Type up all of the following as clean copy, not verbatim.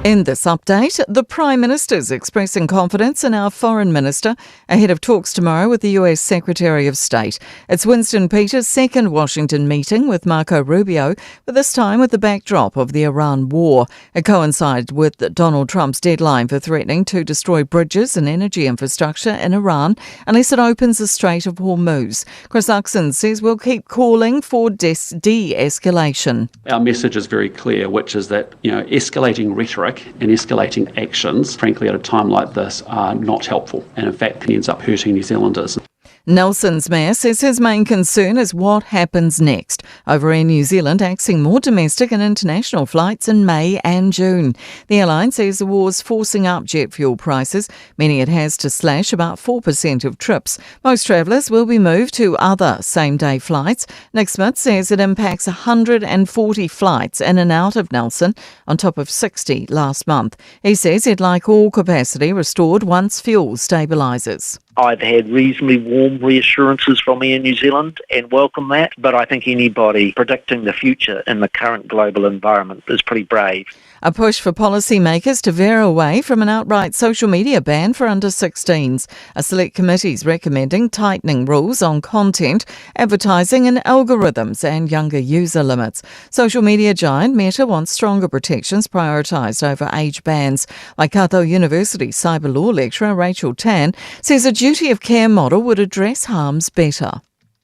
In this update, the Prime Minister's expressing confidence in our Foreign Minister ahead of talks tomorrow with the US Secretary of State. It's Winston Peters' second Washington meeting with Marco Rubio, but this time with the backdrop of the Iran war. It coincides with Donald Trump's deadline for threatening to destroy bridges and energy infrastructure in Iran unless it opens the Strait of Hormuz. Chris Luxon says we'll keep calling for de-escalation. Our message is very clear, which is that, you know, escalating rhetoric and escalating actions, frankly, at a time like this, are not helpful and, in fact, can end up hurting New Zealanders. Nelson's mayor says his main concern is what happens next. Over Air New Zealand axing more domestic and international flights in May and June. The airline says the war's forcing up jet fuel prices, meaning it has to slash about 4% of trips. Most travellers will be moved to other same-day flights. Nick Smith says it impacts 140 flights in and out of Nelson, on top of 60 last month. He says he'd like all capacity restored once fuel stabilises. I've had reasonably warm reassurances from Air New Zealand and welcome that, but I think anybody predicting the future in the current global environment is pretty brave. A push for policymakers to veer away from an outright social media ban for under 16s. A select committee is recommending tightening rules on content, advertising and algorithms and younger user limits. Social media giant Meta wants stronger protections prioritised over age bans. Waikato University cyber law lecturer Rachel Tan says a duty of care model would address harms better.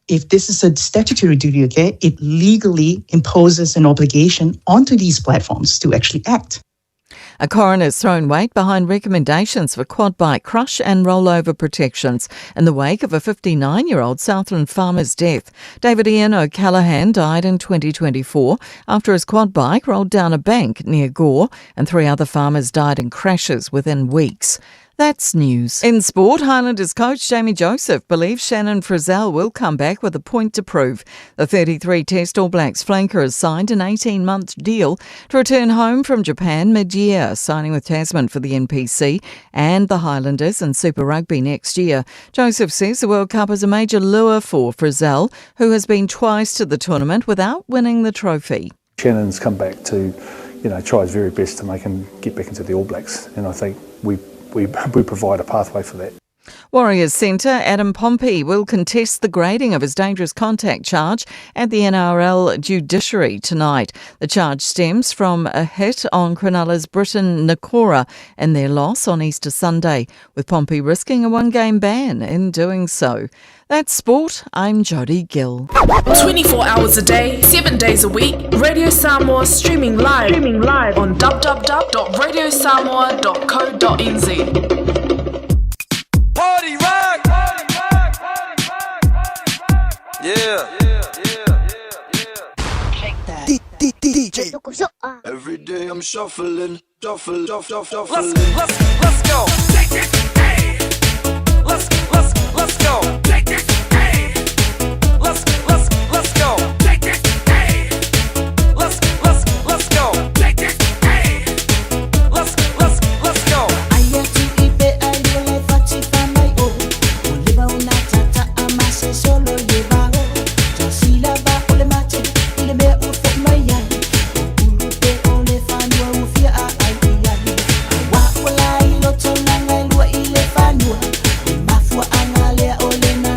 If this is a statutory duty of care, it legally imposes an obligation onto these platforms to actually act. A coroner's thrown weight behind recommendations for quad bike crush and rollover protections in the wake of a 59-year-old Southland farmer's death. David Ian O'Callaghan died in 2024 after his quad bike rolled down a bank near Gore, and 3 other farmers died in crashes within weeks. That's news. In sport, Highlanders coach Jamie Joseph believes Shannon Frizell will come back with a point to prove. The 33 Test All Blacks flanker has signed an 18-month deal to return home from Japan mid-year, signing with Tasman for the NPC and the Highlanders in Super Rugby next year. Joseph says the World Cup is a major lure for Frizell, who has been twice to the tournament without winning the trophy. Shannon's come back to, you know, try his very best to make him get back into the All Blacks, and I think we provide a pathway for that. Warriors centre Adam Pompey will contest the grading of his dangerous contact charge at the NRL judiciary tonight. The charge stems from a hit on Cronulla's Briton Nikora in their loss on Easter Sunday, with Pompey risking a one-game ban in doing so. That's sport. I'm Jodie Gill. 24 hours a day, 7 days a week, Radio Samoa streaming live on www.radiosamoa.co.nz. Party rock! Yeah. Shake that. DJ. Every day I'm shuffling, shuffle, shuffle, shuffle. Let's go. Let's go. Let's go. Let's go. Let's go. Mafua angalea ole.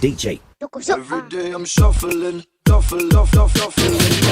DJ. Every day I'm shuffling, shuffle, shuffle, shuffling.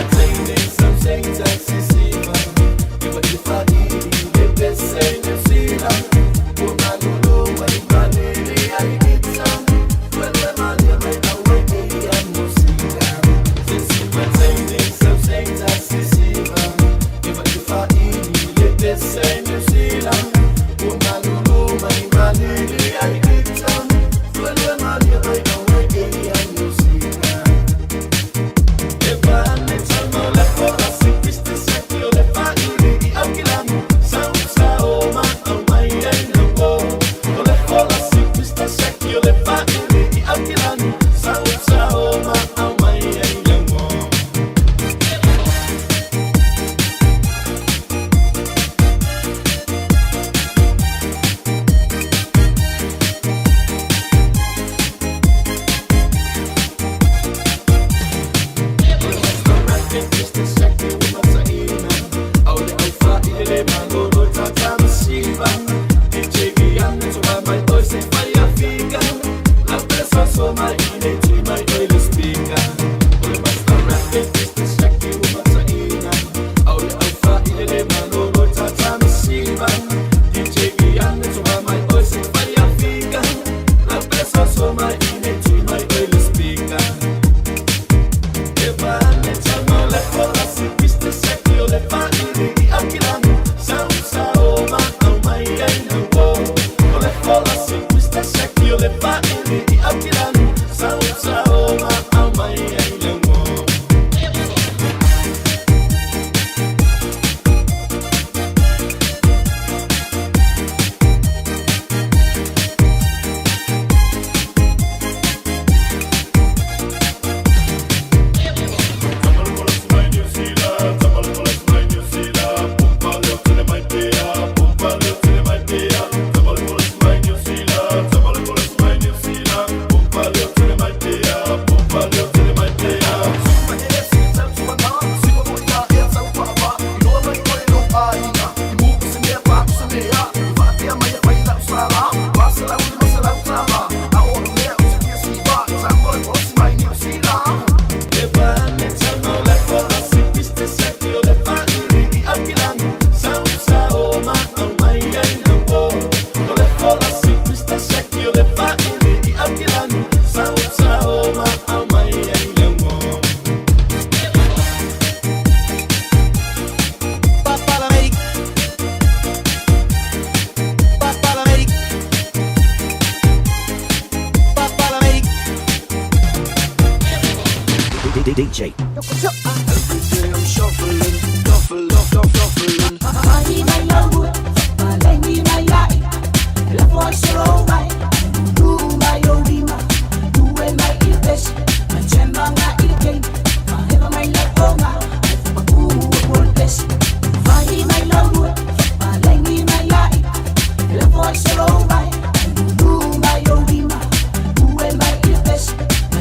DJ. Every day I'm shuffling, shuffle, shuffle, shuffling.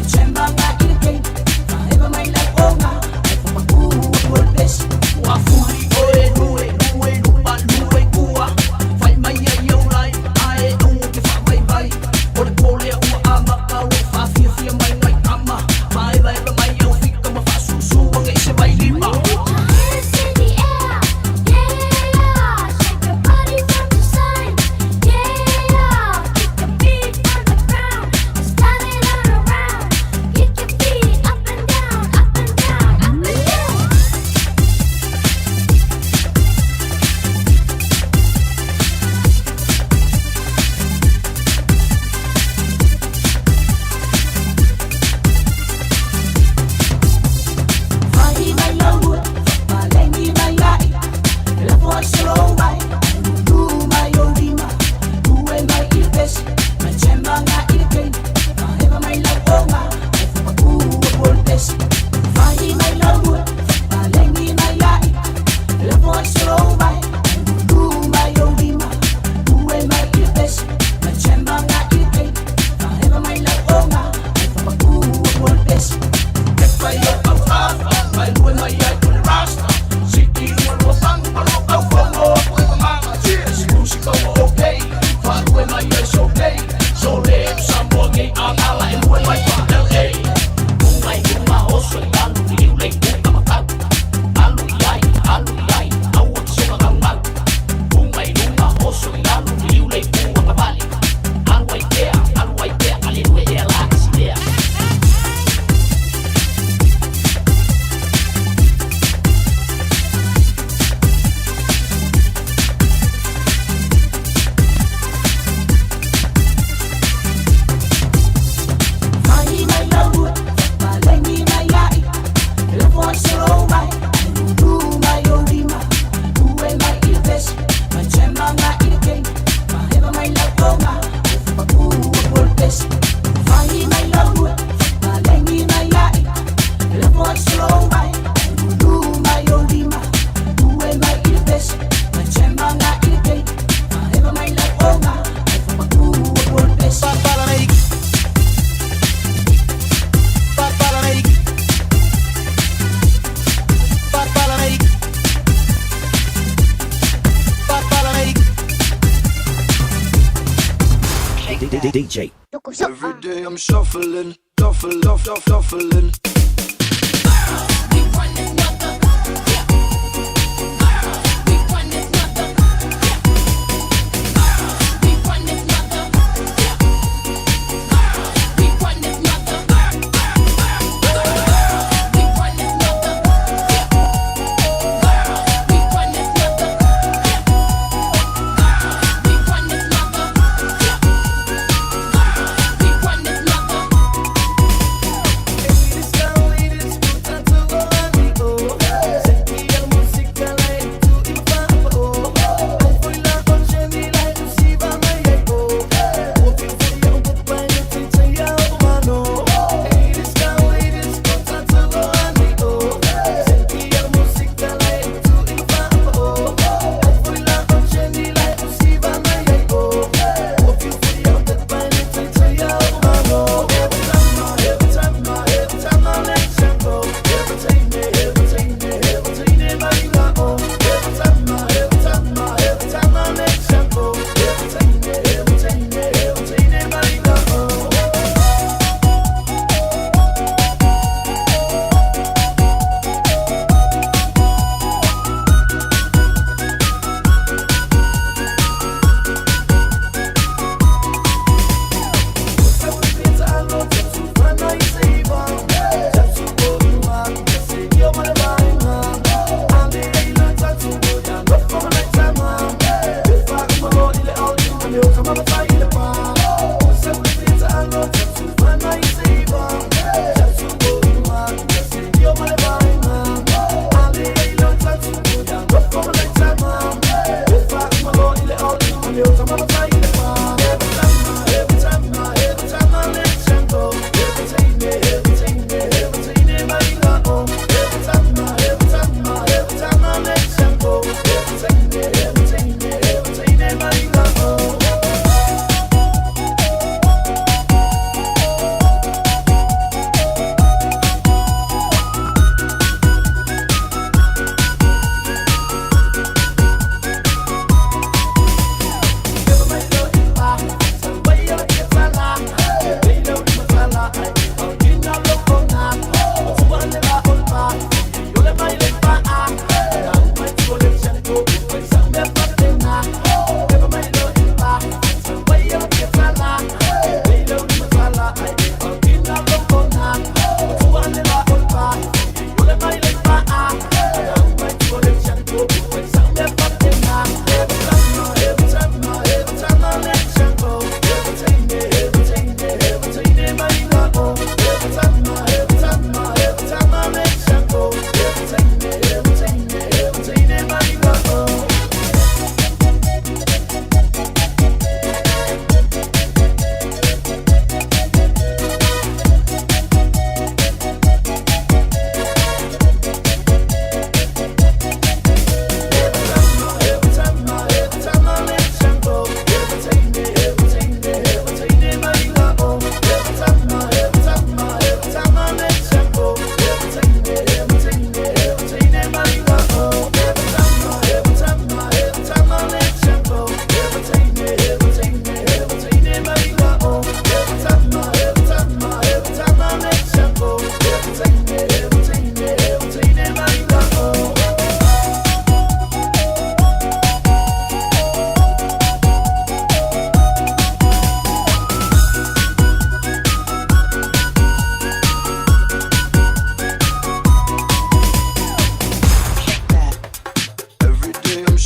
Chemba nga ilkay, maheba may lagong. DJ. Every day I'm shuffling, shuffle, shuffle, shuffling.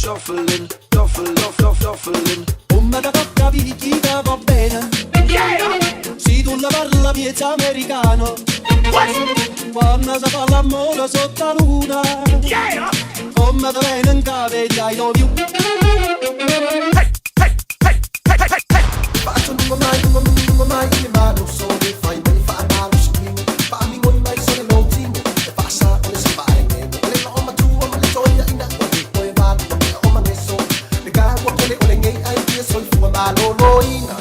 Shuffling, shuffle, shuffle, shuffling. Come da porta picchita va bene. Si Tu la parla piezza americano. What? Quando si fa l'amore sotto la luna. Yeah! Come te viene in capo e I love you. Hey, hey, hey, hey, hey, hey. Faccio lungo mai, lungo, lungo mai, ma non so che fai, ma fa male, fa mi mai sono l'ultimo, e fa sa, o le si fa, e le o ma tu, o ma le gioia, in acqua, e poi va, o ma ne so, le cago, le o le ngei, ai, io sono il ma lo lo ina.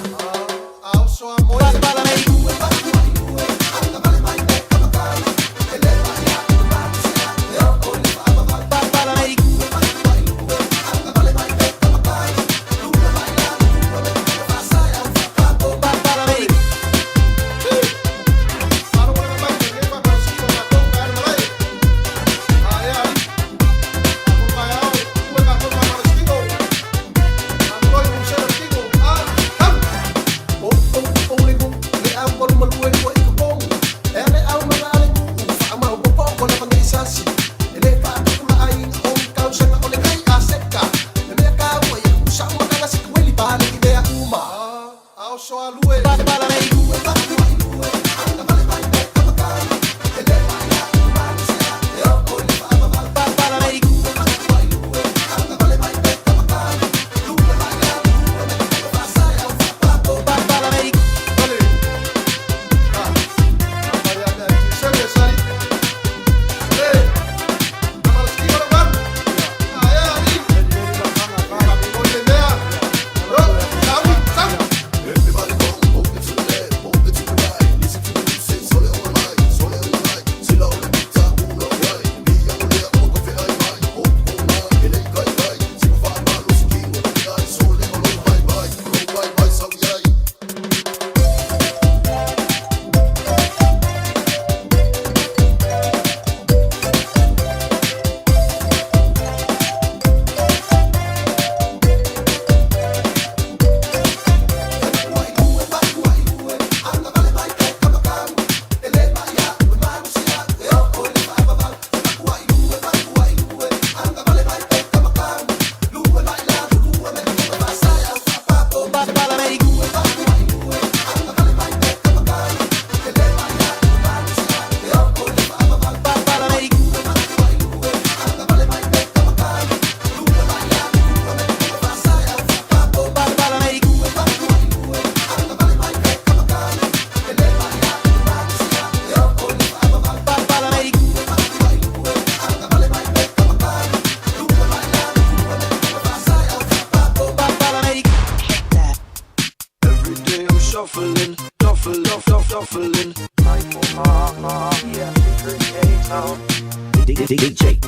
DJ.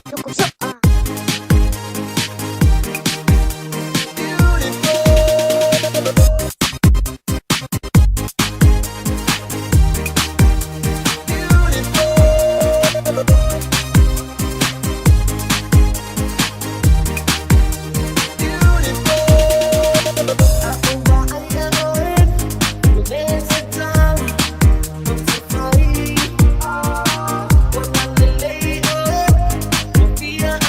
Yeah.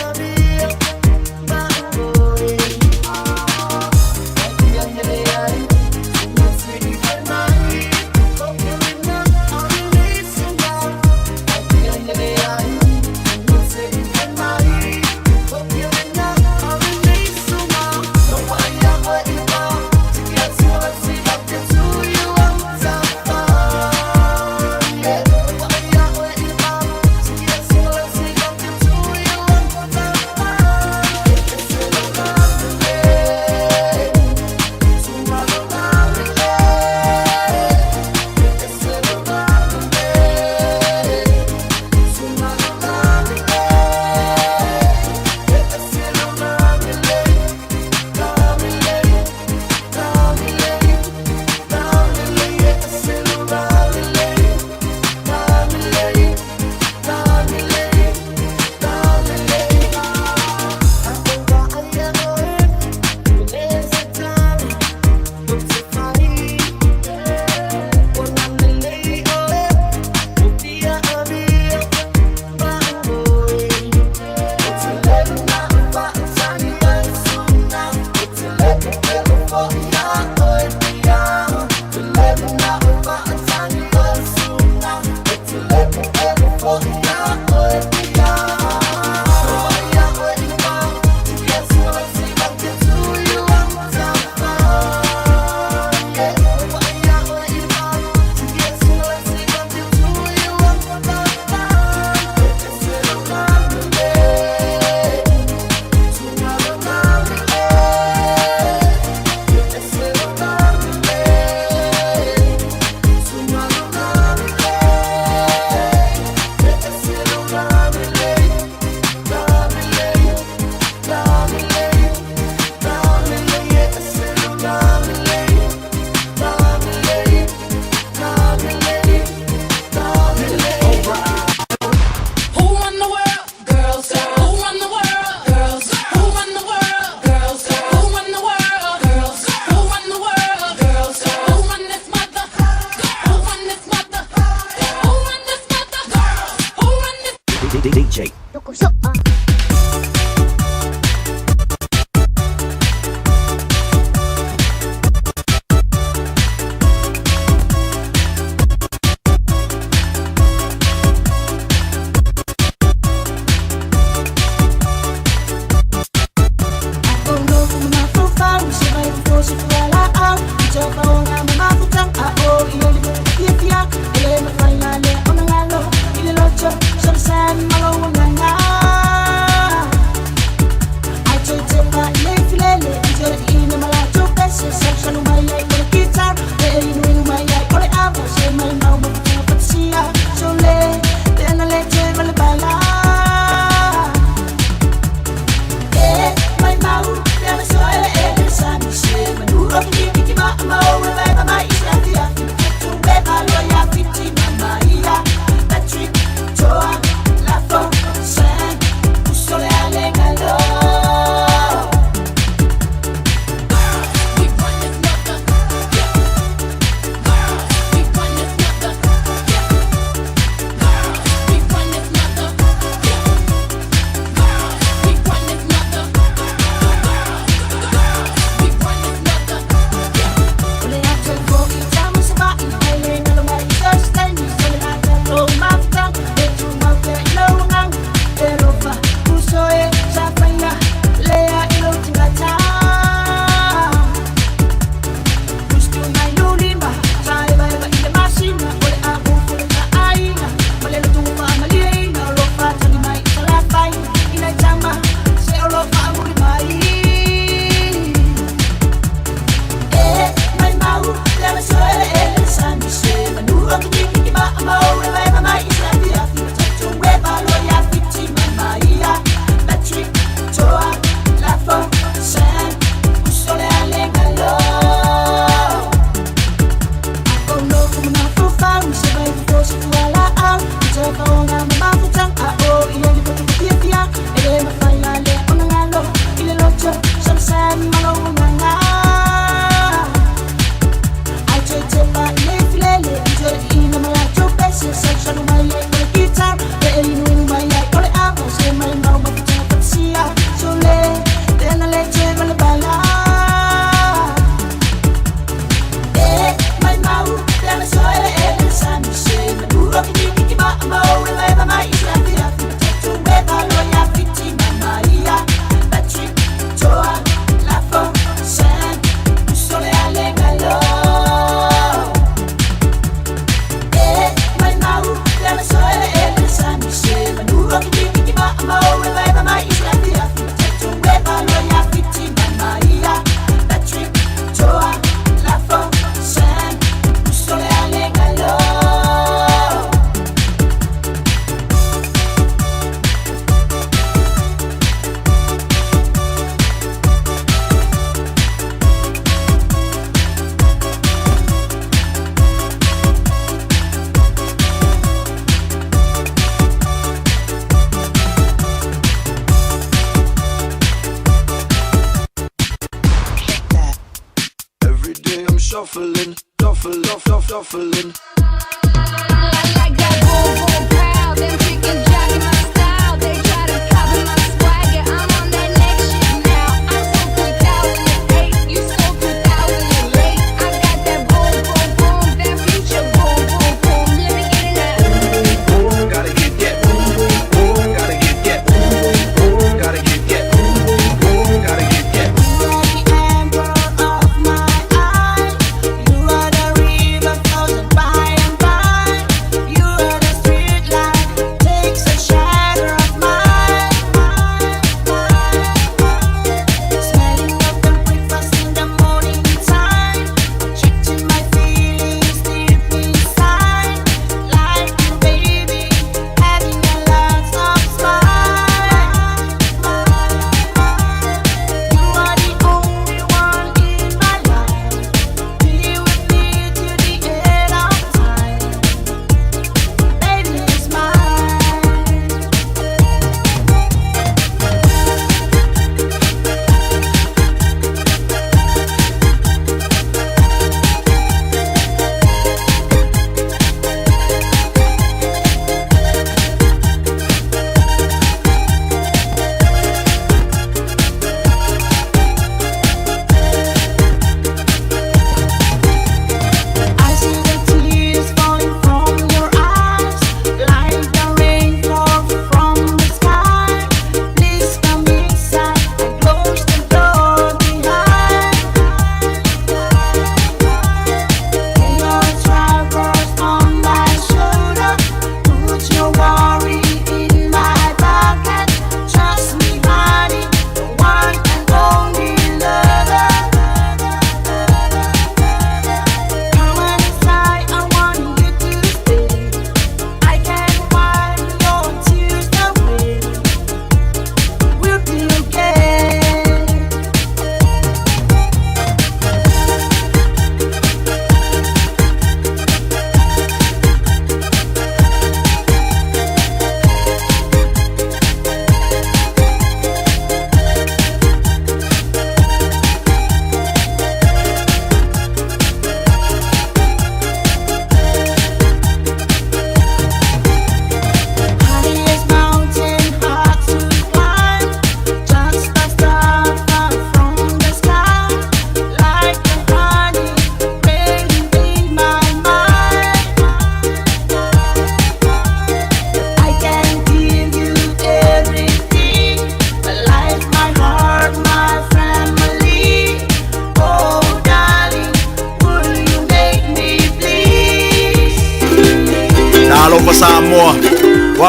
You are the river flows by and by. You are the stream.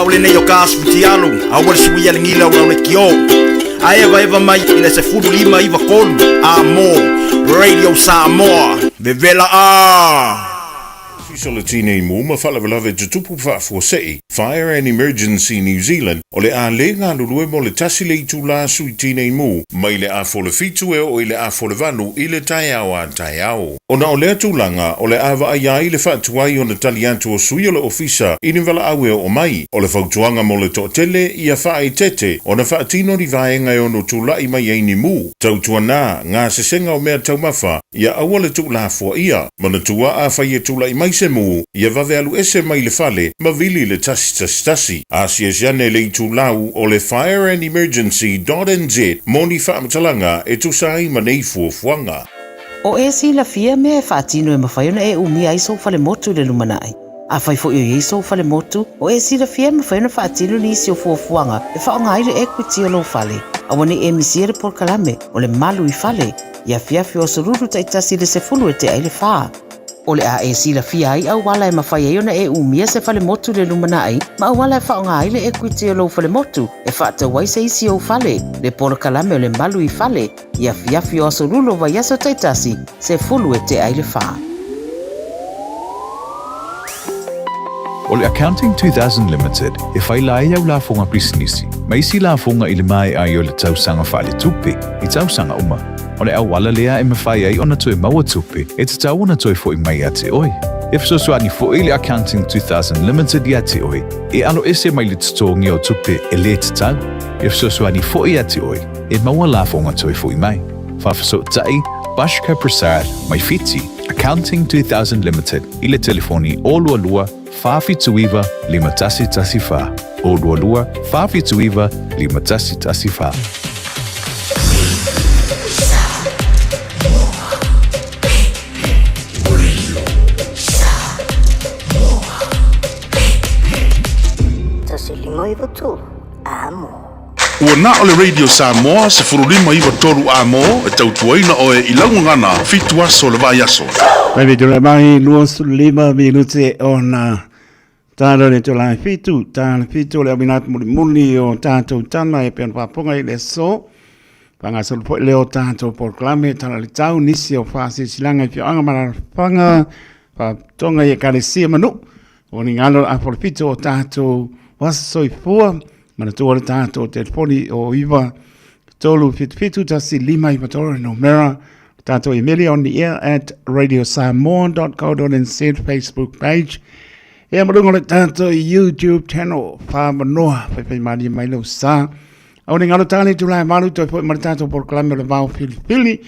O lenei o ka aso fitialu, aua le suia le gila o lau lekiō. A evaeva mai i le 15 93 A mō Radio Samoa, vevela ā! Ofisa o le Tinei Mu ma Faalavelave Tutupu Faafuasei, Fire and Emergency New Zealand, o le a lē galulue mo le tasi le itulā sui tinei mu mai le afa o le 7 e oo i le afa o le 8 i le taeao a taeao. Ona o lea tulaga, o le a vaaia ai le faatuai ona tali atu o sui o le ofisa i ni valaau e oo mai. O le fautuaga mo le toatele, ia faaeteete ona faatino ni vaega e ono tulai mai ai ni mu. Tautuana, gasesega o mea taumafa, ia aua le tuulafoaia. Manatua, afai e tulai mai se mu, ia vave alu ese mai le fale ma vili i le 111. Asiasi ane i le itulau o le fireandemergency.nz mo ni faamatalaga e tusa ai ma nei fuafuaga. O e silafia mea e faatino e mafai ona e umia ai sou falemotu i le lumanai? Afai foi o i ai sou falemotu, o e silafia e mafai ona faatino nisi o fuafuaga e faaaoga ai le equity o lou fale? Aua ne i e misia le polokalame o le Malu i Fale i afiafi o aso Lulu taitasi i le 10 e tea i le fa. O le a e silafia ai auala e mafai ai ona e umia se falemotu i le lumanai ma auala e faaaoga ai le equity o lou falemotu e faatau ai se isi ou fale, le polokalame o le Malu i Fale i afiafi o aso Lulu o vaiaso taitasi, 10 e tea i le fa. O le Accounting 2000 Limited e faila ai au lafoga pisinisi ma isi lafoga i le maea ai o le tausaga faaletupe i tausaga uma. O le auala lea e mafai ai ona toe maua tupe e tatau ona toe fo'i mai ia te oe. E fesoasoani fo'i le Accounting 2000 Limited ia te oe e alo ese mai le totogi o tupe e lē tatau. E fesoasoani fo'i ia te oe e maua lafoga toe fo'i mai. Faafesootai Bashka Prasad mai Fiti, Accounting 2000 Limited i le telefoni 022 479 5114, 022 479 5114. 1 5 9 3 Amo. Ua na o le Radio Samoa 1593 A mō e tautuaina oe i lau gagana 7 aso o le vaiaso. Mai me tula mai 25 minute ona tala le tula 7, tala 7 o le awinat muli muli o tātou tana e pean whaponga i le so. Whangasolo foi leo tātou polokalame tala le tau nisi o whaasisilanga i whioanga mararafanga whatonga i ekalesia manu. O ni ngalo a polopito o tātou wasoifua manatua le tātou telefoni o 9 3 7 7 1 5 9 3 no mera tātou email on the air at radiosamoa.co.nz Facebook page. Ea malunga le tātou YouTube channel whamanoa whaiwhai maria mai lau sa. Au ni ngalo tāne tū lai malu toi foi ma le tātou polokalame o le vao filifili.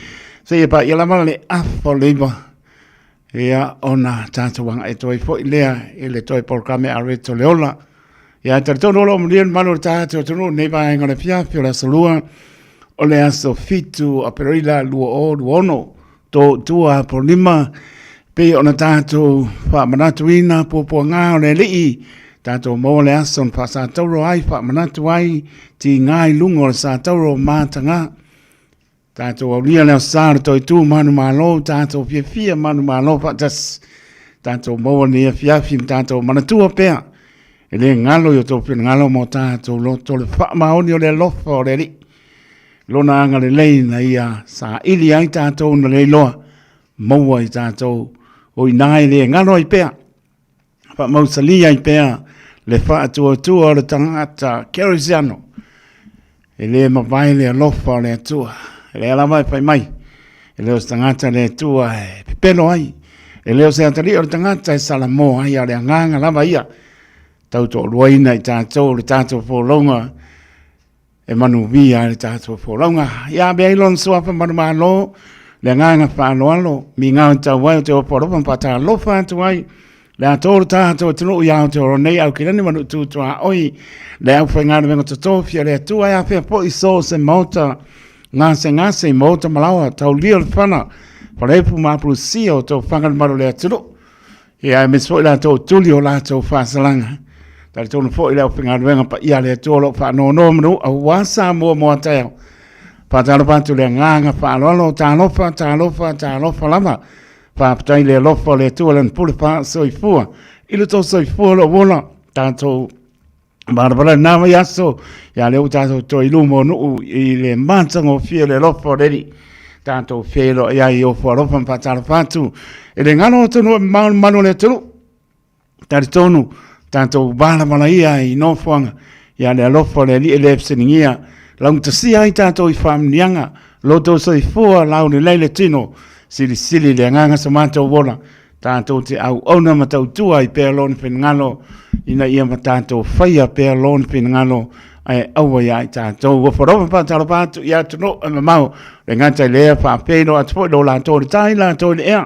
Se ia pa ia lama le afa o leiva. Ia ona tātou wanga e toi foi lea i le toi polokalame a Reto Leola. Ia e talitonu o lo o manuia le malu o le tātou atunuu nei vaega o le afiafi o le aso lua o le aso 7 Aperila 2026 tō tua Apolima pei ona tātou faamanatuina puapuagā o le Alii tātou maua le aso na faasatauro ai faamanatu ai tigā i luga o le satauro o Matagā. Tātou aulia le aso sa o le toitū manumalo, tātou fiafia manumalo faatasi. Tātou maua nei afiafi ma tātou manatua pea. E le galo i o tō finagalo mō tātou loto le faamaoni o le alofa o le Alii. Lona agalelei na ia saili ai tātou na le iloa, maua i tātou o inā e le galo ai pea. Faamausali ai pea le faatuatua o le tagata Kerisiano. E le mavae le alofa o le Atua. E lea lava e fai mai. E le o se tagata le Atua e pepelo ai. E le o se atalii o le tagata e salamo ai, a o le agaga lava ia. Tau toaluaina i tatou le tatou folauga e manuia ai le tatou folauga. Ia ave ai lona suafa manumalo, le agaga faaaloalo, migao tau ai o te opo alofa ma faatalofa atu ai le atoa o le tatou atunuu i Aotearoa nei, Aukilani ma Nuu Tuaoi, le aufaigaluega totofi a le Atua e afea foi so o se maota gasegase i maota malaoa, taulia o le fana, falepu ma apulusia o tofaga le malu o le atunuu. Ia aemaise foi latou tuli o latou faasalaga. Talitonu foi le aufaigaluega paia a le Atua o lo o faanonomanu aua Samoa mo a taeao. Faatalofa atu le agaga faaaloalo, talofa, talofa, talofa lava. Faafetai le alofa o le Atua lana pule faasoifua i lo outou soifua o lo o ola tatou. Malapala na mai aso, ia lea ua tātou toe i luma o nuu i le matagofie o le alofa o le Alii. Tātou feiloai ai i ofo alofa ma faatalofa atu i le galo o atunuu e mamao le mamalu o le atunuu. Talitonu, tātou malamalama ia i nofoaga, ia le alofa o le Alii e le fesiligia, laugatasia ai tātou i faamanuiaga, lo outou soifua laulelei le tino, silisili le agaga so matou ola, Tatou te auauna ma tautua ai pea Lona finagalo, ina ia ma tatou faia pea Lona finagalo, ae aua ia i tatou. Ua falofa faatalofa atu i atunuu e mamao, le gata i lea faafeiloa atu foi lo latou i le tai, latou i le ea,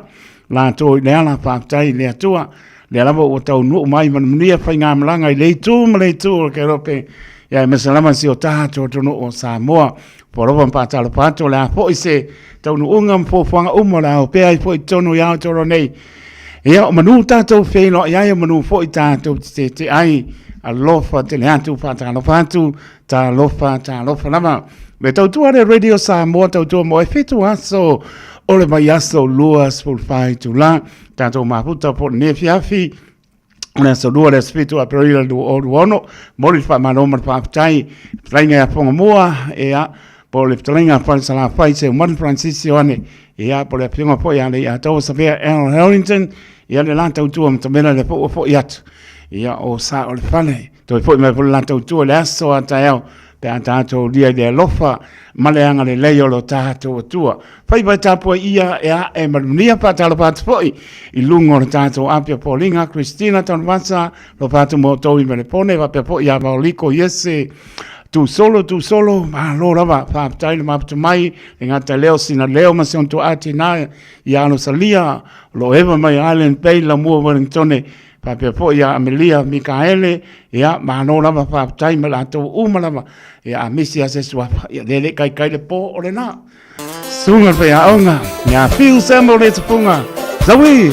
latou i le ala, faafetai i le Atua. Lea lava ua taunuu mai ma le manuia faigamalaga i le itu ma le itu o le Kerope, ia aemaise lava si o tatou atunuu o Samoa. Ua lava ma faatalofa atu, o le a foi se taunuuga ma fuafuaga uma o le a opea ai foi i totonu i Aotearoa nei. Ia, o manu tatou feiloai ai, o manu foi tatou te tete ai. Alofa tele atu, faatalofa atu, talofa, talofa lava. Le tautua le Radio Samoa, tautua mo e fitu aso o le vaiaso 24 itula. Tatou mafuta po o lenei afiafi, O le aso 2 le aso 7 o Aperila 2026, momoli le faamalo ma le faafetai i le fetalaiga ia Fogamua, ia, po o le fetalaiga a Falesalafai Seumanu Francis Ioane, ia, po o le afioga foi ia Leiataua Savea L. Harrington, ia le la tautua matamela lea foi ua foi atu, ia, o sa o le fale. Toe foi mai foi le la tautua i le aso a taeao, pe a tatou lia i le alofa ma le agalelei o lo tatou Atua. Faiva e tapuai ia e ae ma le manuia, faatalofa atu foi i luga o le tatou api o Pauliga, Christina Tanuvasa, alofa atu mo outou i Melepone, faapea foi ia Maoliko Iese, tu solo, tu solo, malo lava, faafetai le mafuta mai, le gata leo, sina leo ma si ona tuaa tina ia Alosalia, o lo o eva mai Island Bay, Lamua Wellingtone, faapea foi ia Amelia Mikaele, ia, malo lava faafetai ma latou uma lava, ia, a misi lava se suafa, ia, lele i kaikai le po o lena. Susuga le faiaoga, ia Phil Samuel le tupunga, Zawi!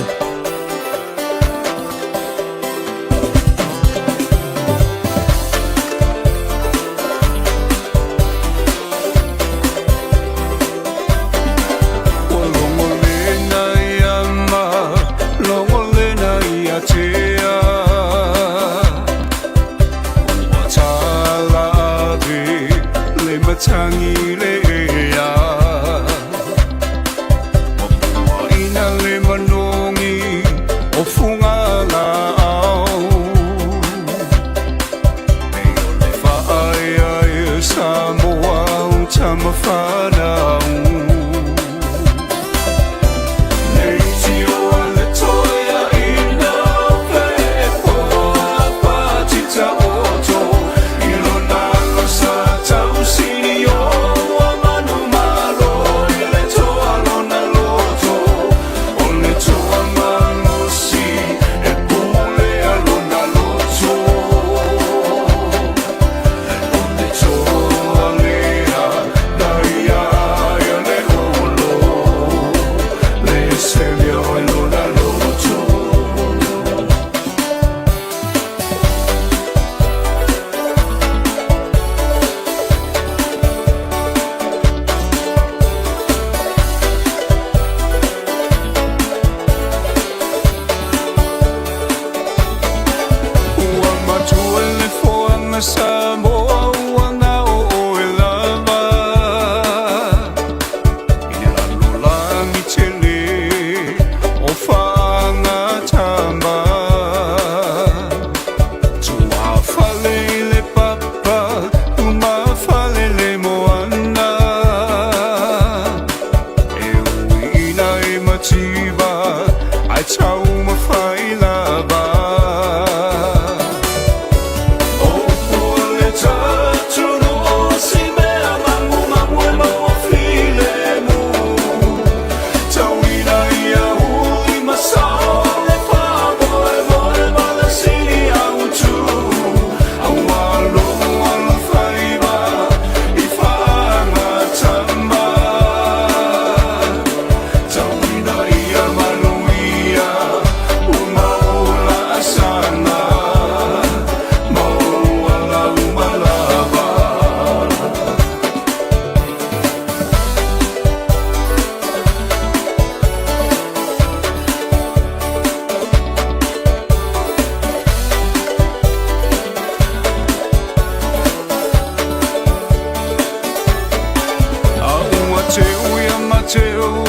teu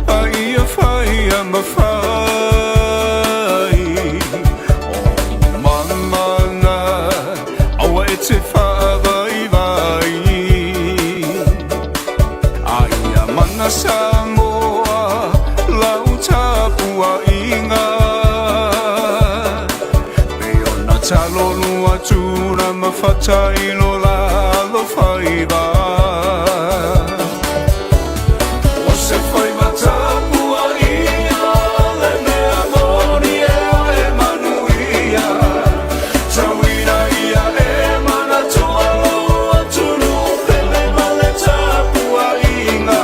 A ia whai a mawhai O mamana Aua e te whaavai vai A ia mana Samoa Lau tapua inga Me ona talolua tūra mawhatai lo lalo whaiva O se whaiva tapua ia Le mea moni e e manuia Tauira ia e mana tualo atunu Pele male tapua inga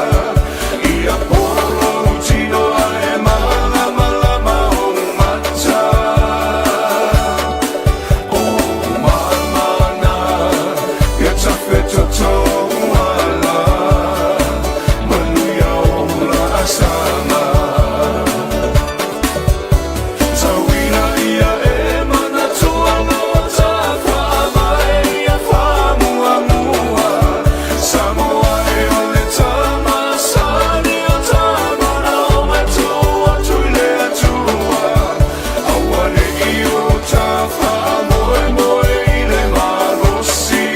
Ia polo tino a e malama lama o mata O mamana Ia tawhe toto ala Manuia o la asama Tauira ia e mana tualo Ta whaamae ia whamua mua Samoa e o le tama Sani o tamana o matua Tuile atua Aua le i o ta whaamoe moe i le malosi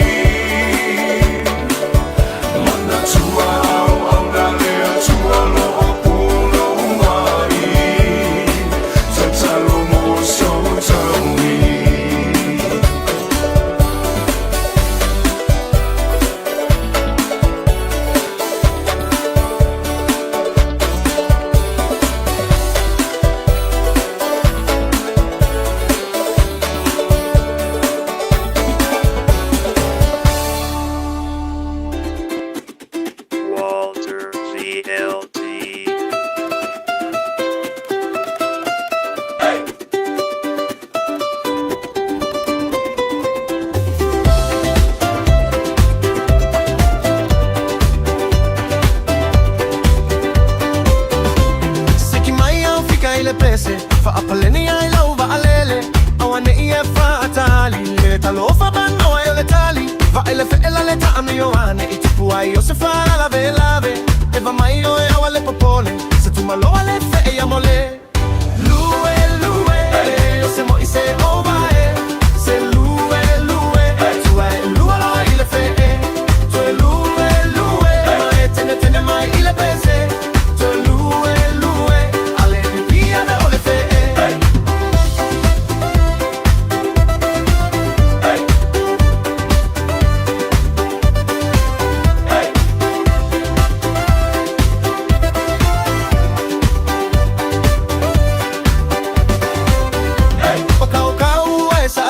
Mana tua au au na le atua lo o pulo ai Tatalo mo so taui. Walter VLT. Siki mai au fika i le pese Faapaleni ai lau vaalele Auane'i e faatali Le talofa panoa e o le tali Vaai le fe'ela le taamio ane I tupu ai o se faalalavelave Eva mai oe aua le popole Se tumaloa le fe'e ia mole Lue lue o se mo'i se ova e Se lue lue tua e lua loa i le fe'e Toe lue lue ma e tenetene mai i le pese Toe lue lue ale pipia ve o le fe'e. O kaukau e sa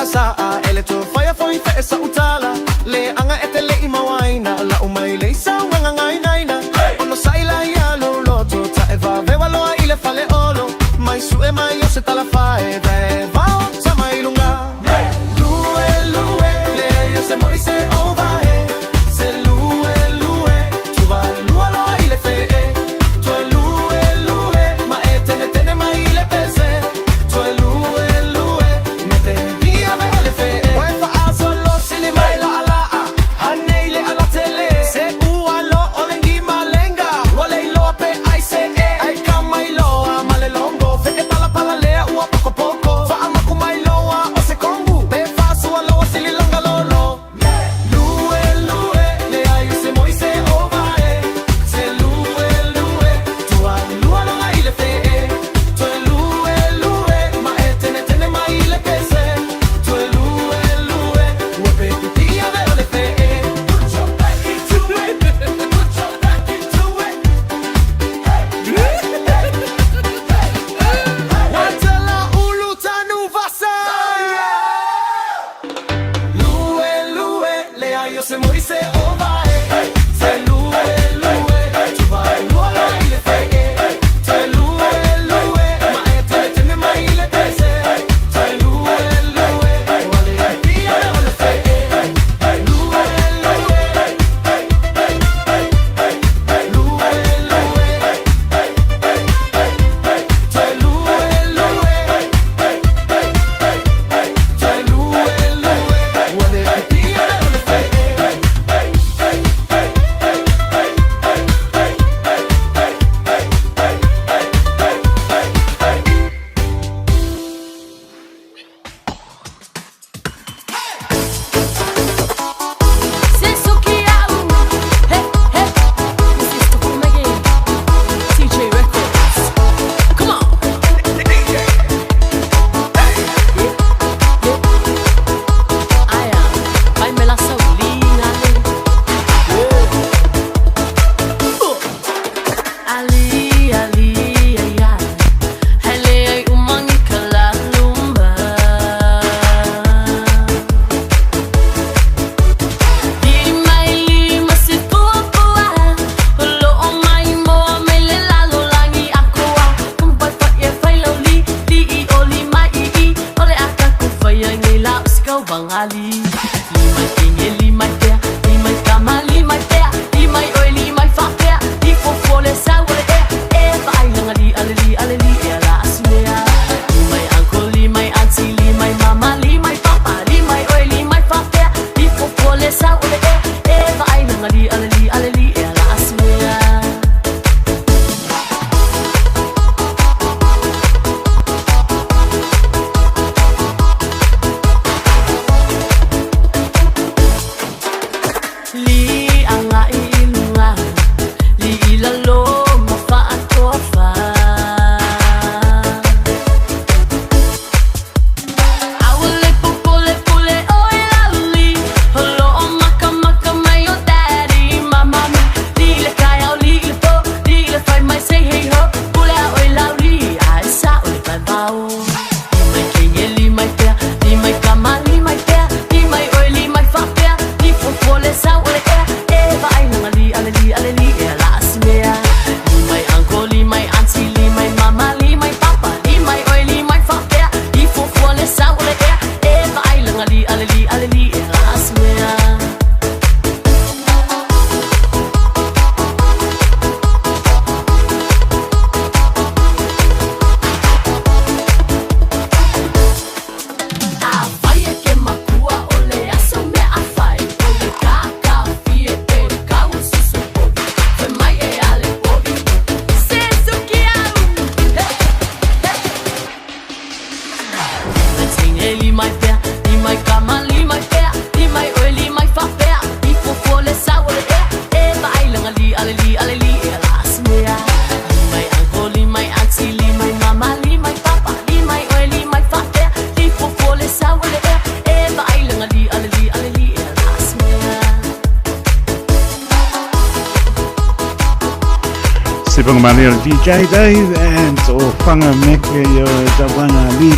Se whangamania le DJ Dave and o whanga meke i o tawanga li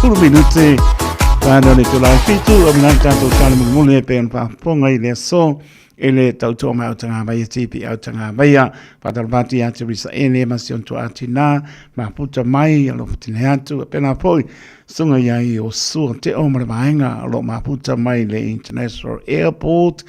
10 minute tāna le tō lai fitu o mina tātou tāna mulu e pe ona whaafonga i le aso e le tautoa mai au tanga vaia tipi au tanga vaia whātalapati a te risa ele ma si onto ati nā ma puta mai alo whatine atu e pena poi sunga ia i o sua te o mara vaenga alo ma puta mai le International Airport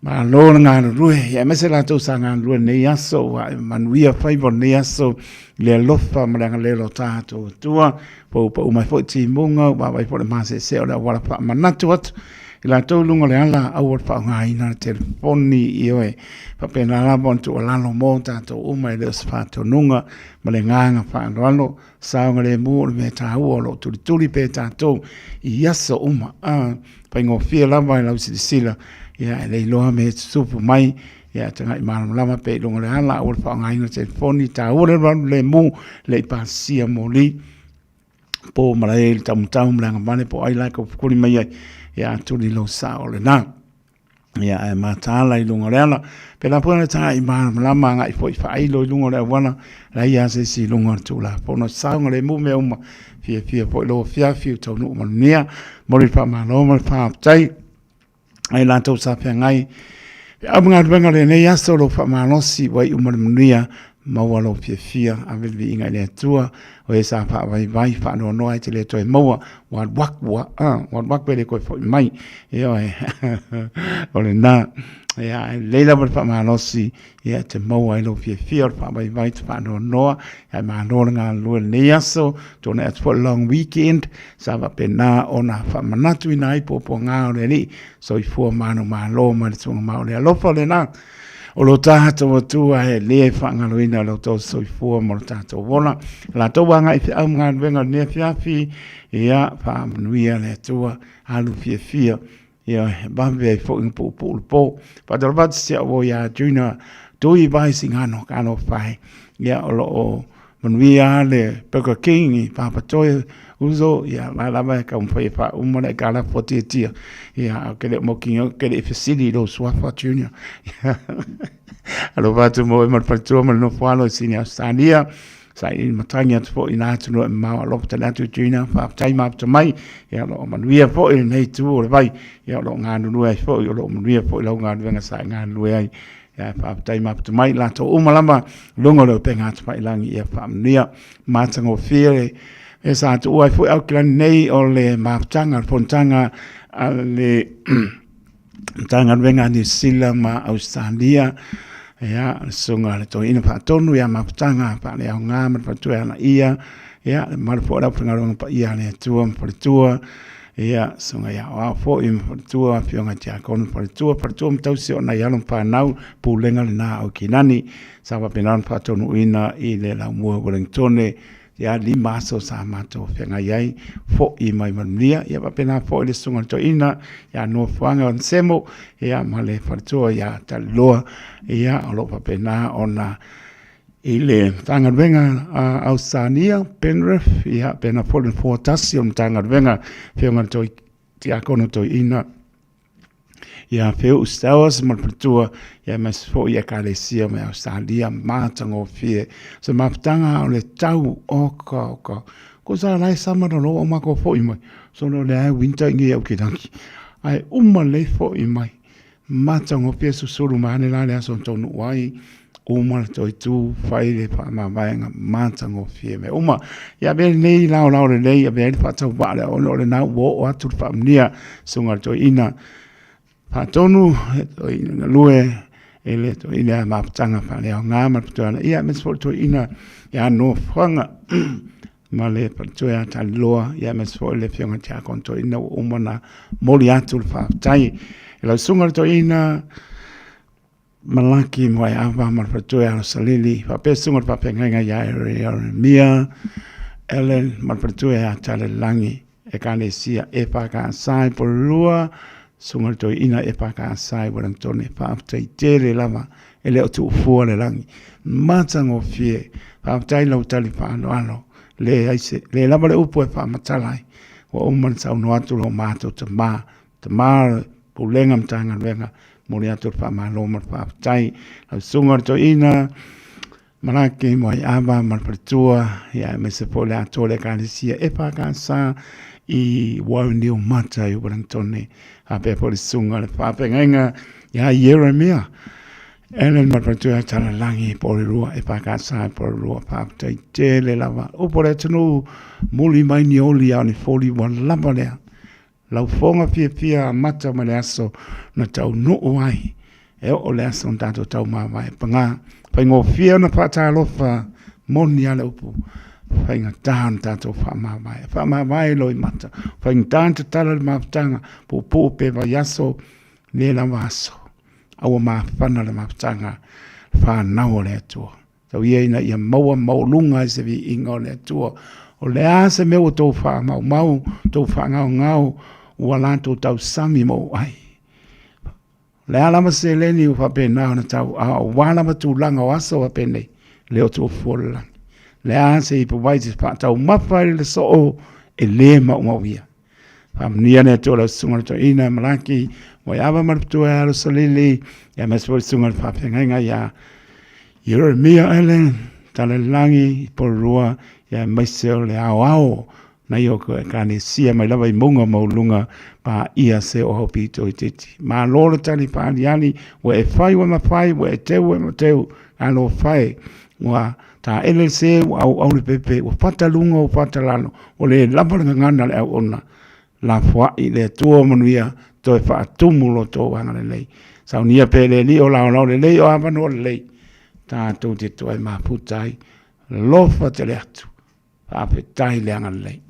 Malo le galulue, ia aemaise latou sa galulue lenei aso, ua manuia faiva o lenei aso i le alofa ma le agalelei o lo tatou Atua. Poupou mai foi timuga, ua vaavaai foi le maseesea o le auala faamanatu atu i latou i luga o le ala, aua le faaaogaina le telefoni, ioe. Faapena lava ona tuualalo mo tatou uma e le o se faatonuga ma le agaga faaaloalo, saogalemu o le mea taua o lo o tulituli pea tatou i aso uma. A faigofie lava i lau silasila, ia e le iloa mea e tutupu mai, ia tagai malamalama pea i luga o le ala, aua le faaaogaina telefoni, taua le alualu lemu, le i pasia moli, po malae i le taumatau ma le agavale po o ai la e kaupukuli mai ai, ia tuli lou sao lena. Ia, ae mataala i luga o le ala. Pēlā foi ona tagai malamalama agai foi faailo i luga o le auala, leai lava se isi i luga o le Tulafono. Saogalemu mea uma, fiafia foi lou afiafi ua taunuu manuia. Momoli le faamalo ma le faafetai ai latou sa feagai. Feau ma galuega o lenei aso, lou faamalosi ua iu ma le manuia, maua lou fiafia, ave le viiga i le Atua, o e sa faavaivai, faanoanoa e te le toe maua, ua alu aku a, ua alu aku e le toe foi mai. Ioe, o lena. Ia, e lelei lava le faamalosi, ia, e te maua ai lou fiafia o le faavaivai, te faanoanoa, ae malo le galulue i lenei aso, tuanai atu foi le long weekend, sa faapena ona faamanatuina ai puapuaga o le Alii, soifua manumalo ma le tuugamao o le alofa lena. O lo tatou Atua e le faagaloina lo outou soifua ma lo tatou ola. Latou agai feau ma galuega o lenei afiafi, ia faamanuia le Atua, alu fiafia, ia vave ai foi ona puupuu le po. Faatalofa atu si au uo ia Junior Tui Vai Sigano, talofa e. Ia o lo o Manuia le Burger King i Papatoe uso, ia la lava e taumafai e faauma le aitalafu a Tiatia. Ia ae ou te le o mautinoa, ou te le i fesili i lou suafa Junior. Alofa atu mo oe ma le faletua ma le nofo alo i Sini Ausetalia. Sailiili matagi atu foi i na atunuu e mamao. Alofa tele atu Junior, faafetai mafuta mai. Ia o lo o manuia foi lenei itu o le vai. Ia o lo o galulue ai foi, o lo o manuia foi lau galuega sa e galulue ai. Ia faafetai mafuta mai i latou uma lava luga o le upega atafailangi ia faamanuia matagofie le mea sa tuua ai foi Aukilani nei o le mafutaga le fonotaga a le Matagaluega a Niu Sila ma Ausetalia ia le susuga le toeaina faatonu ia mafutaga faaleaoga ma le faletua ia ia ia le mamalu foi o le aufaigaluega paia a le Atua ma faletua Ia, susuga ia Aoao foi ma faletua, afioga i tiakono ma faletua, faletua ma tausi o nai alo ma fanau, pulega lena a Aukilani, sa faapena ona faataunuuina i le laumua o Wellingtone, ia 5 aso sa matou feagai ai, foi mai manuia, ia faapena foi le susuga i le toeaina ia Nofoaga Onesemo, ia ma le faletua ia Taliloa, ia o lo o faapena ona i le Matagaluega a Ausetalia, Penrith, ia, pena foi le nofoa tasi o le Matagaluega, Afioga i le Toi, Tiakono Toeaina, ia Feu Stowers ma le faletua, ia aemaise foi Ekalesia mai Ausetalia, matagofie. Se mafutaga o le tau, oka, oka. Ko sa la e sama na loa o makou foi mai, solo le ai winter i nei au ke lagi. Ae uma lelei foi mai. Matagofie susulu mai ane la le aso na taunuu ai, uma le toe tu, fai le faamavaega matagofie mea uma. Ia avea lenei laolao lelei, avea ai le faatauvaa lea ona o lena ua oo atu le faamanuia, susuga i le toeaina faatonu, le toeaina galue i le toeaina mafutaga faaleaoga ma le faletua, ia aemaise foi le toeaina ia Nofoaga. ma le faletua ia Taliloa, ia aemaise foi le afioga ia Tiakono Toeaina ua uma ona momoli atu le faafetai. I lau susuga i le toeaina Malaki Moeava ma le faletua ia Rosalili, faapea le susuga i le faafeagaiga ia Eremia Ellen ma le faletua ia Talelagi, Ekalesia EFKS i Porirua, susuga i le toeaina EFKS i Wellingtone, faafetai tele lava e le o tuufua le lagi. Matagofie, faafetai lau tali faaaloalo, leai se, le lava le upu e faamatala ai, ua uma ona saunoa atu lo matou tama, tama o le Pulega Matagaluega, momoli atu le faamalo ma le faafetai. Lau susuga i le toeaina, Malaki Moaiava ma le faletua, ia aemaise foi le atoa o le Ekalesia EFKS i Wainiumata i Wellington, faapea foi le susuga i le faafeagaiga ia Ieremia Ellen ma le faletua ia Talalagi Porirua EFKS i Porirua. Faafetai tele lava. Upu a le atunuu, muli mai ni oli a o ni foli ua lava lea. Laufoga fiafia amata mai le aso na taunuu ai e oo le aso na tatou taumavae. Paga, faigofie ona faatalofa, moni lava le upu, faigata ona tatou faamavae. Faamavae loimata, faigata ona tatala le mafutaga, puupuu pe vaiaso, le lava aso. A ua mafana le mafutaga, fanau a le Atua. Tau ia ina ia maua maualuga i se viiga o le Atua. O le a se mea ua tou faamaumau, tou faagaogao, ua latou tausami ma ou ai. O le a lava seleni ua faapena ona tau, a ua lava tulaga o aso faapenei, le o tuafua le lagi. Le a se ipuvai se faataumafa i le soo, e le maumauia. Faamanuia le Atua lau susuga i le toeaina Malaki Moeava ma le faletua ia Rosalili, aemaise foi le susuga i le faafeagaiga ia Ieremia Allen Talelagi Porirua, aemaise o le aoao nai o Ekalesia mai lava i mauga maualuluga paia se o aupito itiiti. Malo le tali faaaliali, ua e fai ua mafai, ua e teu ua e teu, talofa e, ua taele le se ua auau le pepe, ua fata luga ua fata lalo, ua le lava le gagana a le auauna. Lafoai le Atua manuia, toe faatumu lo outou agalelei. Saunia pea e le Alii o laolao lelei o avanoa lelei, tatou te toe mafuta ai. Alofa tele atu. Faafetai le agalelei.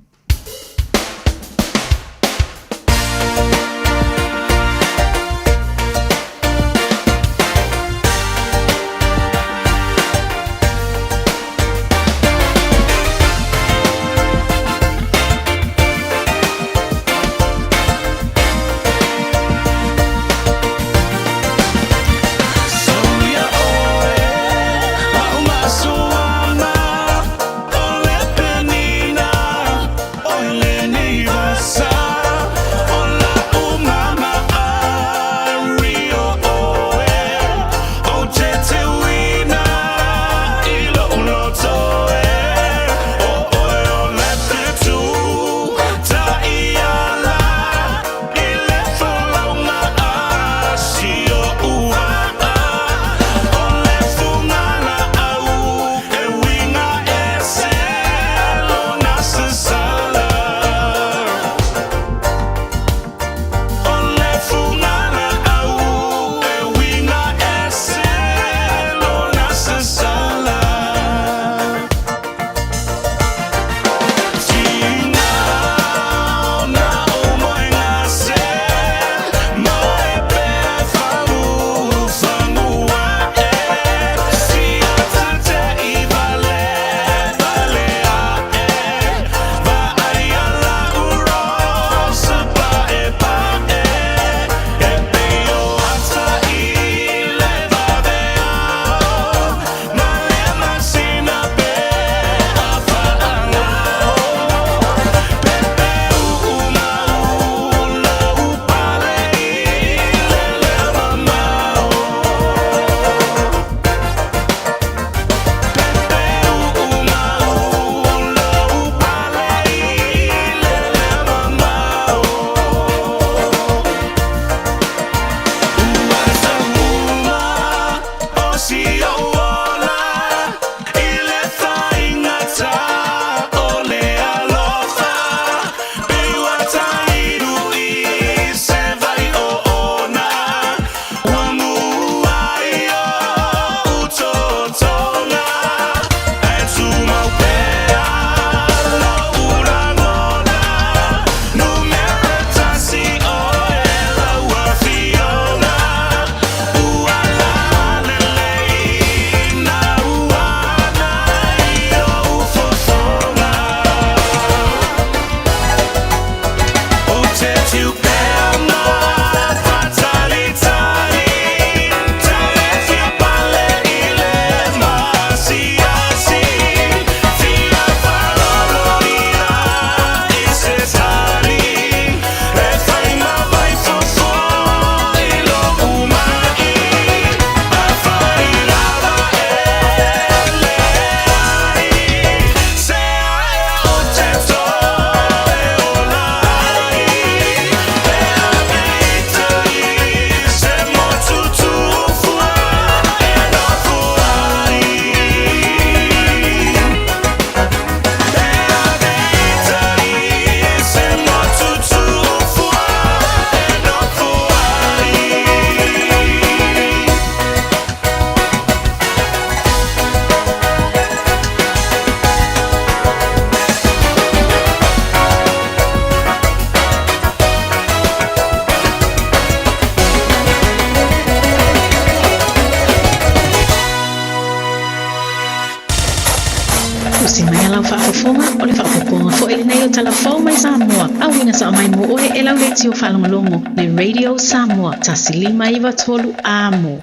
Tausi mai a lau faafofoga, o le faaopoopoga foi lenei o Tala Fou mai Samoa, auina sao mai mo oe e lau leitio faalogologo le Radio Samoa 1593 Amo.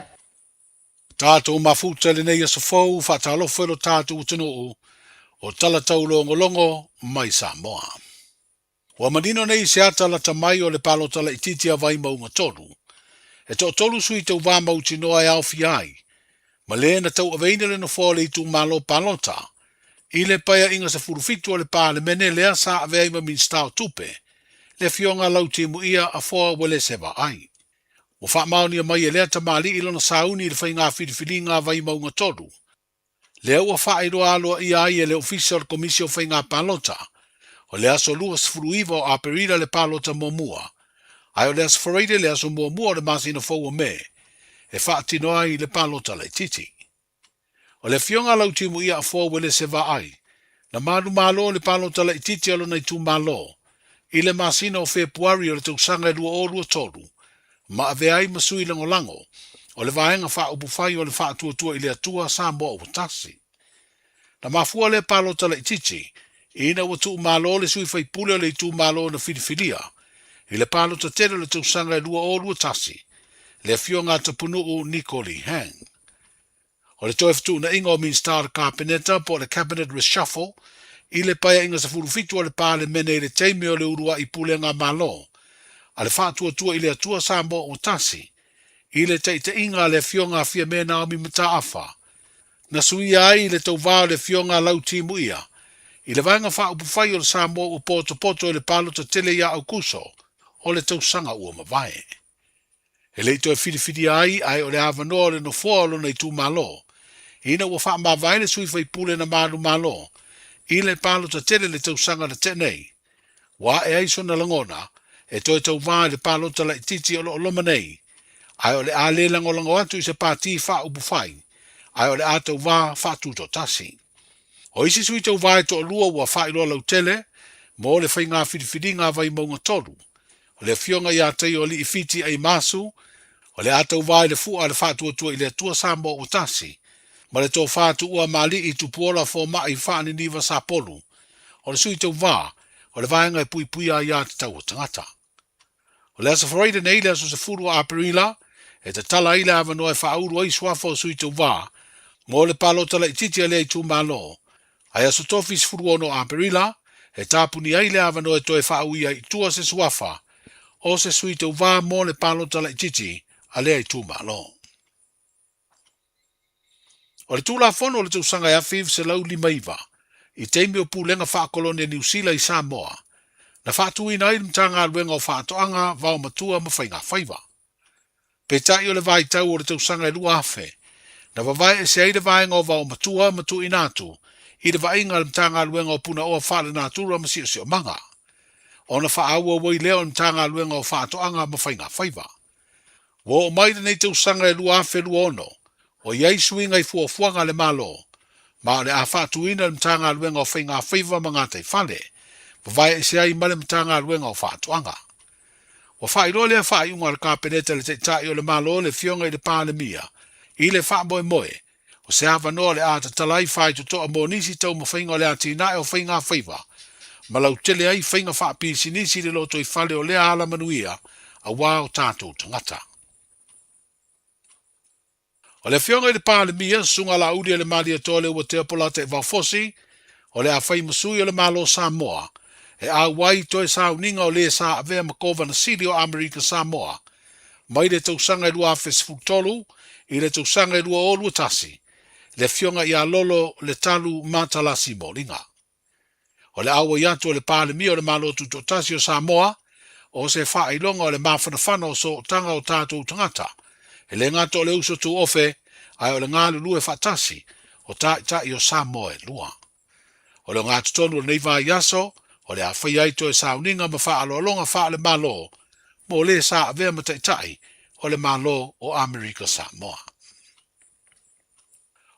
Tatou mafuta i lenei aso fou, faatalofa i lo tatou atunuu o tala taulogologo mai Samoa. Ua manino nei se ata lata mai o le palota laitiiti a Vaimauga 3. E toatolu sui tauvā mautinoa e aofia ai, ma le na tauaveina le nofoa o le itumalo palota i le Paeaiga 17 o le Palemene lea sa avea ai ma Minisita o Tupe, le Afioga a Lautimuia Afoa Uelese Vaai. Ua faamaonia mai e lea tamalii lona sauni i le faiga filifiliga a Vaimauga 3, lea ua faailoa aloaia ai e le Ofisa o le Komisi o Faiga Palota, o le aso 29 o Aperila le palota muamua, ae o le aso Faraile le aso muamua o le masina fou o Me e faatino ai le palota laitiiti. O le Afioga a Lautimuia Afoa Uelese Vaai, na manumalo le palota laitiiti a lona itumalo i le masina o Fepuari o le tausaga e 2023, ma avea ai ma sui lagolago o le Vaega Faaupufai o le Faatuatua i le Atua Samoa Ua Tasi. Na mafua lea palota laitiiti ina ua tuumalo le sui faipule o le itumalo na filifilia i le palota tele o le tausaga e 2021, le Afioga a Tapunuu Niko Lee Hang. O le toe fetuunaiga o Minisita o le Kapeneta po o le Cabinet Reshuffle i le Paeaiga 17 o le Palemene i le taimi o le uluai pulega Malo a le Faatuatua i le Atua Samoa Ua Tasi i le taitaiga a le Afioga a Fiame Naomi Mataafa na suia ai le tauvā o le Afioga a Lau Timuia i le Vaega Faaupufai o le Samoa Ua Potopoto i le palota tele ia Aukuso o le tausaga ua mavae. E le i toe filifilia ai ae o le avanoa o le nofoa o lona itumalo, ina ua faamavae le sui faipule na manumalo i le palota tele le tausaga na tea nei. Ua ae ai sona lagona e toe tauvā i le palota laitiiti o lo o loma nei, ae o le a le lagolago atu i se pati faaupufai, ae o le a tauvā faatutoatasi. O isi sui tauvā e toalua ua faailoa lautele mo le faiga filifiliga a Vaimauga 3, O le Afioga ia Taioalii Fiti Aimasu, o le a tauvā i le fua a le Faatuatua i le Atua Samoa ua tasi, ma le Tofa Tuua Mali'i Tupuola Fomai Faaniniva Sapolu, o le sui tauvā o le Vaega e Puipuia Aiā Tatau a Tagata. O le aso Faraire nei, le aso 10 o Aperila, e tatala ai le avanoa e faaulu ai suafa o sui tauvā mo le palota laitiiti a lea itumalo, Ae aso tofi 16 o Aperila, e tāpuni ai le avanoa e toe faaui ai i tua se suafa o se sui tauvā mo le palota laitiiti a lea itumalo. O le Tulafono o le tausaga e 1959, i taimi o pulega faakolone a Niu Sila i Samoa, na faatuina ai le Matagaluega o Faatoaga, Vaomatua ma Faigafaiva. Peitai o le vaitau o le tausaga e 2000, na vavae ese ai le vaega o Vaomatua ma tuuina atu i le vaaiga a le Matagaluega o Punaoa Faalenatura ma Siosiomaga, ona faaauau ai lea o le Matagaluega o Faatoaga ma Faigafaiva. Ua oo mai lenei tausaga e 2026, ua i ai suiga i fuafuaga a le Malo, ma o le a faatuina le Matagaluega o Faigafaiva ma Gataifale, vavae ese ai ma le Matagaluega o Faatoaga. Ua faailoa lea faaiuga a le Kapeneta i le Taitai o le Malo le Afioga i le Palemia i le faamoemoe o se avanoa o le a tatala ai faitotoa mo nisi taumafaiga o le atinae o faigafaiva ma lautele ai faiga faapisinisi i le lotoifale o lea alamanuia auā o tatou tagata. O le Afioga i le Palemia, Susuga Laauli a le Malietoa Leuatea Polata Vaofosi, o le a fai ma sui o le Malo o Samoa, e auai toe sauniga o le sa avea ma Kovana Sili o Amerika Samoa, mai le tausaga e 2013 i le tausaga e 2021, le Afioga ia Lolo Letalu Matalasi Moliga. O le auai atu o le Palemia o le Malo Tutoatasi o Samoa, o se faailoga o le mafanafana o sootaga o tatou tagata, e le gata o le uso tuofe, ae o le galulue faatasi o taitai o Samoa e lua. O le ogatotonu o lenei vaiaso, o le a faia ai toe sauniga ma faaaloaloga faale-Malo mo le sa avea ma taitai o le Malo o Amerika Samoa.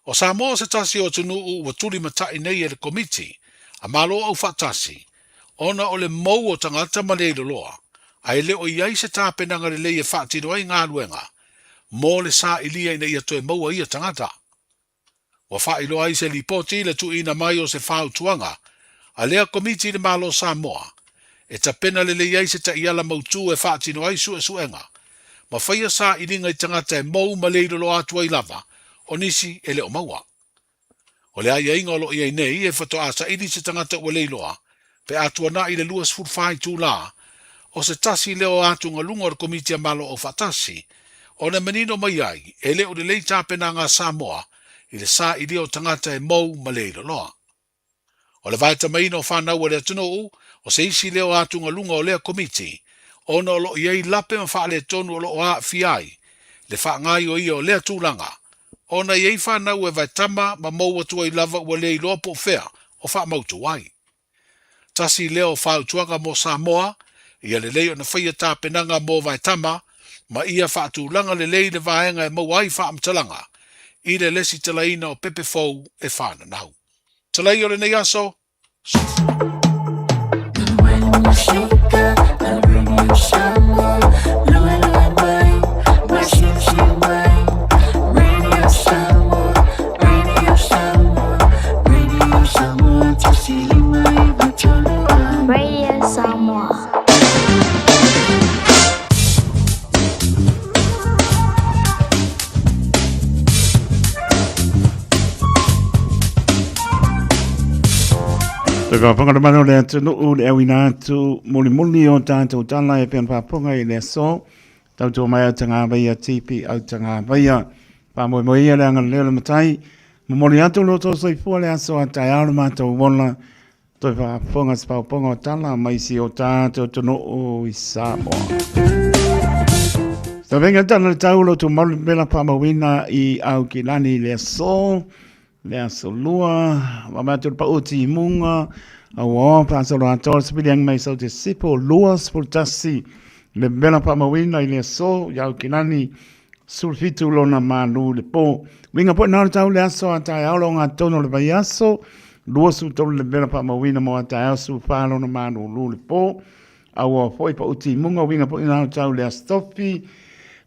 O Samoa o se tasi o atunuu ua tulimatai nei e le Komiti a Malo Aufaatasi ona o le mou o tagata ma leiloloa, ae le o i ai se tapenaga lelei e faatino ai galuega mo le sailia ina ia toe maua ia tagata. Ua faailoa ai se lipoti i le tuuina mai o se fautuaga a lea Komiti i le Malo o Samoa e tapena lelei ai se taiala mautū e faatino ai suesuega ma faia sailiga i tagata e mou ma le iloloa atu ai lava o nisi e le o maua. O le aiaiga o lo o i ai nei e faatoa saili se tagata ua le iloa pe a tuanai le 24 itulā o se tasi lea o atugaluga o le Komiti a Malo Aufaatasi ona manino mai ai e le o lelei tapenaga a Samoa i le sailia o tagata e mou ma le iloloa. O le vaetamaina o fanau a le atunuu o se isi lea o atugaluga o lea Komiti ona o lo o i ai lape ma faaletonu o lo o aafia ai le faagaoioia o lea tulaga ona e i ai fanau e vaetama ma mou atu ai lava ua le iloa po o fea o faamautu ai. Tasi lea o fautuaga mo Samoa, ia lelei ona faia tapenaga mo vaetama ma ia faatulaga lelei le vaega e maua ai faamatalaga i le lesitalaina o pepe fou e whananau. Talai o lenei aso, soifua. Radio Samoa. Te whāwhanga le mano le atunuu le awina atu mulimuli o tātou tala e pēna whāpunga i le aso. Tautua mai au tangā vaia tipi au tangā vaia. Whāmoemoe ia le anga leo le matai. Momoli atu lo tō soifua le aso a taeao le mātou wola. Toe faafofoga se paopaoga o tala mai si o tātou atunuu i Samoa. Tavenga tala le tau lo tu malu mela whaamauina i au ki lani le aso, le aso lua, wa mai atu le pauti i munga, au o whaasolo atoa sipili ang mai sau te sipo lua sipultasi, le mela whaamauina i le aso i au ki lani, 17 lona malu le po. Winga po nā le tau le aso a tae ao ngā tono le vai aso, 23 le mela whaamauina mo a tae ao su wha lona malu lu le po. Aua foi pa uti munga winga po nā le tau le astofi.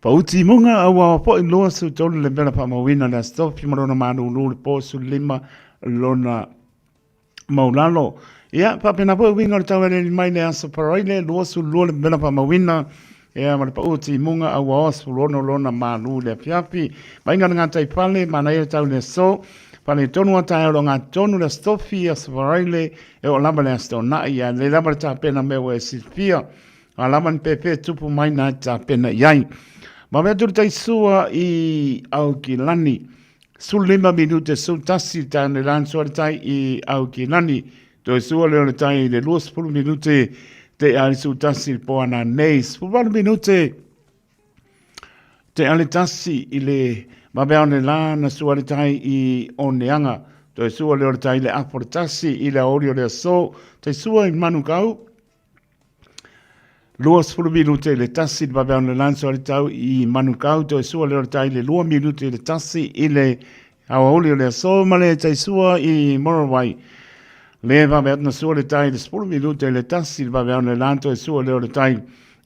Pa uti munga aua foi 23 le mela whaamauina le astofi mo lona malu lu le po su lima lona maulalo. Ia, faapena foi uiga o le tau mai le aso Paraile, 22 le mela faamauina, ia ma le pau timuga a ua 16 lona malu le afiafi. Vaaiga le gatai fale, manaia le tau le aso, fale tonu a taeao lo gatonu le aso Tofi, aso Faraile, e oo lava le aso Toonai, ia lelei lava le tapena mea ua e silafia, a lava ni pēpē tupu mai na e tapena i ai. Vave atu le taisua i Aukilani. 15 minute 11 le taeao nei lani sua le tai i Aukilani. Toe sua lea o le tai i le 20 minute te a le 11 le poana nei. 18 minute te a le tasi i le vaveao nei la na sua le tai i Oneaga. Toe sua lea o le tai i le apo le tasi i le aoauli o le aso. Tai sua i Manukau. 20 minute i le tasi le vaveao le lanso le tau i Manukau toe sua lea o le tai i le 2 minute i le tasi i le aoauli o le aso ma le tai sua i Morawai. Le vave atu na sua le tai i le 10 minute i le tasi le vaveao le lan toe sua lea o le tai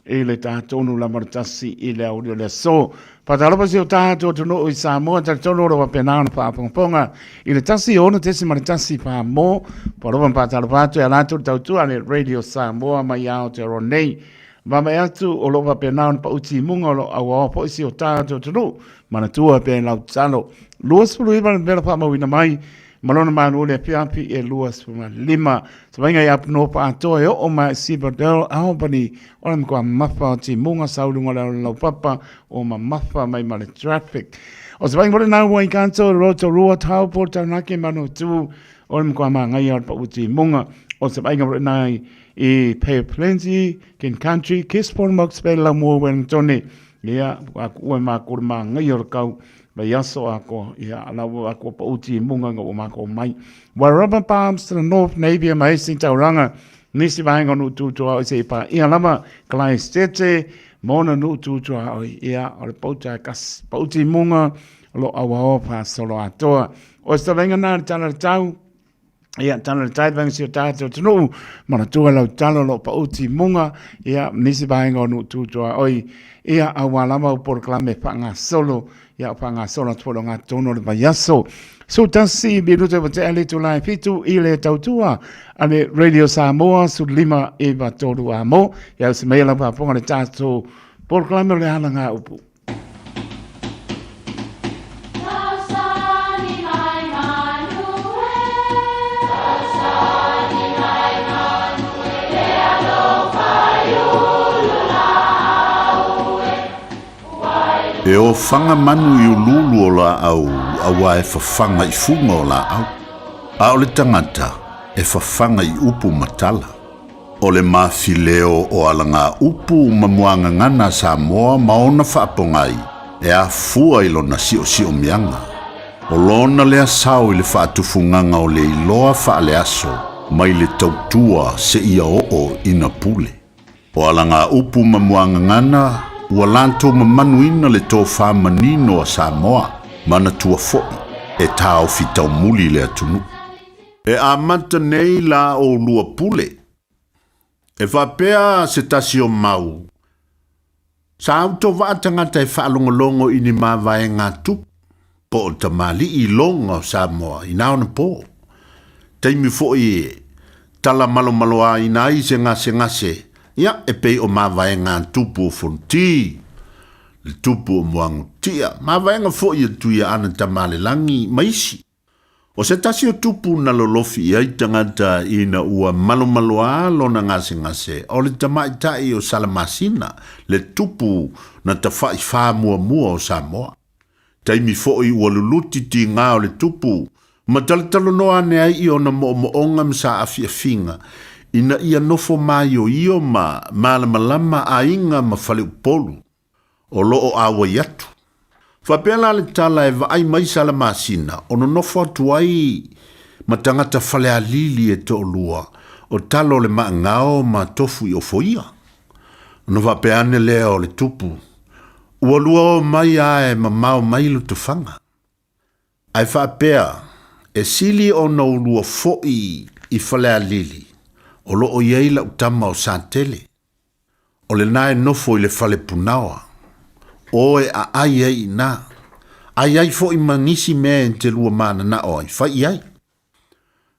i le tatonu lava le tasi i le aoauli o le aso. Faatalofa si o tātou atunuu i Samoa, talitonu o lo o faapena ona faafogafoga i le 106.1 Samoa. Ua lova ma faatalofa atu e ala atu le tautua a le Radio Samoa mai Aotearoa nei. Vaavaai atu o lo o faapena ona pau timuga o lo o auaoa foi si o tātou atunuu. Manatua pea i lau tatalo. 29 le mea faamauina mai ma lona malu o le afiafi e 25. Savaiga i Apunoa Faatoa e oo mai i Siverdale, Albany, o le matua mamafa o timuga sau i luga o le ala laupapa o mamafa mai ma le traffic. O se vaaiga foi lena ua i Kanto, Rotorua, Taupo, Taranaki, Manawatu, o le matua māngaia o le pau timuga. O se vaaiga foi lena i Bay of Plenty, King Country, Gisborne, Mokes Bay, Laumua, Wellingtone. Ia, a kuʻu e mākou le māngaia o le kau, Mai aso a ko, ia, ala ua a ko pa uti i munga nga ua mākou mai. Wairarapa Palms to the North, Napier, ma Hastings, Tauranga, nisi vaenga o nuu tūtū a oi se i pā ia lava, Clive Stete, mōna nuu tūtū a oi, ia, o le pouta e kas, pa uti i munga, o lo aua o pā solo atoa. O se tavenga nā le tala le tau, Ia, tala le tai vanga si o tātou atunuu, manatua lau talo lo pa uti munga, ia, nisi vaenga o nuu tutoa oi, ia, auā lava o polokalame whaangasolo, ia, o whaangasolo atu o ngā tono le vaiaso. So tasi, minuta wa te ale tū lai fitu i le tautua, a le Radio Samoa, su lima e va tolu a mo, ia, o se mea lau whaafonga le tātou polokalame o le ala ngā upu. E ofaga manu i uluulu o laau auā e fafaga i fuga o laau, a o le tagata e fafaga i upu ma tala. O le mafileo o alagaupu ma muagagana a Samoa ma ona faapogai e afua i lona siosiomiaga. O lona lea sao i le faatufugaga o le iloa faaleaso mai le tautua seia oo ina pule. O alagaupu ma muagagana ua latou mamanuina le tofā manino a Samoa, manatua foi e taofi taumuli le atunuu. E amata nei la oulua pule. E faapea se tasi o mau, Sa auto vaa tagata e faalogologo i ni mavaega a tupu, po o tamalii i loga o Samoa i na ona po. Taimi foi e tala malomaloaina ai se gasegase, ia, e pei o mavaega a tupu o Fonoti, le tupu o Muagutia, mavaega foi a Tuiaana Tamalelagi ma isi. O se tasi o tupu na lolofi i ai tagata ina ua malomaloā lona gasegase, o le tamaitai o Salamasina, le tupu na tafa'i fāmuamua o Samoa. Taimi fo'i ua luluti tigā o le tupu, ma talatalanoa ane ai i ona mo'omo'oga ma saafiafiga, ina ia nofo māioio ma malamalama aiga ma faleupolu. O lo o ʻauai atu. Faapea la le tala e vaai mai Salamasina o nonofo atu ai ma tagata falealili e toʻalua o talo o le maʻagao ma tofu i ofoia. Ona faapea ane lea o le tupu, Ua lua o mai a e mamao mai Lotofaga. Ae faapea, e sili ona ulua foʻi i Falealili o lo o i ai lau tama o Satele. O lena e nofo i le fale punaoa. O e aai ai iina. Ai ai foʻi ma nisi mea e te lua mananao ai, fai i ai.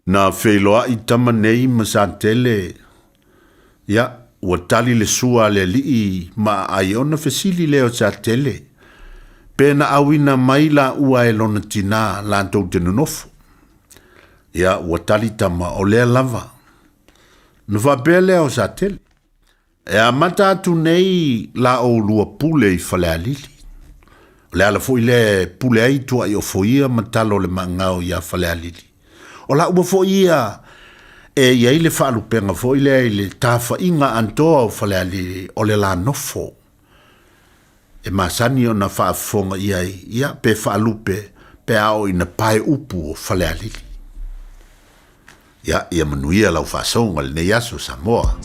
Na feiloai tama nei ma Satele, ia, ua tali le sua a le alii ma aai ona fesili lea o Satele, pe na auina mai laua e lona tinā latou te nonofo. Ia, ua tali tama, o lea lava. Na faapea lea o Satele, E amata atu nei la oulua pule i Falealili. O le ala foi lea e pule ai Tuaiofoia ma talo o le maagao iā Falealili. O laua foi ia e i ai le faalupega foi lea i le tafaiga antoa o Falealili o le la nofo. E masani ona faafofoga i ai, ia, pe faalupe, pe a oo ina pae upu o Falealili. Ia, ia manuia lau faasoga i lenei aso, Samoa.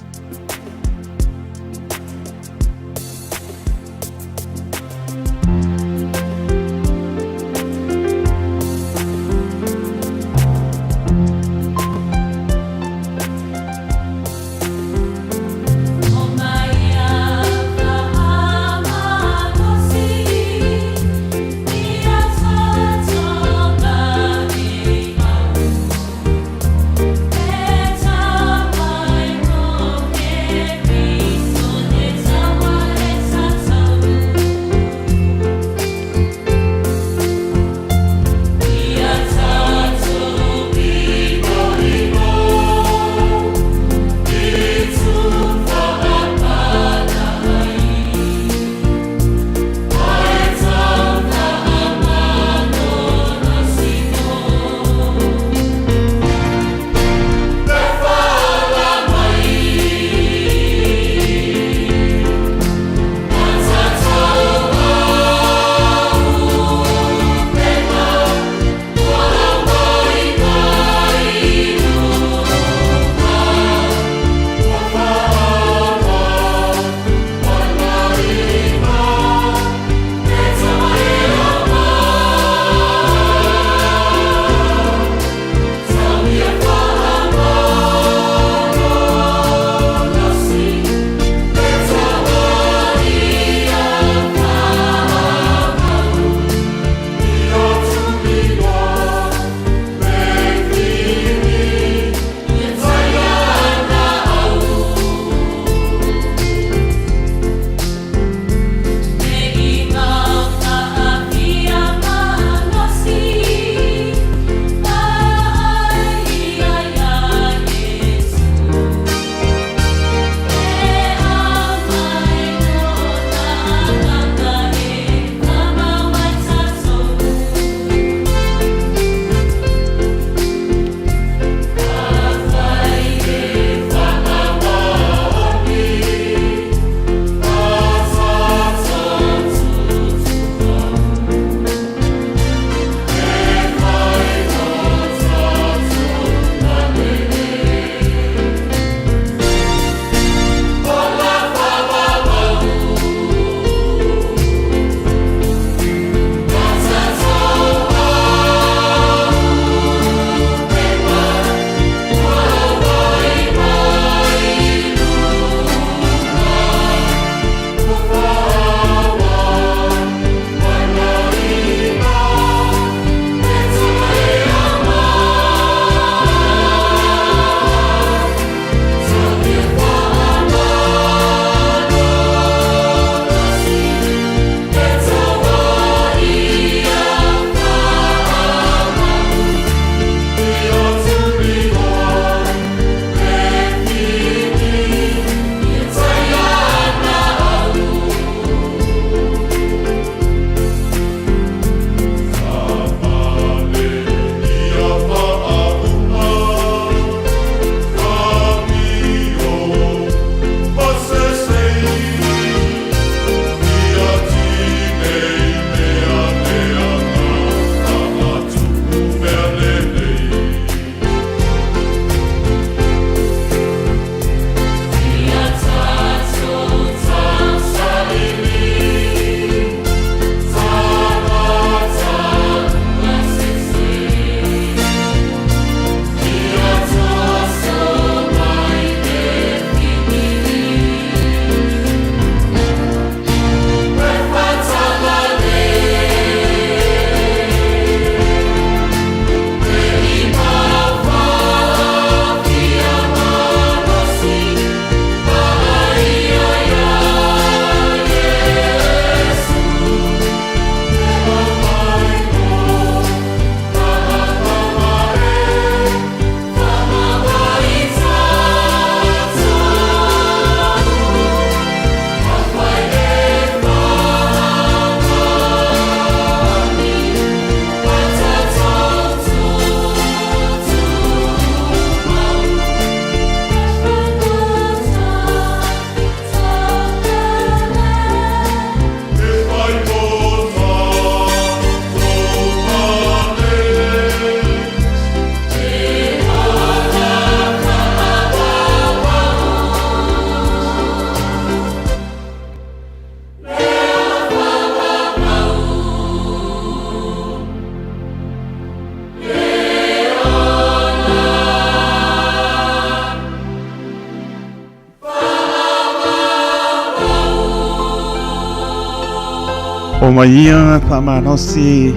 O mai ia faamalosi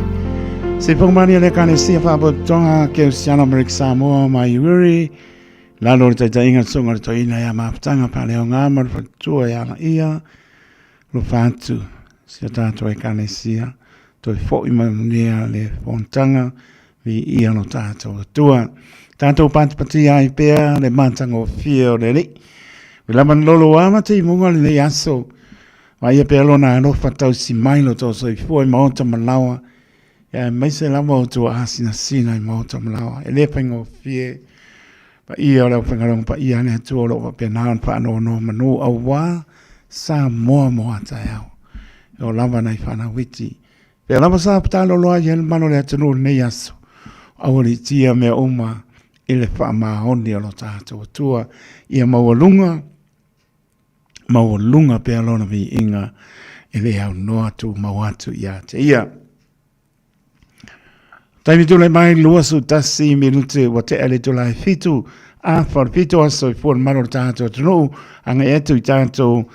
se fogomalia le Ekalesia Faapotopotoga Kerisiano Amerika Samoa mai Uri lalo o le taitaiga susuga le toeaina ia Mafutaga Faaleoga ma le faletua ia Alaia alofa atu si o tatou Ekalesia toe foi mai manuia le fonotaga viia lo tatou Atua. Tatou patipatia ai pea le matagofie o le Alii. Ua lava ni lolo a ma timuga lenei aso. Vaaia pea lona alofa tausi mai lo tou soifua i maota ma laoa, aemaise lava o tua asinasina i maota ma laoa. E le faigofie paia o le aufaigaluega paia a le Atua o lo o faapena ona faanonomanu aua Samoa mo a taeao. E oo lava nai fanau iti. Pea lava sa taloloa ai le mamalu o le atunuu i lenei aso, aualiitia mea uma i le faamaoni o lo tatou Atua, ia maualuga, maualuga pea lona viiga e le aunoa tumau atu ia te ia. Taimi tulai mai 21 minute ua tea le itula e fitu afa o le fito aso i fua le mamalu o le tatou atunuu agai atu i tatou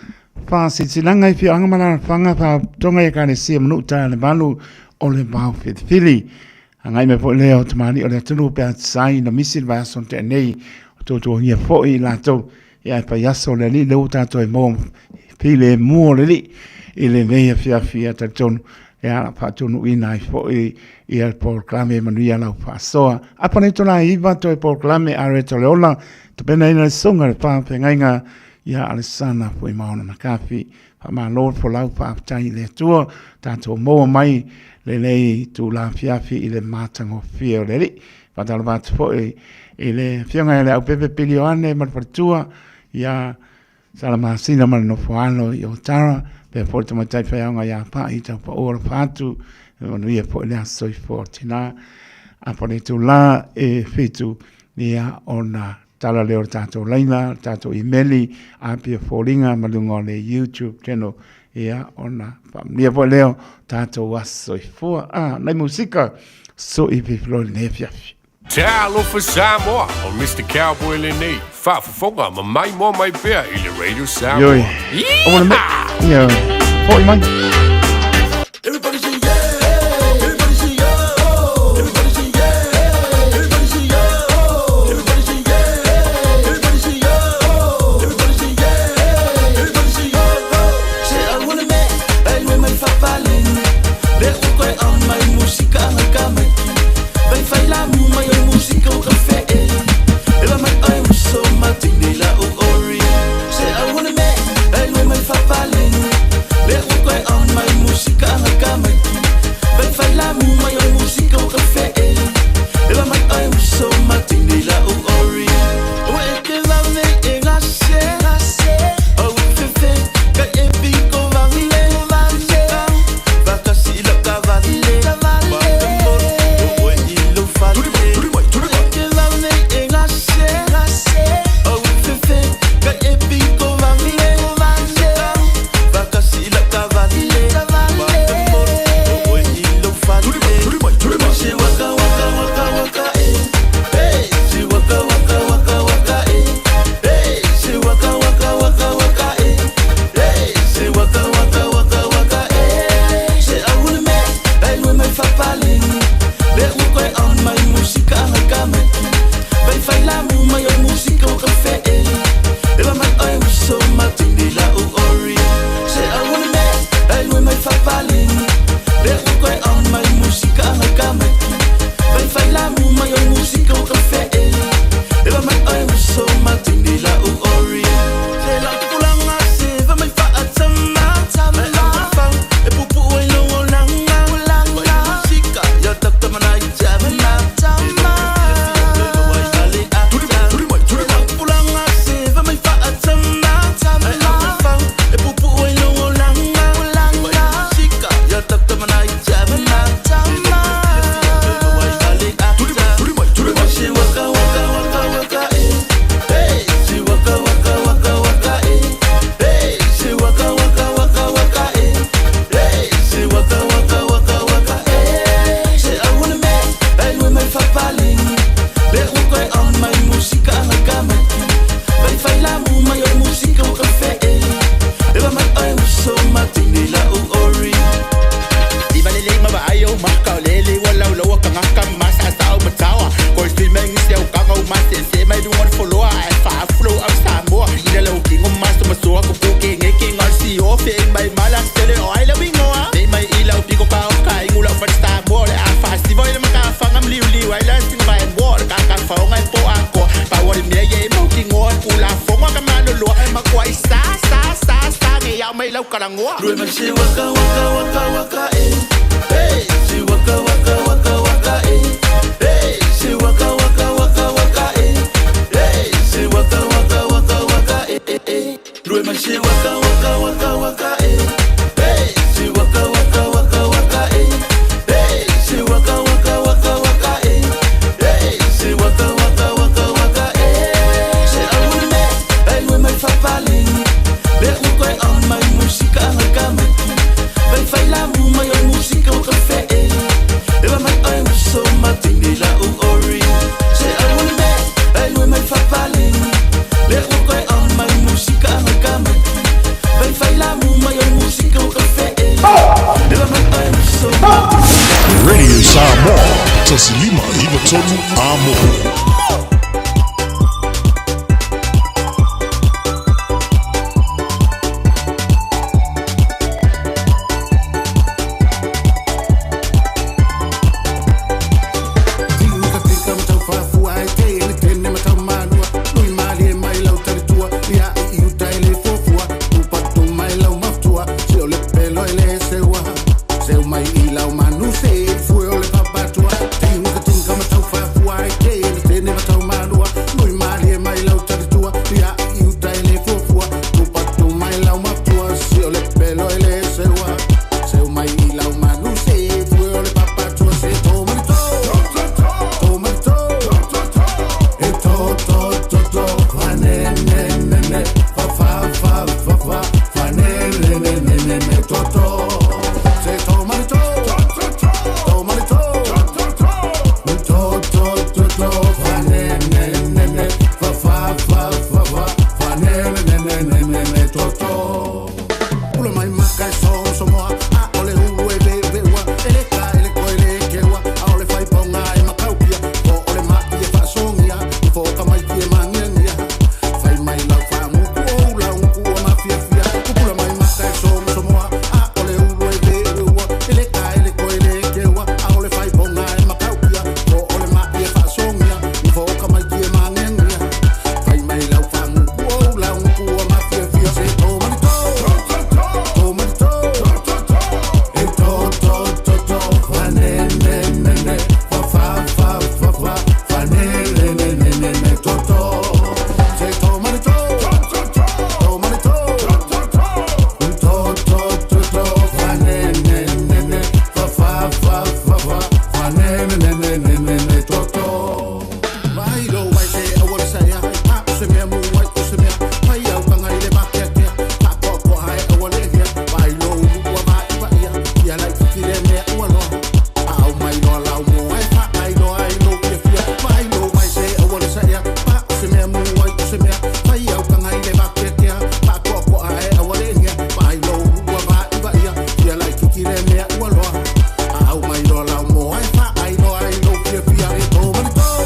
faasilasilaga i afioaga ma alaalafaga faalapotopotoga i ekalesia ma nuu ta le valu o le vao filifili. Agai mai foi lea o tamalii o le atunuu pe a sai na misi le vaiaso na tea nei o tuatuagia foi i latou ia e fai aso le alii lea ua tatou e maua filemu o le alii i lenei afiafi ia talitonu ia faatunuuina ai foi ia le polokalame manuia lau faasoa. Afa le itula e 9 toe polokalame a Reto Leola tapenaina le susuga i le faafeagaiga ia Alesana Fuimaono Makafi. Faamalo le folau, faafetai i le Atua, tatou maua mai lenei itula afiafi i le matagofie o le Alii. Faatalofa atu foi i le Afioga ia Leaupepe Pili Ioane ma le faletua ia Salamasina ma le nofo alo i Otara, pea foi le tamaitai faiaoga ia Pa'i Taupaua alofa atu, e manuia foi le aso soifua o tina. Afa le itula e 7 ia ona tala lea o le tatou laina, le tatou imeli, apia foliga ma luga o le YouTube channel, ia ona faamanuia foi lea o tatou aso soifua. Ah, nai musika, soi fifiloi lenei afiafi. Talofa Samoa, o Mr. Cowboy lenei, faafofoga ma maimoa mai pea i le Radio Samoa. Ioi. Aua le mea. Ioi. Foi mai. Everybody say yeah. Everybody say oh. Everybody say yeah. Everybody say oh. Everybody say yeah. Everybody say oh. Everybody say yeah. Everybody say oh. Se aule me, ai me mai fapaleni. Le o koe on mai musika ngai ka mai. Vai fai la mu mai o musika o ka fe e. Ela mai ai o so matine la o ori. Se aule me, ai me mai fapaleni. Le o koe on mai musika ngai ka mai. Vai fai la mu mai o musika o ka fe e. Ela mai ai o so matine la o ori. O e te vave e ngase. O fefe ka e piko vave. Vakasi la ka vale. O e ilo fale. O e te vave e ngase. O fefe ka e piko vave. Vakasi la ka vale. O e ilo fale. Se waka waka waka waka e. Hey, se waka waka waka waka e. Hey, se waka waka waka waka e. Hey, se waka waka waka waka e. Se aule me, ai me mai fapaleni. Le u koe on mai musika ngai ka mai. Vai fai la mu mai o musika o ka fe e. Ela mai ai o so matine la o ori. Se aule me, ai me mai fapaleni. Le u koe on mai musika ngai ka mai. Vai fai la mu mai o musika o ka fe e. Ela mai ai o so matine la o ori. Se la tupulanga se va mai fa atama. Ai au fau e pupu ai lo o langa. Vai musika ya takta mana i tama. Tupulanga se va mai fa atama. Ai au fau e pupu ai lo o langa. Vai musika ya takta mana i tama. Se waka waka waka waka e. Hey, se waka waka waka waka e. Hey, se waka waka waka waka e. Hey, se waka waka waka waka e. Se aule me, ai falagoa. Lue mai se waka waka waka waka e. Hey, se waka waka waka waka e. Hey, se waka waka waka waka e. Hey, se waka waka waka waka e e e. Lue mai se waka waka waka waka e. Hey, se waka waka waka waka e. Hey, se waka waka waka waka e. Hey, se waka waka waka waka e. Se aule me, hey lue mai fapale. Le ukoe on mai musika anga kamaki. Vai fai la mu mai o musika o kafe e. Ewa mai oi uso matini la u ori. Se aule me, hey lue mai fapale. Le ukoe on mai musika anga kamaki. Vai fai la mu mai o musika o kafe e. Ewa mai oi uso Radio Samoa, Tasilima Ivatonu Amo. Mai loa lau mo ai fa ai loa ai lo fia fia e to mani to.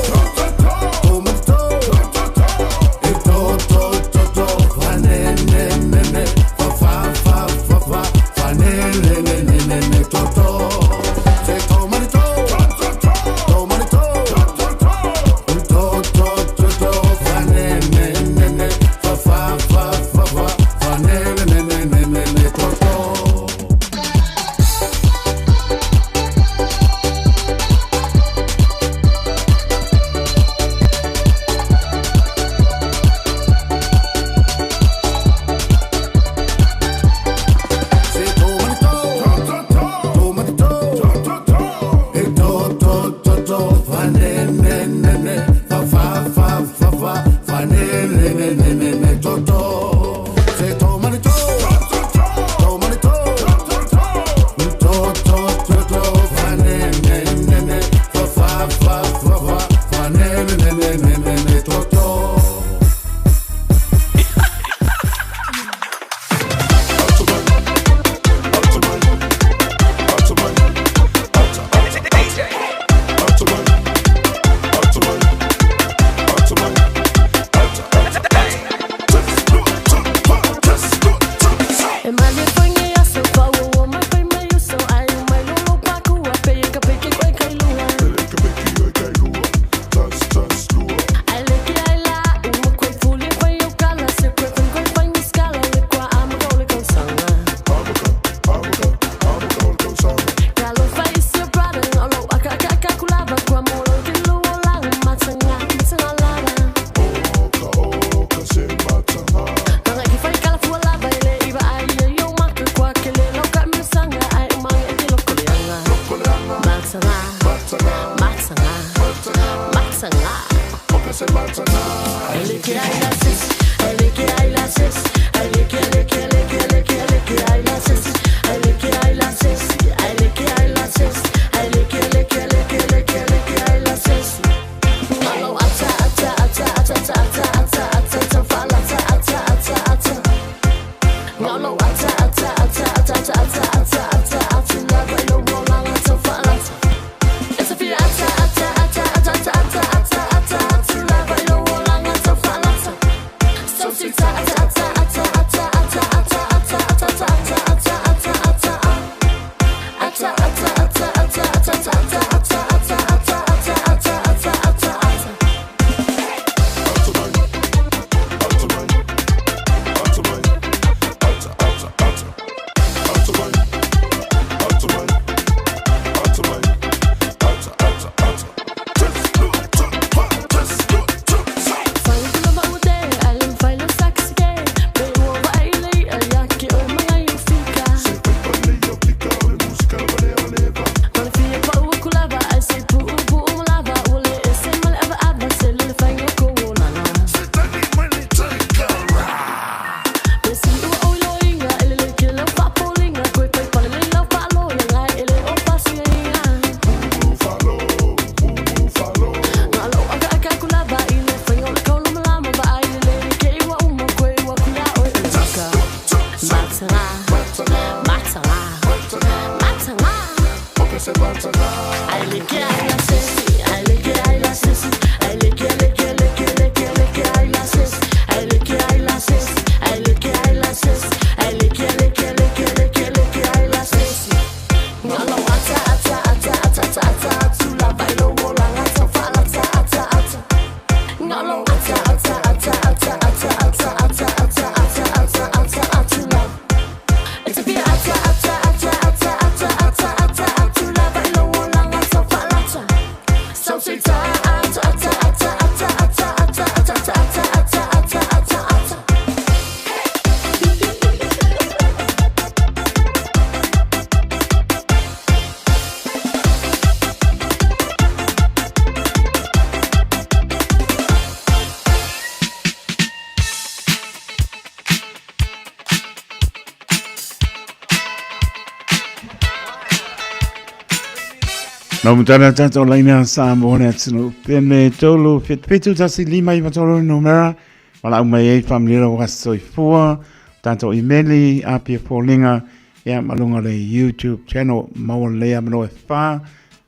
No mutana tātou laina sa mo le atunu. Pene tolu fit fitu tasi lima i matolo numera. Wala umai e whamlira wa soifua. Tātou imeli apia pōlinga. Ia malunga le YouTube channel maua lea mano e whā.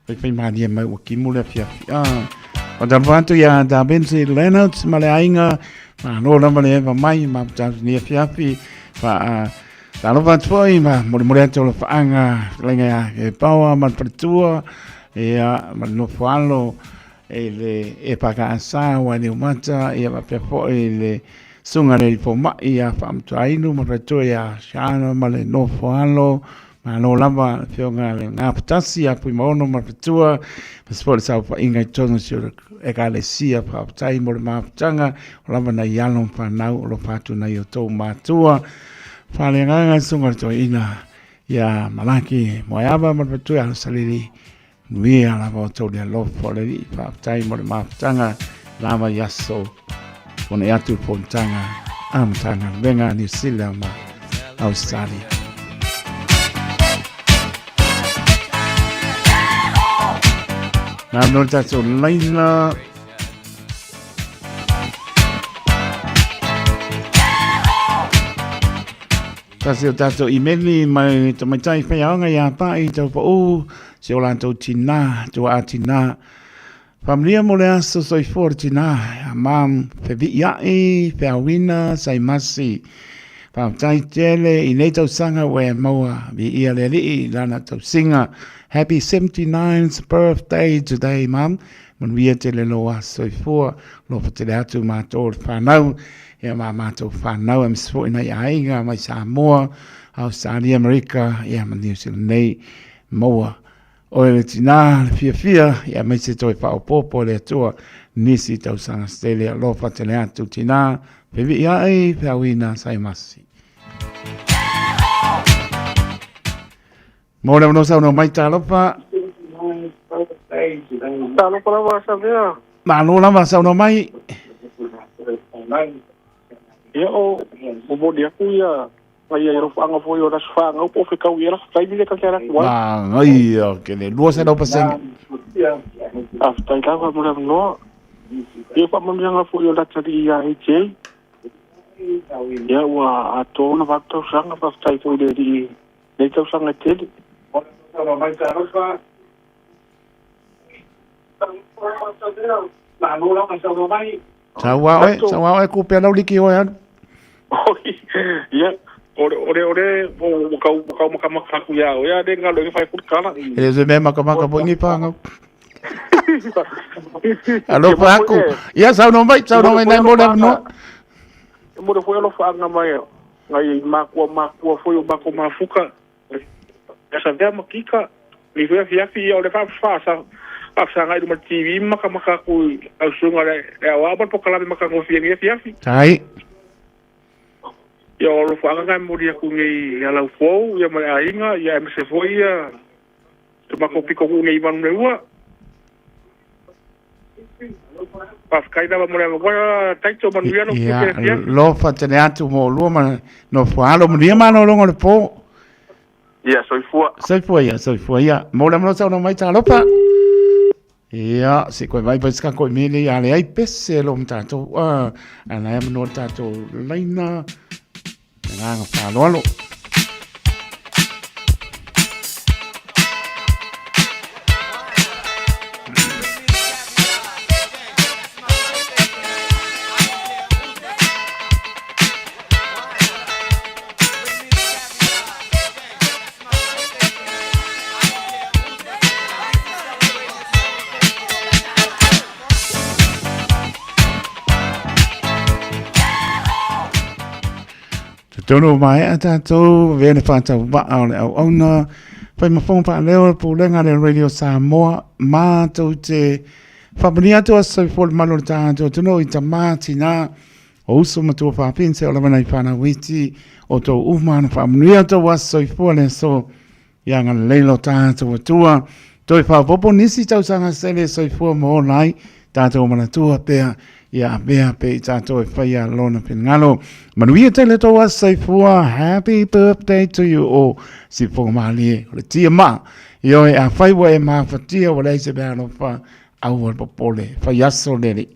Whai whai māria mau wa ki mule fia fia. O tā whātu ia tā Bensi Leonards ma le ainga. Ma no lama le ewa mai ma tātou nia fiafi. Wha Talofa atu foi ma molemole atu o le faaga fetalaiga ia e paoa ma le faletua ia ma le nofo alo i le EFKS ua Niumata ia faapea foi i le susuga i le alii fomai ia Faamatuainu ma le faletua ia Shana ma le nofo alo. Malo lava le afioga i le Gafatasi ia Fuimaono ma le faletua aemaise foi le saofaiga i totonu o si o Ekalesia. Faafetai mo le mafutaga o lava nai alo ma fanau o alofa atu nai o tou matua. Faaleagaga susuga le toeaina ia Malaki Moeava ma le faletua ia Salili. Manuia lava o tou le alofa o le Alii. Faafetai mo le mafutaga lava i aso tuanai atu i fonotaga a Matagaluega a Niu Sila ma Australia. Nā no tātou laina. Tasi o tātou imeli mai tamaitai whaiaonga i a pa'i tau pa u, se o lātou tinā, tua a tinā. Whamaria mo le aso soifua le tinā, a mam whewii a'i, wheawina, sai masi. Whaatai tele i nei tausaga ua e maua viia le Alii lana tausiga. Happy 79th birthday today, Mum. Manuia tele lou aso soifua, alofa tele atu matou le whanau, ia ma matou whanau aemaise foi nai aiga mai Samoa, Australia, Amerika, ia ma New Zealand nei, maua oe le tinā, le fiafia, ia aemaise toe faaopoopo e le Atua nisi tausaga se tele, alofa tele atu tinā, fevi'i ai, feauina, saimasi. Mo le avanoa saunoa mai talofa. Talofa lava Savea. Malo lava saunoa mai. Ia o momoli aku ia ngai ai alofaga foi o le aso fagau po o fekau i ai lafa taimi lea ta te ala atu ai. Manaia tele, 200%. Faafetai lava mo le avanoa. Ia faamanuiaga foi o le atalii ia AJ. Ia ua atoa ona 8 tausaga, faafetai foi i le Alii i lenei tausaga e tele. Sau a oe, sau a oe ku pea lau liki oe alu. Ia, o le o le o le ua tau ua tau makamaka atu ia oe a le galo i fai atu le tala. E le o se mea makamaka foi ni pāngau. Alofa aku. Ia, saunoa mai, saunoa mai nai mo le avanoa. E momoli foi alofaaga mai nai makua makua foi o matou mafuta ia Savea ma Kika nei foi afiafi ia o le faafesagai i luma o le TV ma matamata atu i lau susuga le aoao ma le polokalame matagofie nei afiafi. Tai. Ia o alofaaga na e momoli atu nei ia lau fou ia ma le aiga ia aemaise foi ia si o matou pitonuu nei i Vanumeua. Faafetai lava mo le avanoa Taito, manuia lou Ia, tiute afiafi. lofa tele atu mo oulua ma nofo alo, manuia malologa o le po. Ia, soifua. Soifua ia, soifua ia. Mo le avanoa saunoa mai talofa. Ia, se koe vai vai se tatou i mea nei a leai pese lo ma tatou, a la e avanoa le tatou laina. Le agaga faaaloalo. Totonu o maea tātou, vea le whātau waa o le auauna, whai mafonga whaaleo le pūlenga le Radio Samoa, mātou te whapani atu a soifua le malu o le tātou tunu i ta mātinā, o uso matua whāpin se o lawa nei whānau iti, o tō uma na whaamanuia tō aso soifua le aso Ia agalelei lo tātou Atua, toe faaopoopo nisi tausaga sele soifua ma ola ai tātou manatua pea ia avea pe i tātou e whaia lona finagalo. Manuia tele tō aso soifua, happy birthday to you all. Sifoga mālie, o le tia maa, i oe a whai ua e māwhatia ua leai se mea alofa, aua le popole, whai aso lele.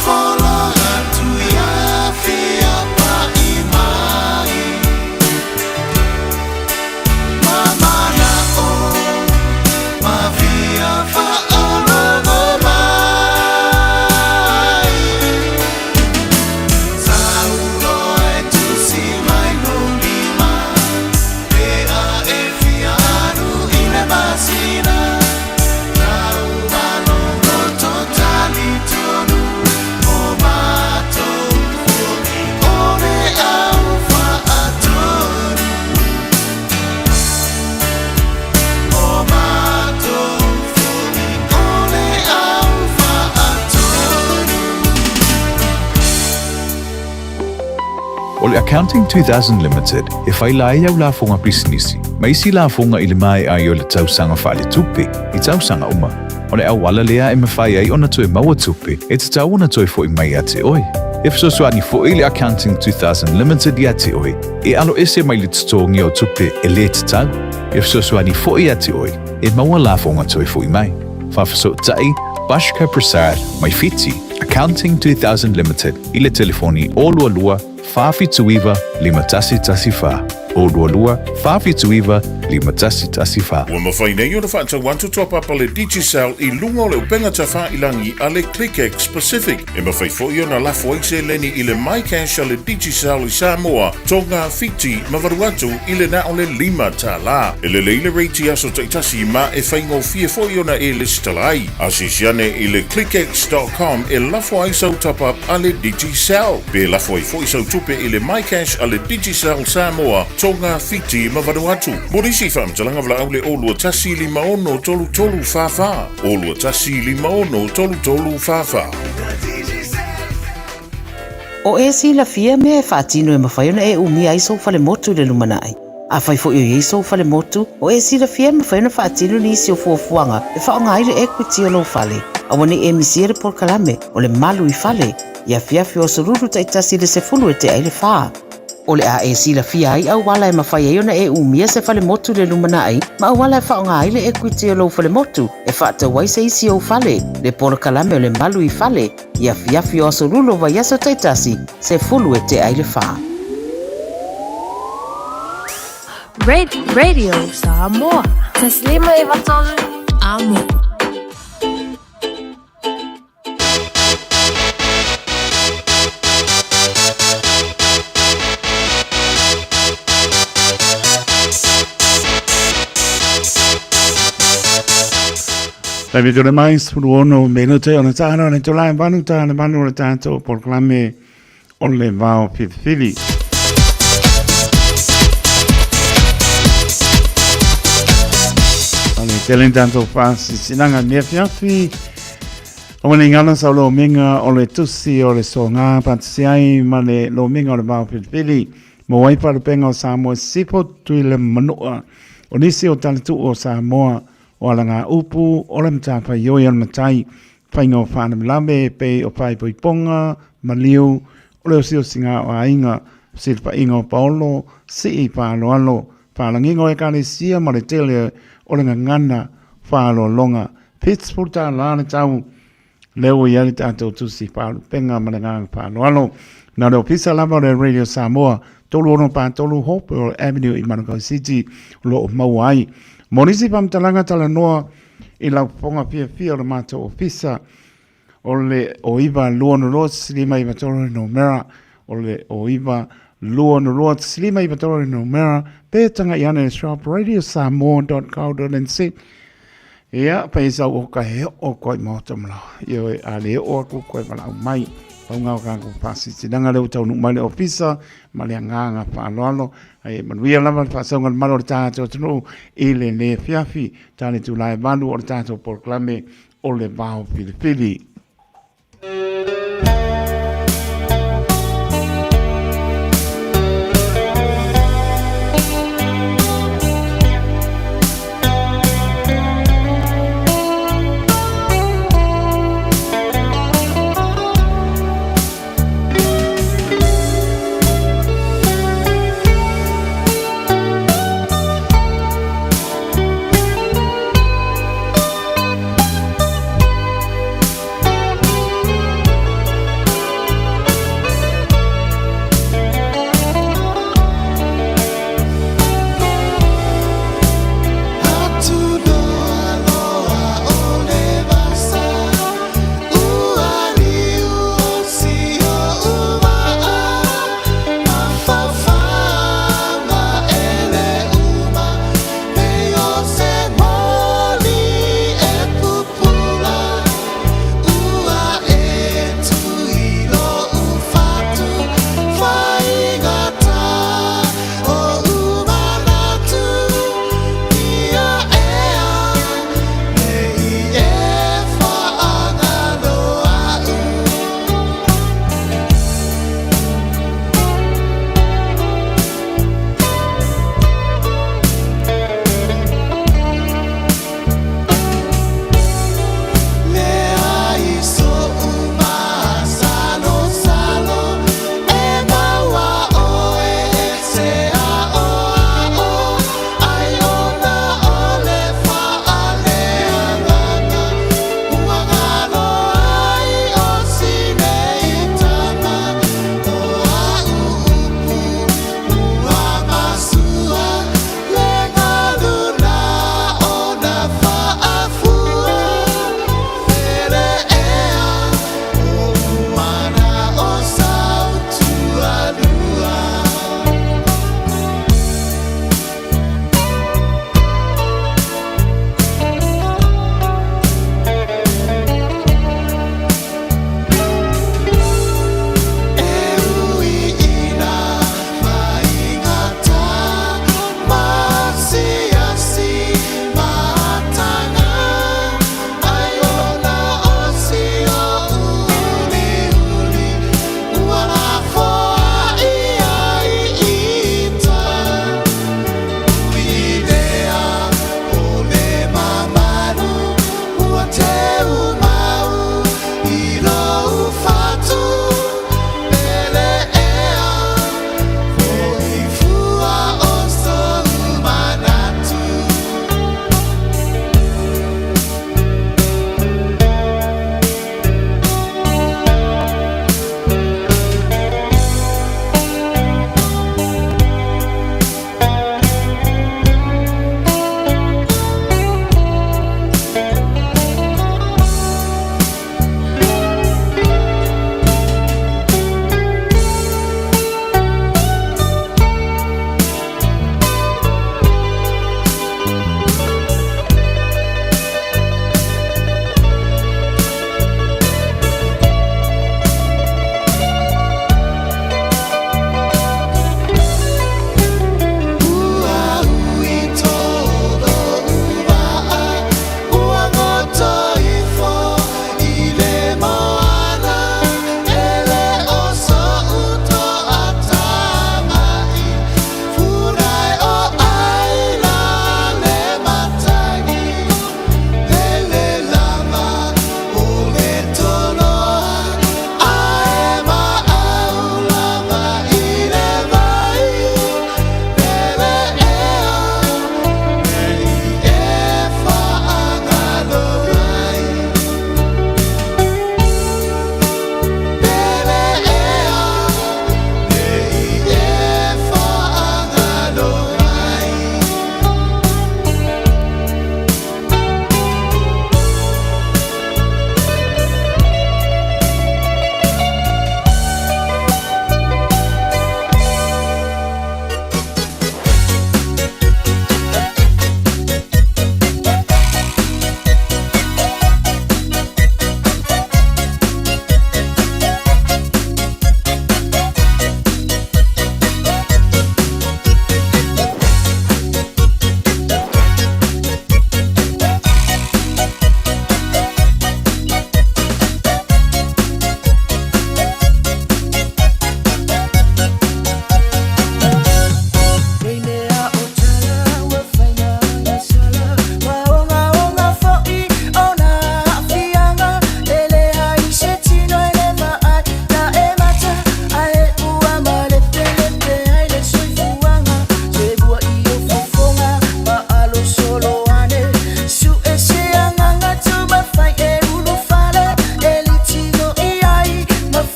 fola atu ia fia pa'i mai. Ma mana'o ma fia fa'alogo mai. Saulo e tusi mai lou lima, pe a e fia alu i le masina. Tau maloloto talitonu, o matou fo'i o le au fa'atonu. O matou fo'i o le au fa'atonu. O le Accounting 2000 Limited e faila ai au lafoga pisinisi ma isi lafoga i le maea ai o le tausaga faaletupe i tausaga uma. O le auala lea e mafai ai ona toe maua tupe e tatau ona toe fo'i mai ia te oe. E fesoasoani fo'i le Accounting 2000 Limited ia te oe e aloese mai le totogia o tupe e lē tatau. E fesoasoani fo'i ia te oe e maua lafoga toe fo'i mai. Faafesootai Bashka Prasad mai Fiti, Accounting 2000 Limited i le telefoni 022 479 5114, 022 479 5114. Ua mafai nei ona faatau atu top-up a le Digicel i luga o le upega tafailagi a le ClickX Pacific. E mafai foi ona lafo ai seleni i le MyCash a le Digicel i Samoa, Tonga, Fiti ma Vanuatu i le na o le $5. E lelei le rate i aso taitasi ma e faigofie foi ona e lesitala ai. Asiasi ane i le clickx.com e lafo ai sau top-up a le Digicel. Pe lafo ai foi sau tupe i le MyCash a le Digicel Samoa, Tonga, Fiti ma Vanuatu. Mo nisi faamatalaga valaau le 021 56 33 44, 021 56 33 44. O e silafia mea e faatino e mafai ona e umia ai sou falemotu i le lumanai. Afai foi o i ai sou falemotu, o e silafia e mafai ona faatino nisi o fuafuaga e faaaoga ai le equity o lou fale. Aua ne i e misia le polokalame o le Malu i Fale i afiafi o aso Lulu taitasi i le 3:50. O le a e silafia ai auala e mafai ai ona e umia se falemotu i le lumanai ma auala e faaaoga ai le equity o lou falemotu e faatau ai se isi ou fale, le polokalame o le Malu i Fale i afiafi o aso Lulu o vaiaso taitasi, 3:50. Radio Samoa. 153 Amo. Taimi tole mai, 16 minute o le tāna o le tolai vanu tāna vanu o le tātou polokalame o le vao whiwhiwhi. Ale tele tātou whāsisinaga mea whiawhi. O wani ngana sa lo minga o le tusi o le so ngā patisi ai ma le lo minga o le vao whiwhiwhi. Mo wai palupenga o Samoa sipo tui le manua. O nisi o tale o Samoa o ala ngā upu o le matawhaioi o le matai whainga o whānamalame pe o whaipoiponga, maliu, o le osiosinga o aiga, silpainga o paolo, sii whaaloalo, whaalanginga o ekalesia ma le tele o le ngangana whaalolonga. Pittsburgh tā la le tau, leo i ali tātou tusi whaalupenga ma le nganga whaaloalo. Nā le ofisa lava o le Radio Samoa, 36 pa 3 Hopewell Avenue i Manukau City, lo o maua ai. Mo nisi whamtalanga tala noa i lau fonga fia fia o le mātou ofisa, o le o iwa lua no loa silima i matoro no mera, o le o iwa lua no loa silima i matoro no mera, pe tanga i ane shop radiosamoa.co.nz. Ia, pe sau o ka he o koe maota mala. Ia e a le o aku koe mala mai. Pau ngau ka ko pasi tinanga le utau nu mai le ofisa, ma le nganga whaaloalo. Ai manuia lava le whaasauga le malo o le tātou atunuu i le le fiafi, tā le tūlae valu o le tātou polokalame o le vao filifili.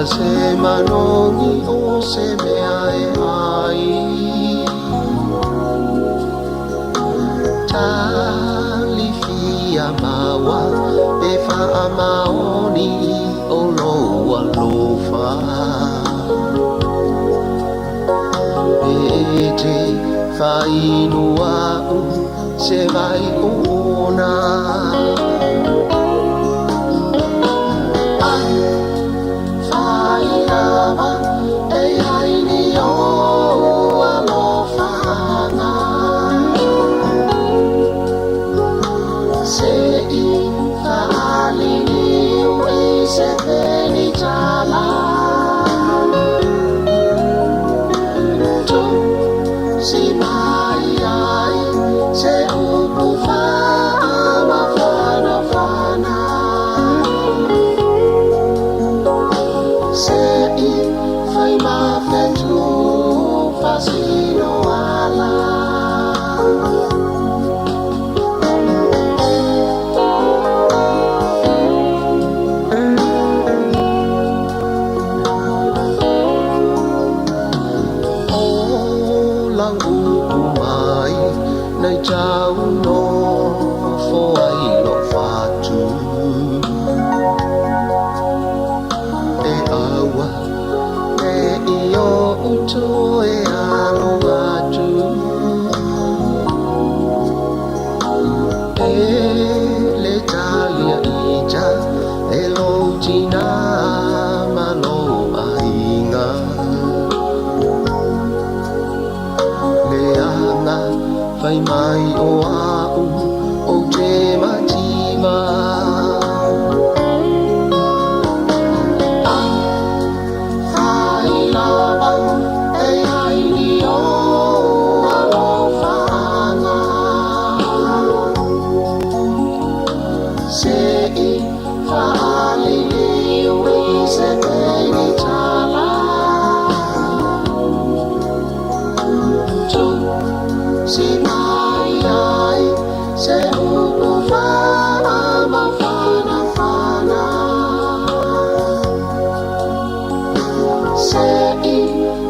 se manogi o se mea e ai. Talifia maua e faamaoni o lou alofa. E te fainu a'u se vai ona. Ai lava e ai ni o alofaga. Se i faaliliu i se penitala. Tu si mai ai se upu faamafanafana. Se i fai mafetu fasino ala. O lau upu mai nei tau no fo ai lo fatu. E aua e i o uto e alo atu. E le talia ija e lo tina ma lo ainga. Le anga fai mai o au o te mativa. Fai lava e ai ni o alofaga. Se i faaliliu i se penitala. Tu si mai ai se upu faamafanafana. Se i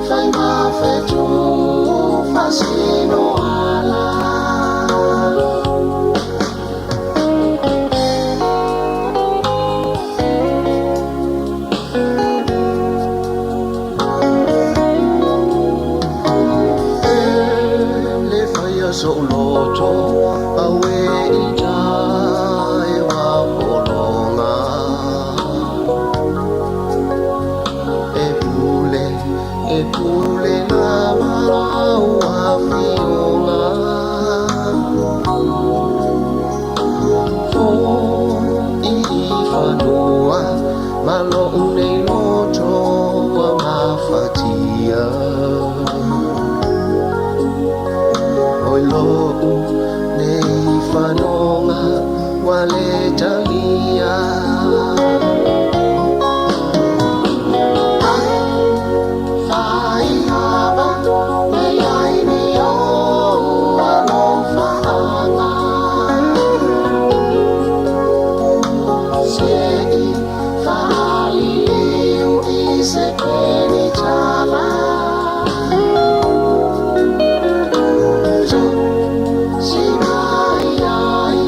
fai mafetu fasino ala. E le whaia so loto awe i tai wa polonga. E pule na marau a whionga. Fo i whanua ma lo unei loto wa mawhatia. Oi lo'u nei whanonga wa le talia. Fai lava e ai ni o alofaga. Se i faaliliu i se penitala. Tu si mai ai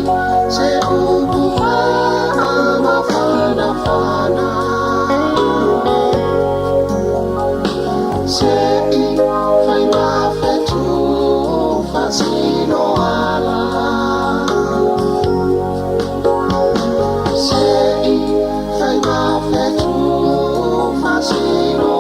se upu faamafanafana. Se i fai mafetu fasino ala. Se i fai mafetu fasino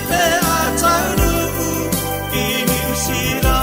pe a taunuu i Niu Sila.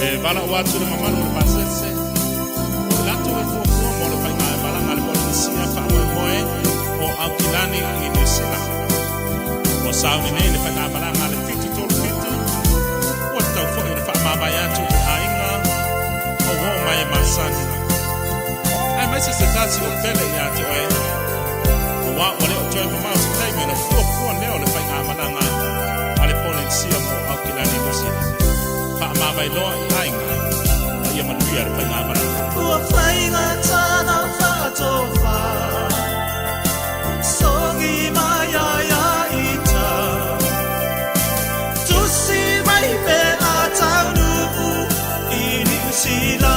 E valaau atu le mamalu o le pasese o le latou e fuafua mo le faigamalaga a le Polenisia faamoemoe o Aukilani i Niu Sila. Ua sauni nei le faigamalaga a le 737, ua tatau foi ona faamavae atu i aiga o uo mai e masani, aemaise se tasi o pele ia te oe, auā ua le o toe mamao se taimi ona fuafua lea o le faigamalaga a le Polenisia mo Aukilani i Niu Sila. Faamavae loa i aiga a ia manuia le faigamalaga. Ua faigata na faatofa Songi mai ai a ita Tusi mai pe a taunuu i Niu Sila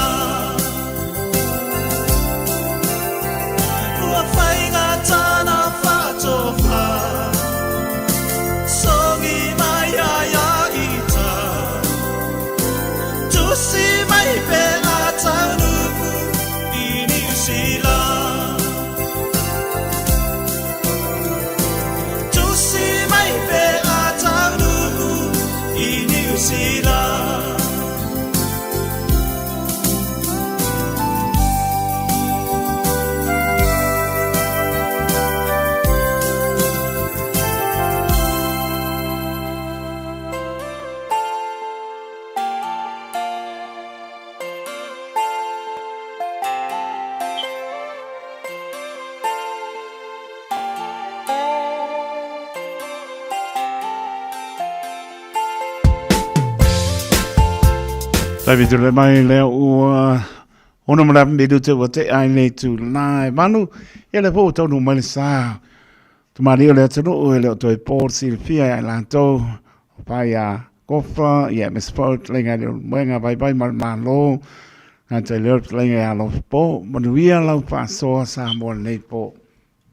Ua faigata na faatofa Songi mai ai a ita Tusi mai pe a taunuu i Niu Sila Tusi mai pe a taunuu i Niu Sila. Taimi tule mai lea ua ono ma lapi minute ua te ai nei tu la e manu ia le po taunu mai le sa tumani o le atunuu e le o toe po silafia ia i latou o pai a Kofa ia Miss Pout lenga le moenga vai vai ma le Malo ngā tai leo lenga ia lofi po manuia lau faasoa Samoa lenei po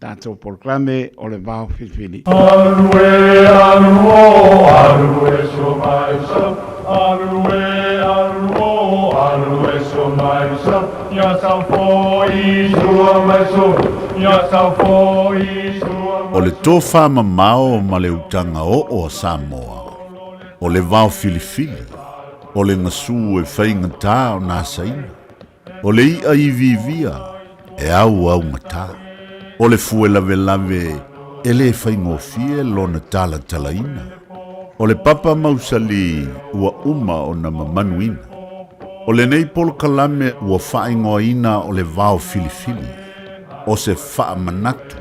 tatou polokalame o le vao filifili. Alu e alu o alu e so mai so alu e alu o alu e so mai so ia sau foi sua mai so ia sau foi sua O le tofa mamao ma le utaga oo a Samoa, o le vao filifili, o le gasu e faigata ona asaina, o le i'a iviivia e auaugata, o le fue lavelave e lē faigofie lona talatalaina, o le papa mausali ua uma ona mamanuina. O lenei polokalame ua faaigoaina o le vao filifili, o se faamanatu,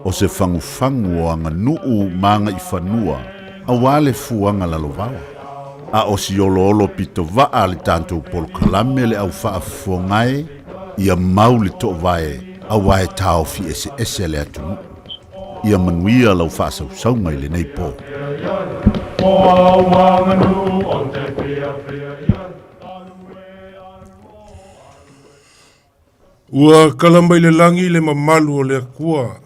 o se fagufagu o aganuu ma agaifanua auā le fuaga lalovaoa. A o si oloolo pitovaa a le tatou polokalame le au faafofoga e, ia mau le toovae auā e taofi eseese le atunuu. Ia manuia lau faasausauga i lenei po. Ua kala mai le lagi le mamalu o le Akua,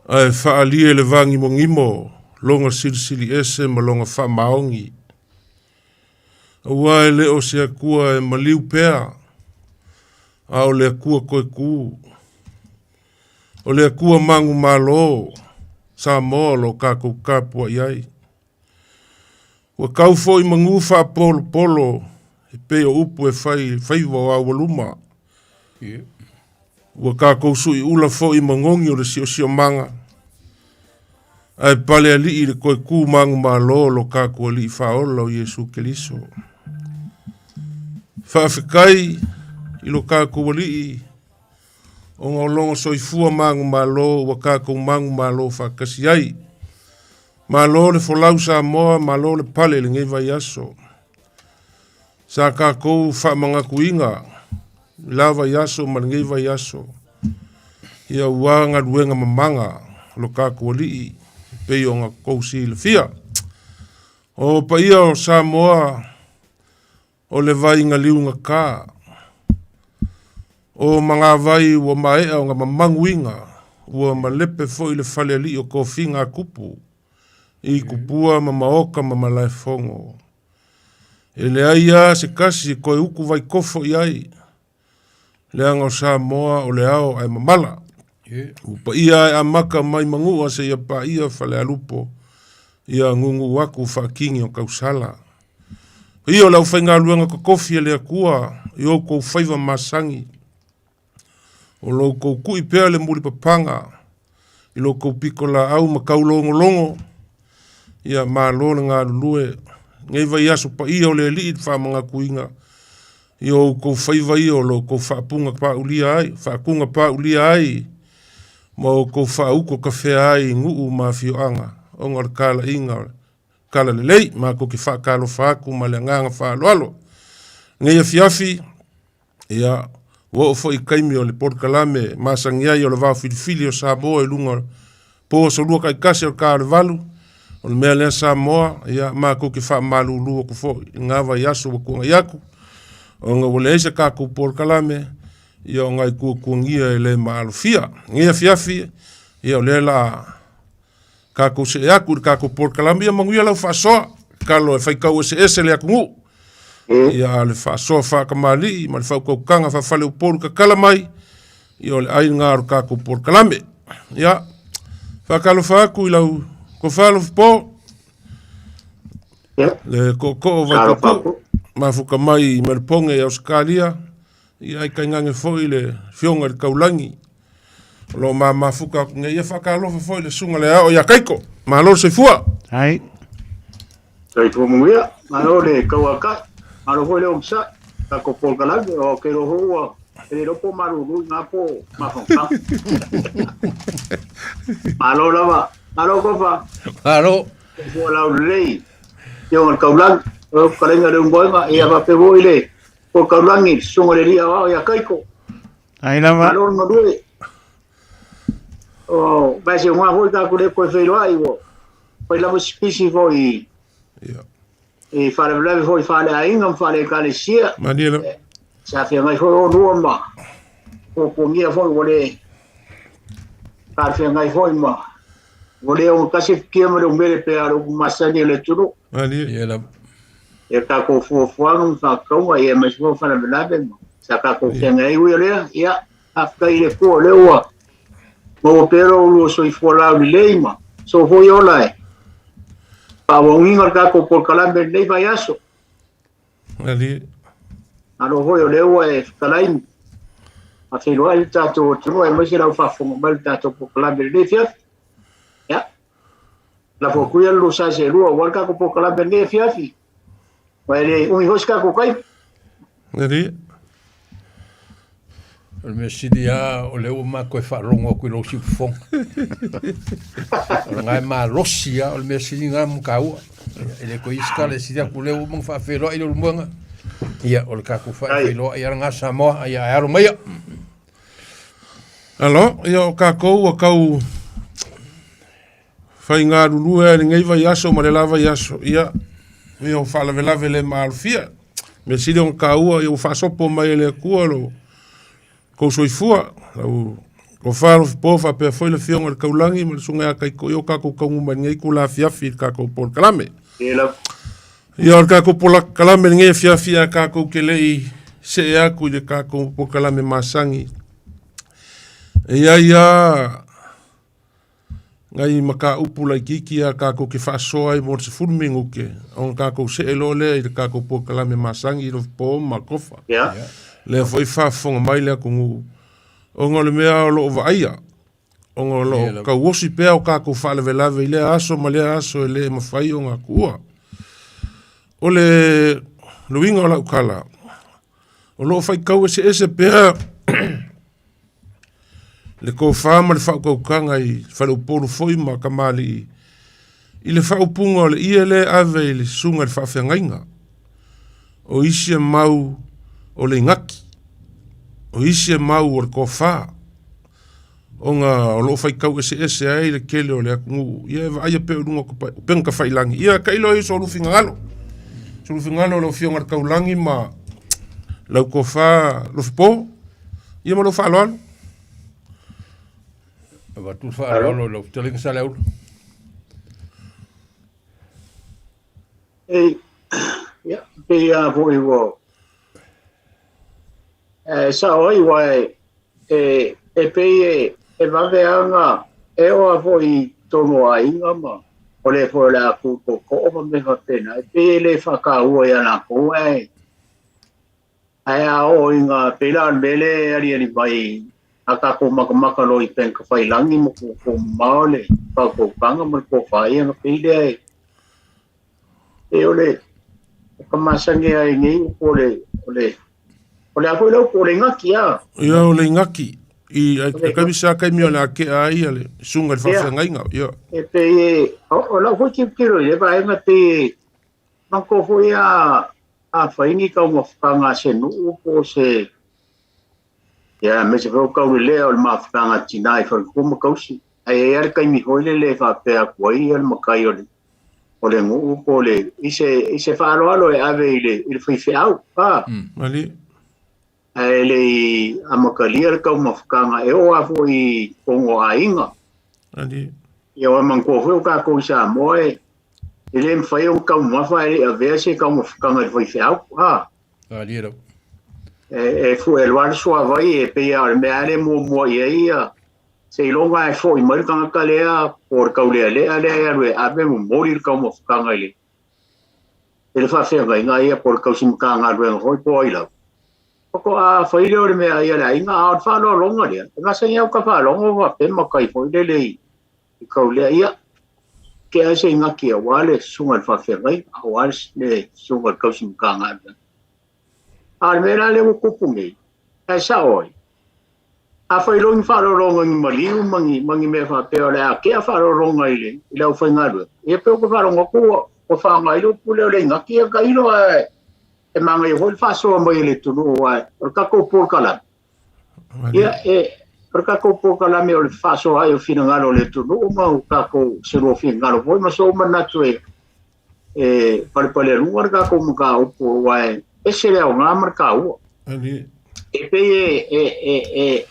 ae faaalia i le vagimogimo lona silisili ese ma lona faamaoni. Aua e le o se Akua e maliu pea, a o le Akua koe ku. O le Akua manumalo, Samoa o lo kakou kapuaʻi ai. Ua kau foi magū faapolopolo e pei o upu e fai i faiva o aualuma. Ua kakou suʻiʻula foi i magogi o le siosiomaga. Ae pale alii i le koe ku manumalo o lo kakou Alii Faaola o Iesu Keriso. Faafetai i lo kakou Alii ona o lona soifua manumalo ua kakou manumalo faatasi ai. Malo le folau Samoa, malo le pale i lenei vaiaso. Sa kakou faamanatuina i la vaiaso ma lenei vaiaso ia ua galuega mamana a lo tatou Alii e pei ona tou silafia. O paia o Samoa o le vai galiugata, o magavai ua maea ona mamanuina, ua malepe foi le falealii o tofiga a tupu i tupua ma maota ma malaefono. E leai lava se tasi e toe utu vaitofo i ai, leaga o Samoa o le ao ae mamala. Ua paia ae amata mai Manua seia paia Falealupo, ia nūnū atu faakini o tausala. Paia o le aufaigaluega totofi a le Atua i outou faiva masani, o lo outou tui pea le mulipapaga i lo outou pitolaau ma taulogologo, ia malo le galulue. Nei vaiaso paia o le Alii i le faamanatuina i o outou faiva ia o lo outou faapuga paulia ai, faatuga paulia ai ma outou faauto tafea ai i nuu ma afioaga ona o le talaiga o le Talalelei. Matou te faatalofa atu ma le agaga faaaloalo. Nei afiafi, ia, ua oo foi i taimi o le polokalame masani ai o le vaofilifili o Samoa i luga o po aso lua taitasi o le ta o le valu. O le mea lea Samoa, ia, matou te faamalulu atu foi i lena vaiaso ua tuanai atu, ona ua leai se tatou polokalame, ia, o nai tuatuagia e le maalofia. Nei afiafi, ia, o lea o le a tatou see atu i le tatou polokalame, ia manuia lau faasoa, tatalo e faitau eseese le atunuu. Ia a o le faasoa faatamalii ma le faautautaga faafaleupolu tatala mai, ia o le ai lena o le tatou polokalame. Ia, faatalofa atu i lau tofa Alofapo, le tootoo o Vaitupu, mafuta mai i Melipoge i Ausetalia, ia ai tainane foi le Afioga i le Taulagi, o lo o mamafuta atu nei. Ia faatalofa foi i le susuga le Ao ia Kaiko. Malo le soifua. Ai. Soifua manuia, malo le tauakai, malo foi le onosai, tatou polokalame, o ke loho ua e le iloa po o malulu i ngā po o mafaufau. Malo lava, malo Kofa. Malo. Soifua laulelei, Afioga i le Taulagi, o fetalaiga i le Ulumoega, ia faapea foi le Taulagi, le susuga i le Alii Aoao ia Kaiko. Ai lava. Malo le galue. O, vai se uma foi tatou le koe feiloai ua fai lava si pisi foi i i faalavelave foi i faaleaiga ma faale-ekalesia. Malie lava. Sa feagai foi olua ma puapuagia foi ua le talafeagai foi ma ua le ogatasi le futia ma le umele pe a o le upu masani a le atunuu. Malie. Ia lava. Ia tatou fuafuaga ma faatauga ia aemaise foi o faalavelave ma sa tatou feagai ai. Ui o lea, ia, faafetai i le Atua o lea ua maua pea lo ulua soifua laulelei ma so foi ola e faaauauina le tatou polokalame i lenei vaiaso. Malie. Malo foi o lea ua e fetalai ma feiloai le tatou atunuu aemaise lau faafofoga mai i le tatou polokalame i lenei afiafi. Ia, lafo atu ia le lua sa seelua aua le tatou polokalame i lenei afiafi. Aua e le umi foi se tatou taimi. Malie. O le mea sili lava o lea ua matou faalogo atu i lou siufofoga. O lena e malosi lava, o le mea sili lena ma taua. E le toe i ai se tala e sili atu o lea ua uma ona faafeiloai le ulumoega. Ia, o le tatou faafeiloai lava lena Samoa, ia ae alo maia. Alo, ia o tatou ua tau faigalulue ai lenei vaiaso ma le la vaiaso, ia, ia o faalavelave le maalofia. Mea sili ona taua, ia ua faasopo mai e le Atua lo tou soifua, lau tofa alofipo faapea foi le Afioga i le Taulagi ma le Susuga ia Kaiko, ia o tatou taunuu mai lenei itula afiafi i le tatou polokalame. Ia o le tatou polokalame lenei afiafi a tatou te le i see atu i le tatou polokalame masani. E i ai lava nai mataupu laitiiti a tatou te faasoa ai mo le 10 minute ona tatou see loa lea i le tatou polokalame masani i po ma Kofa. Lea foi faafofoga mai le atunuu ona o le mea o lo o vaaia. Ona o lo o kauosi pea o kākou faalavelave i lea aso ma lea aso e le mafai ona kuua. O le luiga o lau tala, o lo o faitau eseese pea le tofa ma le faautautaga i faleupolu foi ma tamalii i le faaupuga o le ie lea e ave i le susuga i le faafeagaiga. O isi e mau o le igaki, o isi e mau o le tofa, ona o lo o faitau eseese ai le tele o le atunuu. Ia e vaaia pea i luga o upega tafailagi. Ia tailo ai so lufinagalo. So lufinagalo o lau Afioga i le Taulagi ma lau tofa Lofipo. Ia ma lou faaaloalo. Avatu le faaaloalo i lau fetalaiga Saleaula. E, ia, pei lava foi ua e sao ai ua e, e, e pei e, e vave lava e oo lava foi i totonu o aiga ma o le foi o le a kūkōkō ma mea faapena. E pei e le faataua ia latou ae ae a oo i ngā pei la o le mea lea e aliali mai a tatou matamata loa i upegatafailagi ma kūkū mamao le faautautaga ma le tofa ia ona pei lea e e o le o ka masani ai nei upu o le o le o le a foi le upu o le igaki a. Ia o le igaki. I ai taimi sa kaimi o le a kea ai ia le susuga i le faafeagaiga. Ia. E pei e o lau foi tilotilo i le vaega pei e manatua foi a a fai ni taumafataga a se nuu po o se ia aemaise foi o taulelea o le mafutaga a tina i faletua ma tausi. Ae i ai lava le taimi foi lele e faapea atu ai le matai o le o le nuu po o le i se i se faaaloalo e ave i le i le faifeau a. Mali. Ae le i amatalia le taumafataga e oo lava foi i totonu o aiga. Ali. Ia ua manatua foi o tatou i Samoa e e le mafai ona taumafa ae le i avea se taumafataga i le faifeau a. Ali lau. E e fue alu lava le suavai e pei lava o le mea lea e muamua i ai ia seiloga e foi mai le tagata lea po o le taulealea lea e alu e ave momoli le taumafataga i le i le faafeagaiga ia po o le tausi Matagaluega foi po o ai lava. Faatoa fai lea o le meaai a le aiga, a o le faaaloaloga lea, e masani lava ta faalogo faapea matai foi lele i taulea, ia, tea ai se igaki aua le susuga i le faafeagaiga, aua le susuga i le tausi Matagaluega. A o le mea la lea ua tupu nei, ae sao ai, afai loa ni faaaloaloga i ni maliu ma ni, ma ni mea faapea o le a tea faaaloaloga i le, i le aufaigaluega, ia pei ua ta faalogo atu ua, ua faaaoga ai le upu lea o le igaki ia tailo ae e manaia foi le faasoa mai e le atunuu aua o le tatou polokalame, ia, e, o le tatou polokalame o le faasoa ai o finagalo o le atunuu ma o tatou selua finagalo foi ma sou manatu e, e palepalealuga le tatou mataupu aua e ese le aoga ma le taua. E pei e, e, e, e,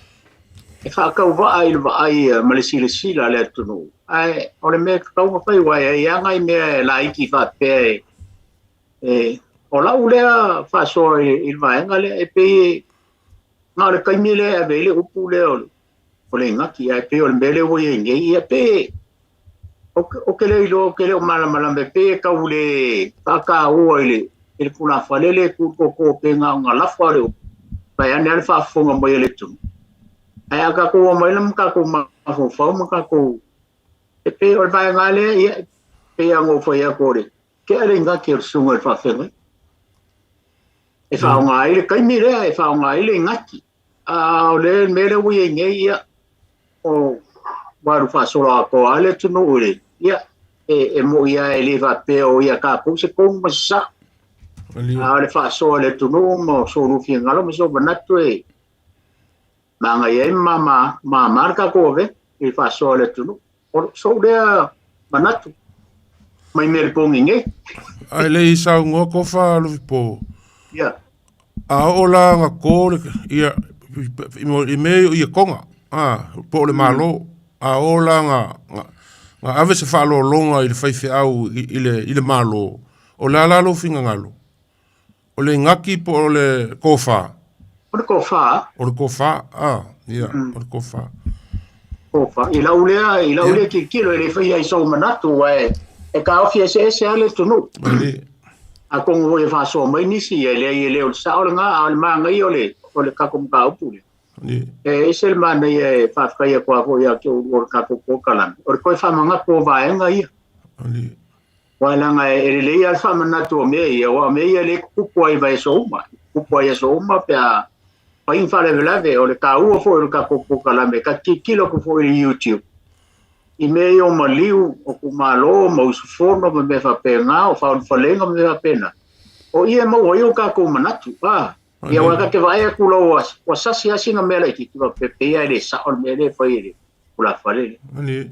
e faatauvaa i le vaai ma le silasila a le atunuu, ae o le mea e tatau ona fai aua e i ai lava nai mea e laiti faapea e, E, o lau lea faasoa i le vaega lea, e pei e, na o le taimi lea e ave ai le upu lea o le, o le igaki, ae pei o le mea lea ua i ai nei, ia pei, ou te le iloa, ou te le o malamalama, e pei e tau le faataua i le, i le tulafale lea e tu toto pe na ona lafa o le upu, vaeane lava le faafofoga mai a le atunuu. Ae a tatou omai la ma tatou mafaufau ma tatou, e pei o le vaega lea, ia, e pei lava ona ou fai atu o le, Tea le igaki o le susuga i le faafeagai. E faaaoga ai le taimi lea, e faaaoga ai le igaki. A o le mea lea ua i ai nei, ia, o ua alu faasolo atoa lava le atunuu i le, ia, e, e moni lava e le faapea o ia tatou se tonu ma se sao. A o le faasoa i le atunuu ma so lua finagalo ma sou manatu e manaia ai ma mama, mama le tatou avega i le faasoa i le atunuu. O sou lea manatu mai Melbourne nei. Ae le i saunoa Kofa Lofipo. Ia. A oo la na ko le ia i mea ia Tonga, a po o le Malo, a oo la na na ave se faaaloaloga i le faifeau i le i le Malo, o le a la lou finagalo? O le igaki po o le tofa? O le tofa. O le tofa, a, ia, o le tofa. Tofa. I lau lea, i lau lea tilotilo e le faia i sou manatu, aua e taofi eseese lava le atunuu. Atonu foi e faasoa mai nisi, e leai e le o le sao lena, a o le manaia o le, o le tatou mataupu lea. E ese le manaia e faafetai atu lava foi ia te oulua o le tatou polokalame, o le toe faamanatu o vaega ia. Aua leaga e lelei lava le faamanatu o mea ia, aua o mea ia lea e tutupu lava i vaiaso uma. E tutupu lava i aso uma pe a fai ni faalavelave. O le taua foi o le tatou polokalame, ta te tilotilo atu foi i le YouTube i mea ia o maliu o itumalo ma usufono ma mea faapena, o faaulufalega ma mea faapena, o i e maua ai o tatou manatu. A, ia aua ta te vaai atu loa ua sasi lava sina mea laitiiti faapea pei lava e le sao le mea lea e fai e le tulafale lea. Ali.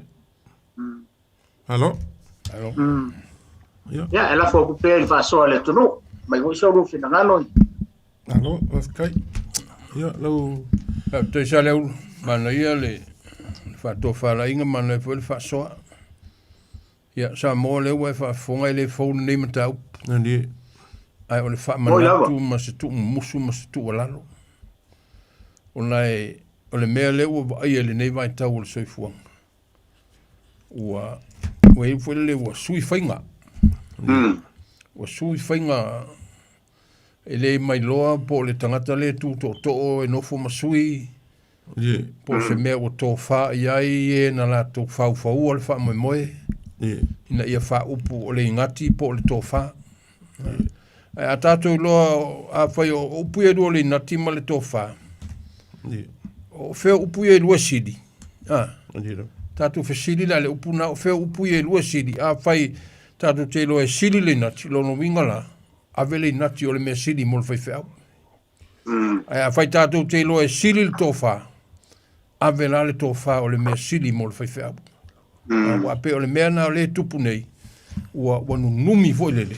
Alo. Alo. Ia, e lafo atu pea i le faasoa a le atunuu. Mai foi so lua finagalo. Alo, faafetai. Ia, lau... Faafetai Saleaula, manaia le faatofalaiga, manaia foi le faasoa. Ia, Samoa lea ua e faafofoga e le fou lenei mataupu. Nani. Ae o le faamanatu ma se tuumumusu ma se tuualalo. Ona e, o le mea lea ua vaaia i lenei vaitau o le soifuaga, ua, ua i ai foi lele ua sui faiga. Ua sui faiga e le mailoa po o le tagata lea e tu tootoo e nofo ma sui, po o se mea ua tofa i ai e na latou faufaua le faamoemoe ina ia faaupu o le igati po o le tofa. Ae a tatou iloa, afai o upu ia e lua o le inati ma le tofa, o fea upu ia e lua e sili? A, tatou fesili la i le upu na, o fea upu ia e lua e sili? Afai tatou te iloa e sili le inati, lona uiga la, ave le inati o le mea sili mo le faifeau. Ae afai tatou te iloa e sili le tofa, ave la le tofa o le mea sili mo le faifeau. Aua pei o le mea na o lea e tupu nei, ua, ua nunumi foi lele.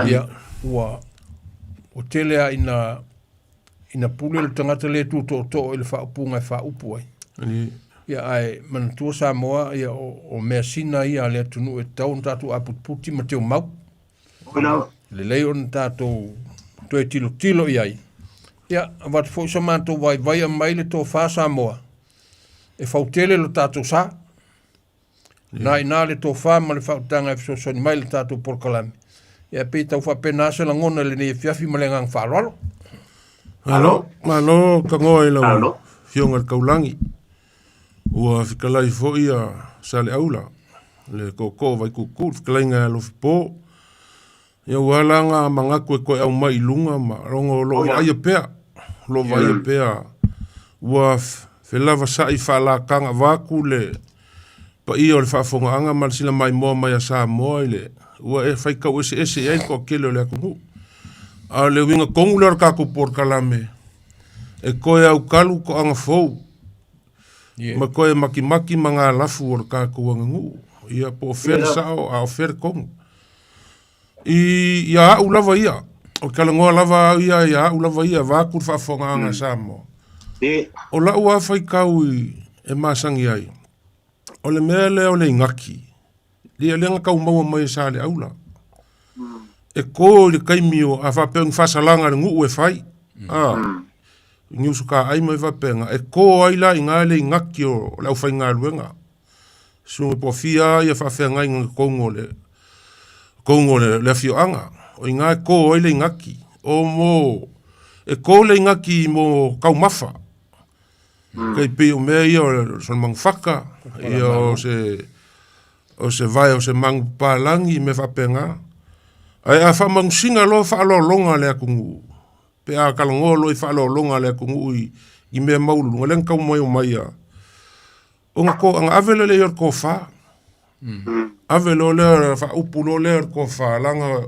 Ia, ua, ua tele lava ina, ina pule le tagata lea e tu tootoo i le faaupuga e faaupu ai. Ia, ae manatua Samoa, ia, o, o measina ia a le atunuu e tatau ona tatou aputiputi ma teumau. Lelei ona tatou toe tilotilo i ai. Ia, avatu foi so matou vaivai aumai le tofa Samoa, e fautele lo tatou sa. Na ina le tofa ma le faautaga e fesoasoani mai le tatou polokalame. Ia, pei tau faapena se lagona i lenei afiafi ma le agaga faaaloalo. Malo, malo tagoa i lau Afioga i le Taulagi. Ua fetalai foi a Saleaula, le tootoo o Vaituutuu, le fetalaiga ia Alofipo. Ia ua ala nga manatu e toe aumai i luga ma ona o lo o vaaia pea, o lo o vaaia pea ua felavasai faalataga vaeatu le paia o le faafofogaaga ma le silamaimoa mai a Samoa i le ua e faitau eseese i ai le toatele o le atunuu. A o le uiga tonu lea o le tatou polokalame, e toe aukalu toaga fou ma toe makimaki magalafu o le tatou aganuu, ia po o fea le sao a o fea le tonu. I ia au lava ia, o le talanoa lava au ia ia au lava ia, vaeatu le faafofogaaga a Samoa. O lau lava faitau e masani ai, o le mea lea o le igaki, ia lea na tau maua mai e Saleaula. E to i le taimi o, a faapea o ni faasalaga a le nuu e fai, a, ni usukaai ma mea faapena, e to ai la i ina le igaki o le aufaigaluega. Susuga po o fia ia faafeagaiga i totonu o le totonu o le afioaga. O i ina e to ai le igaki. O mo, e to le igaki mo taumafa. Tai pei o mea ia o le manufaka, ia o se o se vae o se manu papalagi, mea faapena. Ae a faamanusina loa faaaloaloga a le atunuu, pe a talanoa loa i faaaloaloga a le atunuu i mea maualuluga, lea na tau mai omai a ona to, ona ave loa lea i ai o le tofa. Ave loa lea, faaupu loa lea o le tofa, leaga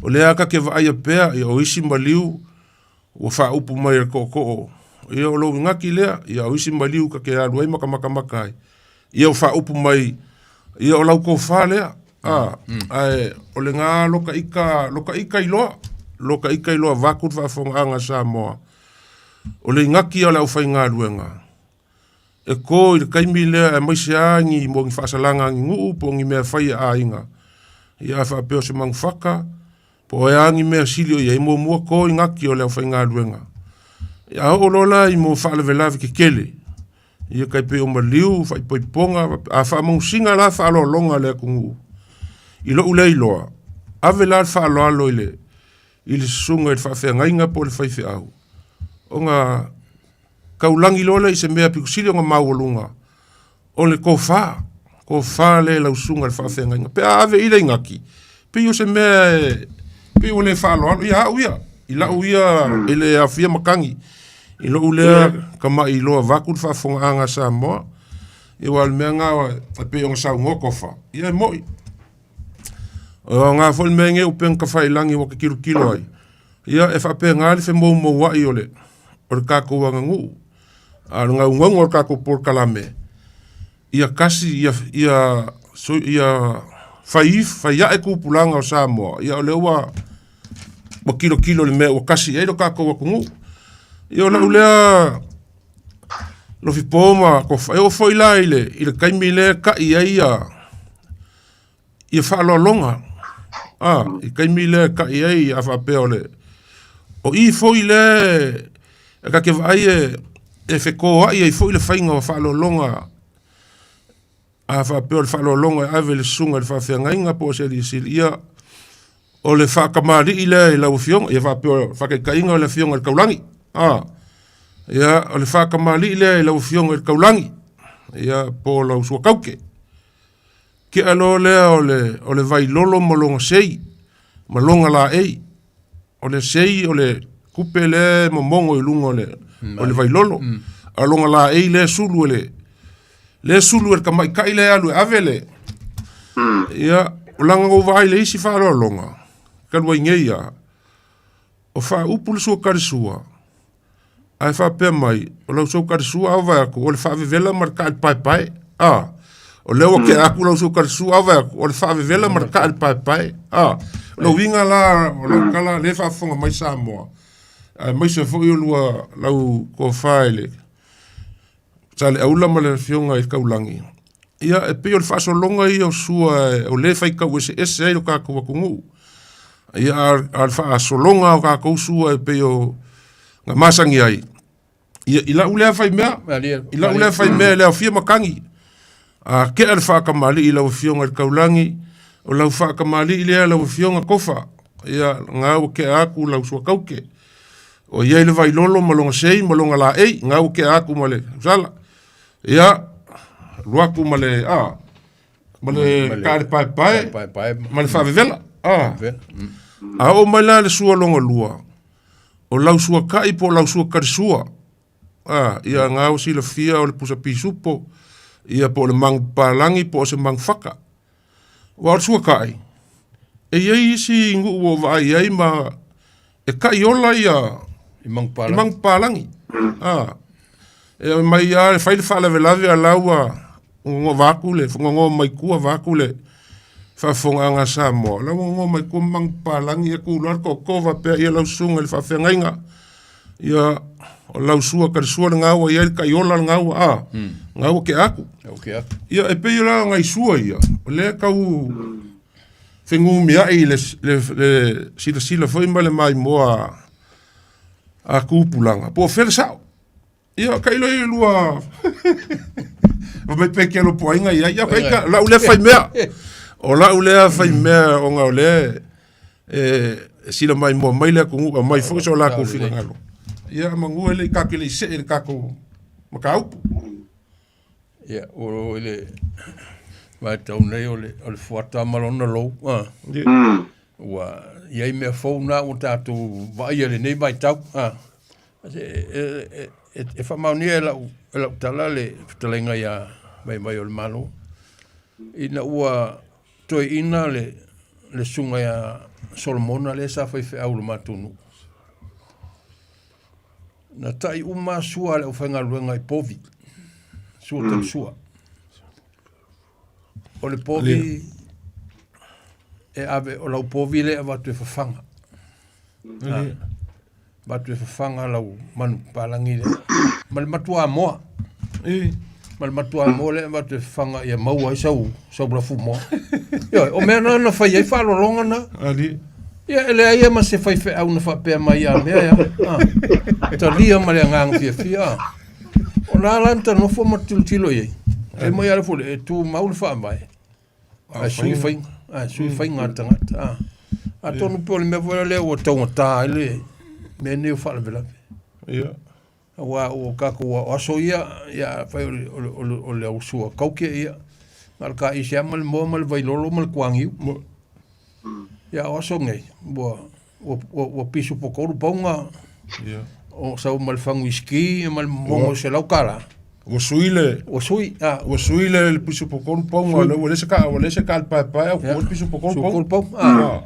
o lea ta te vaaia pea, ia o isi maliu ua faaupu mai e le tootoo, ia o lou igaki lea, ia o isi maliu ta te alu ai ma ta matamata ai, ia ua faaupu mai, ia o lau tofa lea, a, ae o lena loka ika, loka ika iloa, loka ika iloa vaeatu le faafofogaaga a Samoa, o le igaki ia o le aufaigaluega, e kō i le taimi lea aemaise lava ni mo ni faasalaga a ni nuu po o ni mea fai a aiga. Ia a faapea o se manufaka po o a ni mea sili o i ai, muamua kō i gati o le aufaigaluega. A oo loa la i mo faalavelave tetele, ia tai pei o maliu, faaipoipoga, a faamanusina la faaaloaloga a le atunuu, i lou lea iloa, ave la le faaaloalo i le i le susuga i le faafeagaiga po o le faifeau, ona. Taulagi loa lea i se mea pito sili ona maualuga, o le tofa, tofa lea i lau susuga i le faafeagaiga. Pe a ave i le inati, pei o se mea e, pei ua le faaaloalo ia au ia, i lau ia e le aofia matagi, i lou lea tama'i iloa vaeatu le faafofogaaga a Samoa. Ia aua o le mea lena e pei ona saunoa Tofa, ia e mo'i. O le aoga foi le mea lenei o upega tafailagi ua ta tilotilo ai, ia e faapena le femoumouai o le o le tatou aganuu. A o le naunauga o le tatou polokalame, ia tasi, ia, ia, ia fai, fai ae tupulaga o Samoa, ia o lea ua, ua tilotilo i le mea ua tasi i ai lo tatou atunuu. Ia o lau lea lofipo ma tofa, e oo foi la i le, i le taimi lea e ta'i ai ia, ia faaaloaloga, a, i taimi lea e ta'i ai a faapea o le, o i foi lea e ta te vaai e, e fetoai ai foi le faiga o faaaloaloga a faapea o le faaaloaloga e ave i le susuga i le faafeagaiga po o se alii sili, ia, o le faatamalii lea i lau afioga, ia faapea o le faataitaiga o le afioga i le Taulagi, a, ia, o le faatamalii lea i lau afioga i le Taulagi, ia, po o lau suataute. Tea loa lea o le, o le vailolo ma lona sei, ma lona laei. O le sei o le kupe lea e momogo i luga o le, o le vailolo. A o lona laei lea e sulu e le, lea e sulu e le tamaitai lea e alu e ave le, ia, o laga na ou vaai i le isi faaaloaloga, talu ai nei lava, o faaupu le suatalisua, Ae faapea mai, o lau suatalisua a vaai atu, o le faavevela ma le taʻi paepae. A, o lea ua tea atu lau suatalisua a vaai atu, o le faavevela ma le taʻi paepae. A, o le uiga la o lau tala lea e faafofoga mai Samoa, aemaise foi o lua lau tofa i le Saleaula ma le Afioga i le Taulagi, ia e pei o le faasologa ia o sua o lea e faitau eseese ai lo tatou atunuu. Ia a o le faasologa o tatou sua e pei o na masani ai, ia i lau lea faimea, i lau lea faimea e le aofia matagi. A tea le faatamalii i lau Afioga i le Taulagi, o lau faatamalii lea lau Afioga Tofa, ia na ua tea atu lau suataute. O i ai le vailolo ma lona sei ma lona laei, na ua tea atu ma le sala. Ia, alu atu ma le, a, ma le taale paepae, ma le faavevela. A, a oo mai la le sua lona lua, o lau suakai po o lau suakalisua, a, ia na ua silafia o le pusa pisupo, ia po o le magu papalagi po o se magu faka. Aua o le suakai, e i ai isi nuu ua ou vaai i ai ma e kai ola ia i manupapalagi. A, e mai lava e fai le faalavelave a la ua gogo vaeatu le gogo mai tua vaeatu le faafofogaaga a Samoa, la ua gogo mai tua manupapalagi ia tu loa le tootoo faapea ia lau susuga i le faafeagaiga, ia o lau sua kalisua lena ua i ai le tai ola lena ua a, lena ua tea atu. Ia e pei la o nai sua ia, o lea e tau fenumiai le, le, le silasila foi ma le maimoa a tupulaga, po o fea le sao. Ia, tailo i lua Fai mai pe ke alopo aiga i ai. Ia, kai ka, lau lea fai mea. O lau lea fai mea ona o lea e sila mai mua mai le atunuu a mai foi so latou finagalo. Ia, manu e le i tatou le i see i le tatou mataupu. Ia, o i le vaitau nei o le, o le fuata ma lona lou. Ah. Ua i ai mea fou na ua tatou vaaia i lenei vaitau. Ah. E, e, e, e faamaonia e lau, e lau tala le fetalaiga ia Vaivai o le Malo, ina ua toeaina le, le susuga ia Solomona lea sa faifeau i le matou nuu. Na ta'i uma sua a le aufaigaluega i povi, sua talisua. O le povi e ave, o lau povi lea e avatu e fafaga. Avatu e fafaga lau manu papalagi lea. Ma le matua moa. Ma le matua moa lea e avatu e fafaga ia maua ai sau, sau lafu moa. Ioe, o mea na na fai ai faaaloaloga na. Ia, e leai ma se faifeau na faapea mai ia mea ia. Ah. Talia ma le agaga fiafia. Ah. O la la na nofo ma tilotilo i ai. E mai ala fole, e tumau le faavae. Ae sui faiga, ae sui faiga a le tagata. Ah. Atonu pe o le mea foi lea ua taugata ai le mea nei o faalavelave. Ia. Aua ua tatou o aso ia, ia afai o le, o le, o le, o le au suakauke, ia, na o le taisi lava ma le moa ma le vailolo ma le kuagiu. Ia o aso nei, ua, ua, ua, ua pisu po tolu pauna, o sau ma le fagu iski ma le momono $100. Ua sui le Ua sui, a. Ua sui le pisu po tolu pauna, ua le se ka, ua le se ka le paepae, au fua le pisu po tolu pauna. Tolu pauna, a.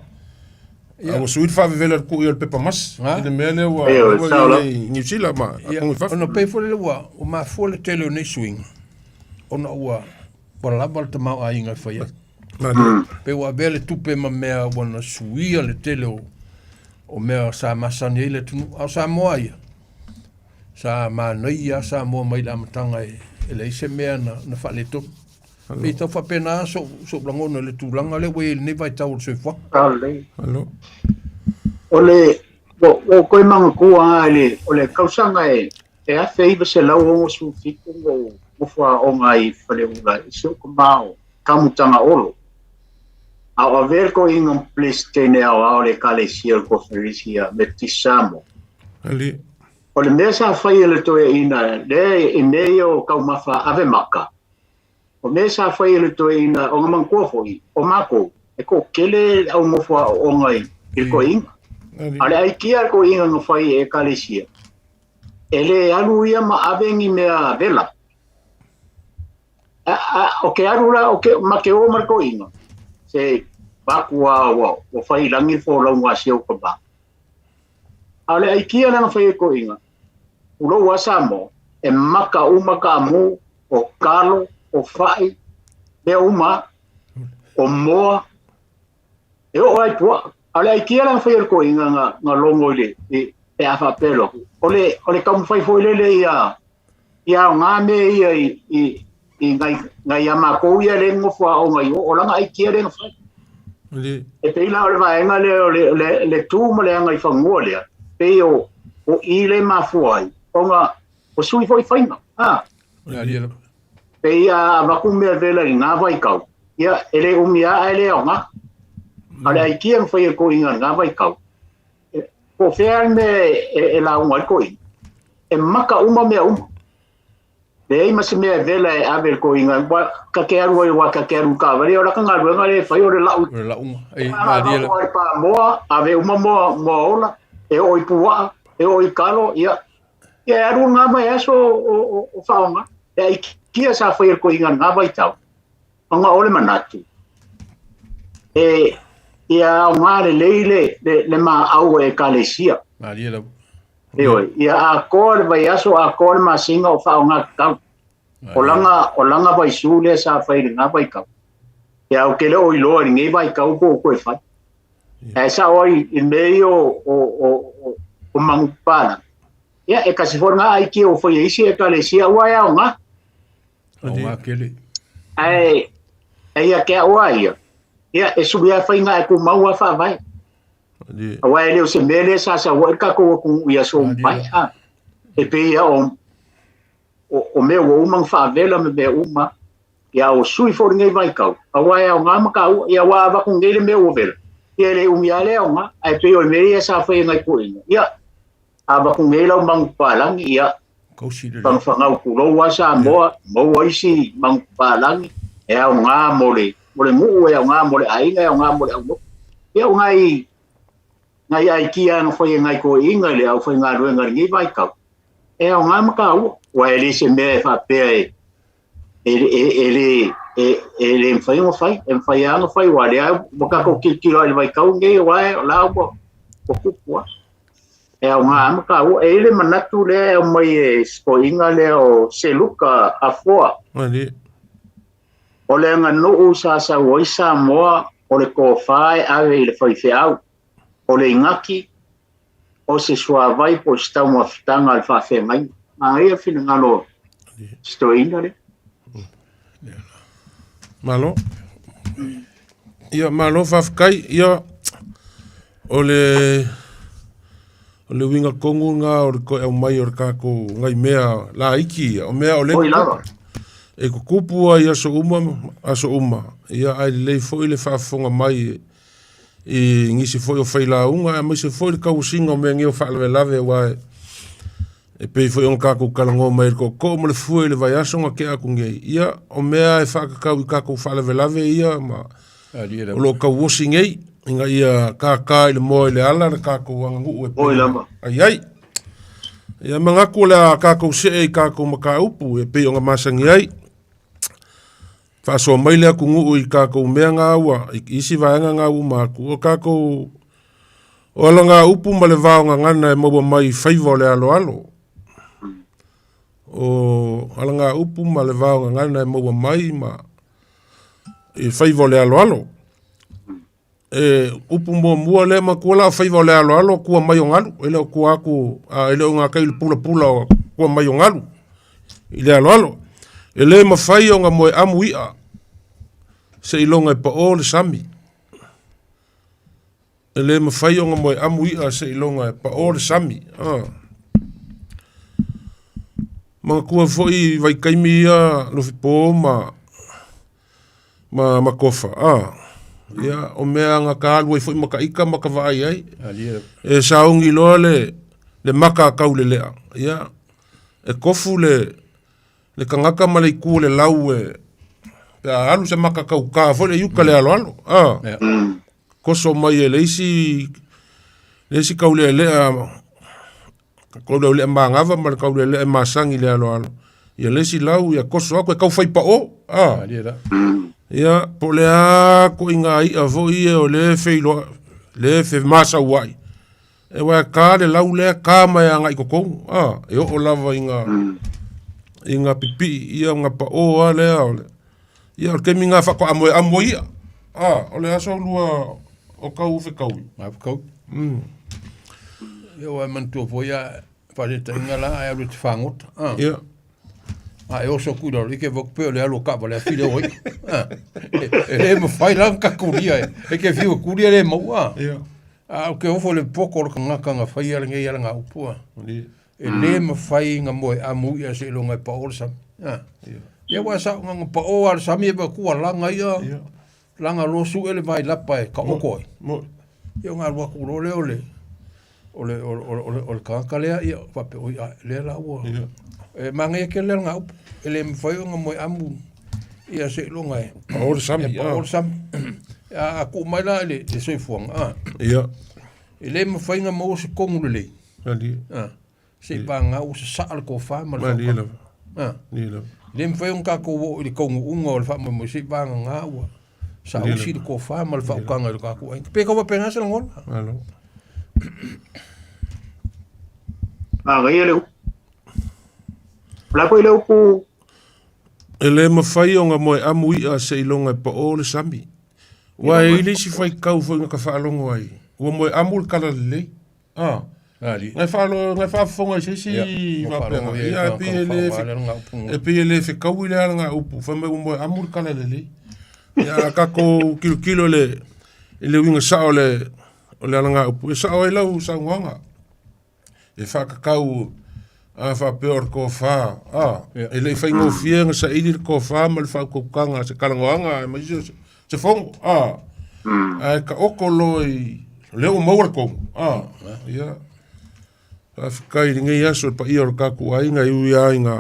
Ia. Ua sui le faavevela i le kui o le pepa masi i le mea lea ua i ai i Niu Sila ma atunuu i fafo. Ona pei foi lea ua mafua le tele o nei suiga ona ua lava le tamaoaiga e fai ai. Pei ua avea le tupe ma mea ua na suia le tele o mea sa masani ai le atunuu. A o Samoa ia, sa manaia lava Samoa mai le amataga e leai se mea na faaletonu. Pei tau faapena sou, sou lagona i le tulaga lea ua i ai i lenei vaitau o le soifuaga. Lelei. O le, ua ou toe manatua lava i le, o le tausaga e, e 1967 na ou nofo aoga ai i Faleula i si ou tama o Kamutagaolo. A o avea le toeaina ma Peresetene Aoao o le Ekalesia o le Koneferesia Metotisi Samoa. Ali. O le mea sa fai e le toeaina lea i mea ia o taumafa ave maka, O mea sa fai e le toeaina, ona manatua foi, o matou, e toatele le au nofo aooga i le toeaina. A o le aikia a le toeaina na fai e Ekalesia, e le alu ia ma ave ni mea vela. O ke alu la, o ke, ma ke o ma le toeaina, se vaku a ua, ua fai i lagi le folauga a si ou tama. A o le aikia lea na fai e le toeaina, pulou a Samoa, e maka uma kaamu, o kalo, o fai, mea uma, o moa, e oo ai puaa. A o le aikia la na fai e le toeaina na, na logo i le, i, pe a faapea loa, o le, o le taumafai foi lele ia, ia aoga mea ia i, i, i nai, nai a matou ia le nofo aoga i o, o lana aikia lea na fai. E pei la o le vaega lea o le, le, le tu ma le agaifanua lea, pei o, o i le mafua ai, ona o sui foi faiga. A. Pei a avatu mea vela i ngā vaitau, ia, e le umi lava ae le aoga. A o le aikia na fai e toeaiina i ngā vaitau, po o fea le mea e lauga ai le toeaina, e maka uma mea uma. Leai ma se mea e vela e ave i le toeaina, aua ta te alu ai aua ta te alu i taavale, o lata galuega lea e fai o le lau. O le lauga. E, malie la. Ai pa moa, ave uma moa, moa ola, e oo i puaa, e oo i kalo, ia, ia e alu ngā vaiaso o, o, o whaonga, e aikia sa whai e le toeaina i ngā vaitau, ona o le manatu, e, ia aoga lelei le, le, le maau e ekalesia. Malie lava. Heoi, ia atoa le vaiaso, atoa le masina o faaaoga tatau. O lana, o lana vaisū lea sa fai i lena vaitau. Ia, ou te le o iloa i lenei vaitau po o toe fai. Ae sao ai i le mea ia o, o, o, o, o manupapalagi, ia, e tasi foi lena aikia ua fai e isi ekalesia, aua e aoga. Aoga tele. Ae, e ia te au a ia, ia, e sui lava faiga ae tumau lava faavae. Aua e le o se mea lea sa sau ai le tatou atunuu i aso ua maea. E pei lava o, o, o mea ua uma ona faavela ma mea uma, ia ua sui foi lenei vaitau, aua e aoga ma taua, ia aua a avatu nei le mea ua vela, ia e le umi lava le aoga, ae pei o le mea ia sa fai e nai toeaiina, ia a avatu nei lau manupapalagi, ia fanaufanau tulou lava Samoa, maua isi manupapalagi e aoga mo le mo le nuu, e aoga mo le aiga, e aoga mo le aulotu. Ia o nai nai aikia na fai e nai toeaiina i le aufaigaluega i lenei vaitau, e aoga ma taua, aua e le se mea e faapea e e, e, e le e, e le mafai ona fai, e mafai lava ona fai, aua o lea ua tatou tilotilo lava i le vaitau lenei, aua o la ua ua tupu lava. E aoga lava ma taua. E i ai le manatu lea e aumai e si toeaina lea o Seluka Afoa. O le aganuu sa sau ai Samoa o le tofa e ave i le faifeau, o le igaki, o se suavai po o se taumafataga a le faafeagaiga. Manaia le finagalo o si toeaina lea. Malo. Ia, malo faafetai. Ia, o le o le uiga tonu lena o le toe aumai o le tatou nai mea laiti ia, o mea o lea Oi lava. e tutupu ai aso uma aso uma. Ia, ae lelei foi le faafofoga mai i nisi foi o failauga aemaise foi le tausiga o mea nei o faalavelave aua e E pei foi ona kākou talanoa mai i le tootoo ma le fue i le vaiaso na tea atu nei, ia, o mea e faakakau i kākou faalavelave ia ma o lo o tauosi nei, ina ia kākā i le moa i le ala le kākou aganuu e pei ona ai ai. Ia manatu o le a kākou see i kākou mataupu e pei ona masani ai. Faasoa mai le atunuu i kākou mea ngā ua, i isi vaega ngā uma atu, o kākou O ala ngā upu ma le vao gagana e maua mai i faiva o le aloalo. O ala ngā upu ma le vao gagana e maua mai ma i faiva o le aloalo. E upu muamua lea matua la o faiva o le aloalo kua mai o galu. E le o kua aku, a, e le o ngā kai le pulapula o kua mai o galu i le aloalo. E le mawhai o ngā moe amu ia se ilonga e pa o le sami. E le mafai ona moe amu i'a seiloga e pa'o le sami. Ah. Manatua foi i vaitaimi ia Lofipo ma ma ma Kofa. Ah. Ia o mea na ka alu ai foi ma ka ika ma ka vaai ai. E saogi loa le le maka a Kaulelea. Ia e kofu le le tagata ma le itu o le lau e pe a alu se maka kaukā foi le iuka le aloalo. Ah. Koso mai e le isi le isi kaulealea kaulealea magava ma le kaulealea e masani le aloalo. Ia le isi lau ia koso aku e kau fai pao. Ah. Ia po le a ko inga ia foi e o le feiloa le fe masau ai. E wae ka le lau lea ka mai a ngai kokou. Ah, e oo lava i ngā, i ngā pipii, ia ngā pa o a lea o le. Ia o le kemi ngā whako amoe amoe ia. Ah, o le aso lua o kau ufe kau. Ngā kau. Ia wae manatua foi ia wharetaiga la ai alu te whangota. Ah. Ia. A e oso ku raro, ike wak pe o le alu o kawa le a file oi. Ah. E, e le mawhai la ka kuria e. E ke whiu kuria le maua. Ia. A o ke ofo le poko o le kangaka nga whai ala ngei ala ngā upua. E le mawhai nga moe a mu ia se ilonga e pa o le sami. Ah. Ia wa sa nga nga pa o ala sami e pa kua langa ia. Langa lo su ele vai lapa e ka oko ai. Ia o ngā rua ku lo le o le o le o le o le o le kangaka lea ia faapea oi a lea la ua e māngaia kele lea ngā upu e le mawhai o nga moe amu ia seiloga e Pa o le sami, e pa o le sami a a kuu mai la i le le soifuaga a Ia. e le mafai ona maua se kogu lelei Malie. a se i paga ua sasaa le tofa ma le Malie faautaga lava. a Malie lava. e le mafai ona tatou oo i le taunuuga o le faamoemoe se i pagaga ua saausi le tofa ma le faautaga i le tatou aiga pe tau faapena se lagona. Malo. Manaia le upu. O le a foi le upu E le mafai ona moe amu i'a seiloga e pa'o le sami. Ua e i le isi faitau foi na ka faalogo ai, ua moe amu le kala lelei. A. Ngai faalo ngai faafofoga i se isi faapea. Ia e pei e le e pei e le fekaui le ala ngā upu, fai mai ua moe amu le kala lelei. Ia a kākou kilokilo le i le uiga sao o le o le ala ngā upu, e sao ai lau saunoaga. E whakakau a faapea o le kōwhā, a, e le i whaingofie nga saili le kōwhā ma le whaukaukanga se kalangoanga e mai se, se fongo, a, a e ka oko loa i, lea ua maua le kogu, a, ia, faafetai i lenei aso i le paia o le tatou aiga e ui lava i ngā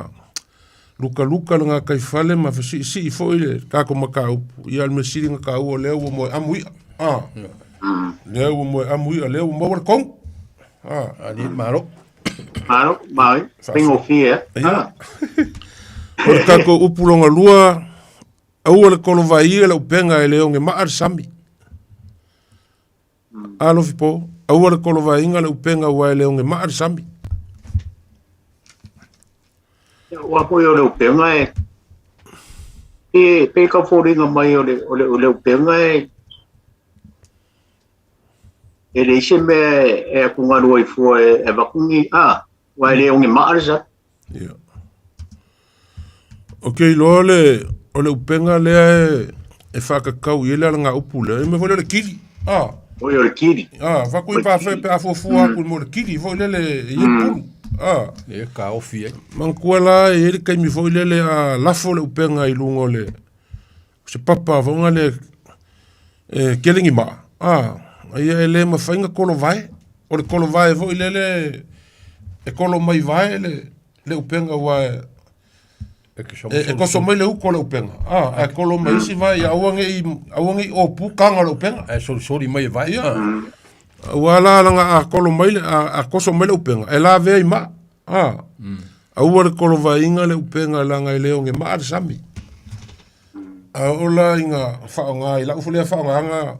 lukaluka le gataifale ma fesiisii foi le tatou mataupu, ia o le mea sili ona taua o lea ua moe amu i'a, a, lea ua moe amu i'a, lea ua maua le kogu. Ah. Ali malo. Malo, mai, faigofie. Ia. O le tatou upu longa lua, aua le kolovaia le upega e le oge maa le sami. Alofi po, aua le kolovaiga le upega ua e le oge maa le sami. Ua foi o le upega e pe pe ka foliga mai o le o le o le upega e E leai se mea e atugalu ai fua e avatu ni, a, aua e le oge maa le sami. Ia. O ke iloa le, o le upega lea e, e whakakau i ele ala ngā upu lea. E mea foi lea o le kili. Ah. Oi, o le kili. Ah, whaku i pāwhea pe afuafua aku mo le kili foi lele i e pulu. Ah. E ka ofi ai. Manatua la e i ai le taimi foi lele a lafo le upega i luga o le, se papa foga le e kelengi maa a ia e le mafai na kolovae o le kolovae foi lele e kolo mai vae le le upega ua e e koso mai le uko le upega. A, ae kolo mai isi vae ia aua nei aua nei opu kaga o le upega. Ae solisoli mai e vae. Ia. Ua la langa a kolo mai le a, a koso mai le upega e lavea i maa. A. Aua le kolovaiga le upega leaga e le oge maa le sami. A oo la ina faaaoga i lau foi lea faaaogaga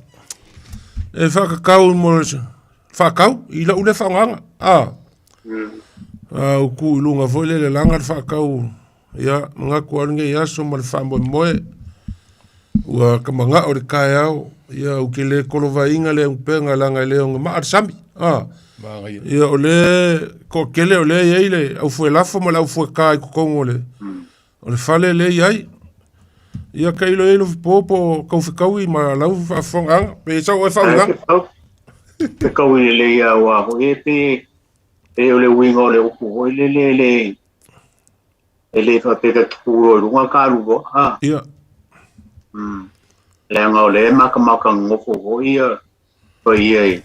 e faakakau mo le faakau i lau lea faaaogaga. A. A ua tu i luga foi lele laga le faakau ia manatu lava lenei aso ma le faamoemoe ua ka manao i le taeao ia ou te le kolovaina le upega leaga e le oge maa le sami. A. Ia o lea toatele o lea e i ai le aufuelafo ma le aufueta i totonu o le o le fale lea e i ai. Ia tailo i ai Lofi po po o tau fetaui ma lau faafofogaaga pe sau oe faauigaga. Fetaui lelei lava aua foi e pe pe o le uiga o le upu foi lele e le e le faapea ta te tu loa i luga ta alu loa. A. Ia. Leaga o lea e matamata nonofo foi ia paia i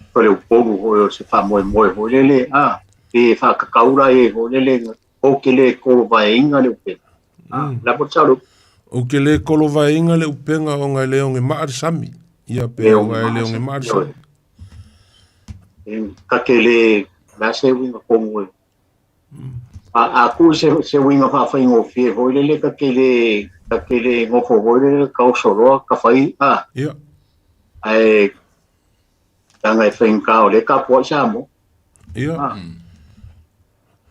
Faleupolu foi o se faamoemoe foi lele, a, pe faatatau la i ai foi lele, ou te le kolovaeina le upega. A, la po tau le upu. Ou te le kolovaeina le upega ona e le oge maa le sami. Ia pe ona e le oge maa le sami. E, ka te le, la se uiga tonu e. A, a ku se, se uiga faafaigofie foi lele ka te le, ka te le nofo foi lele ka oso loa ka fai, a. Ia. Ae, leaga e faigata o lea e tapuai Samoa. Ia. A.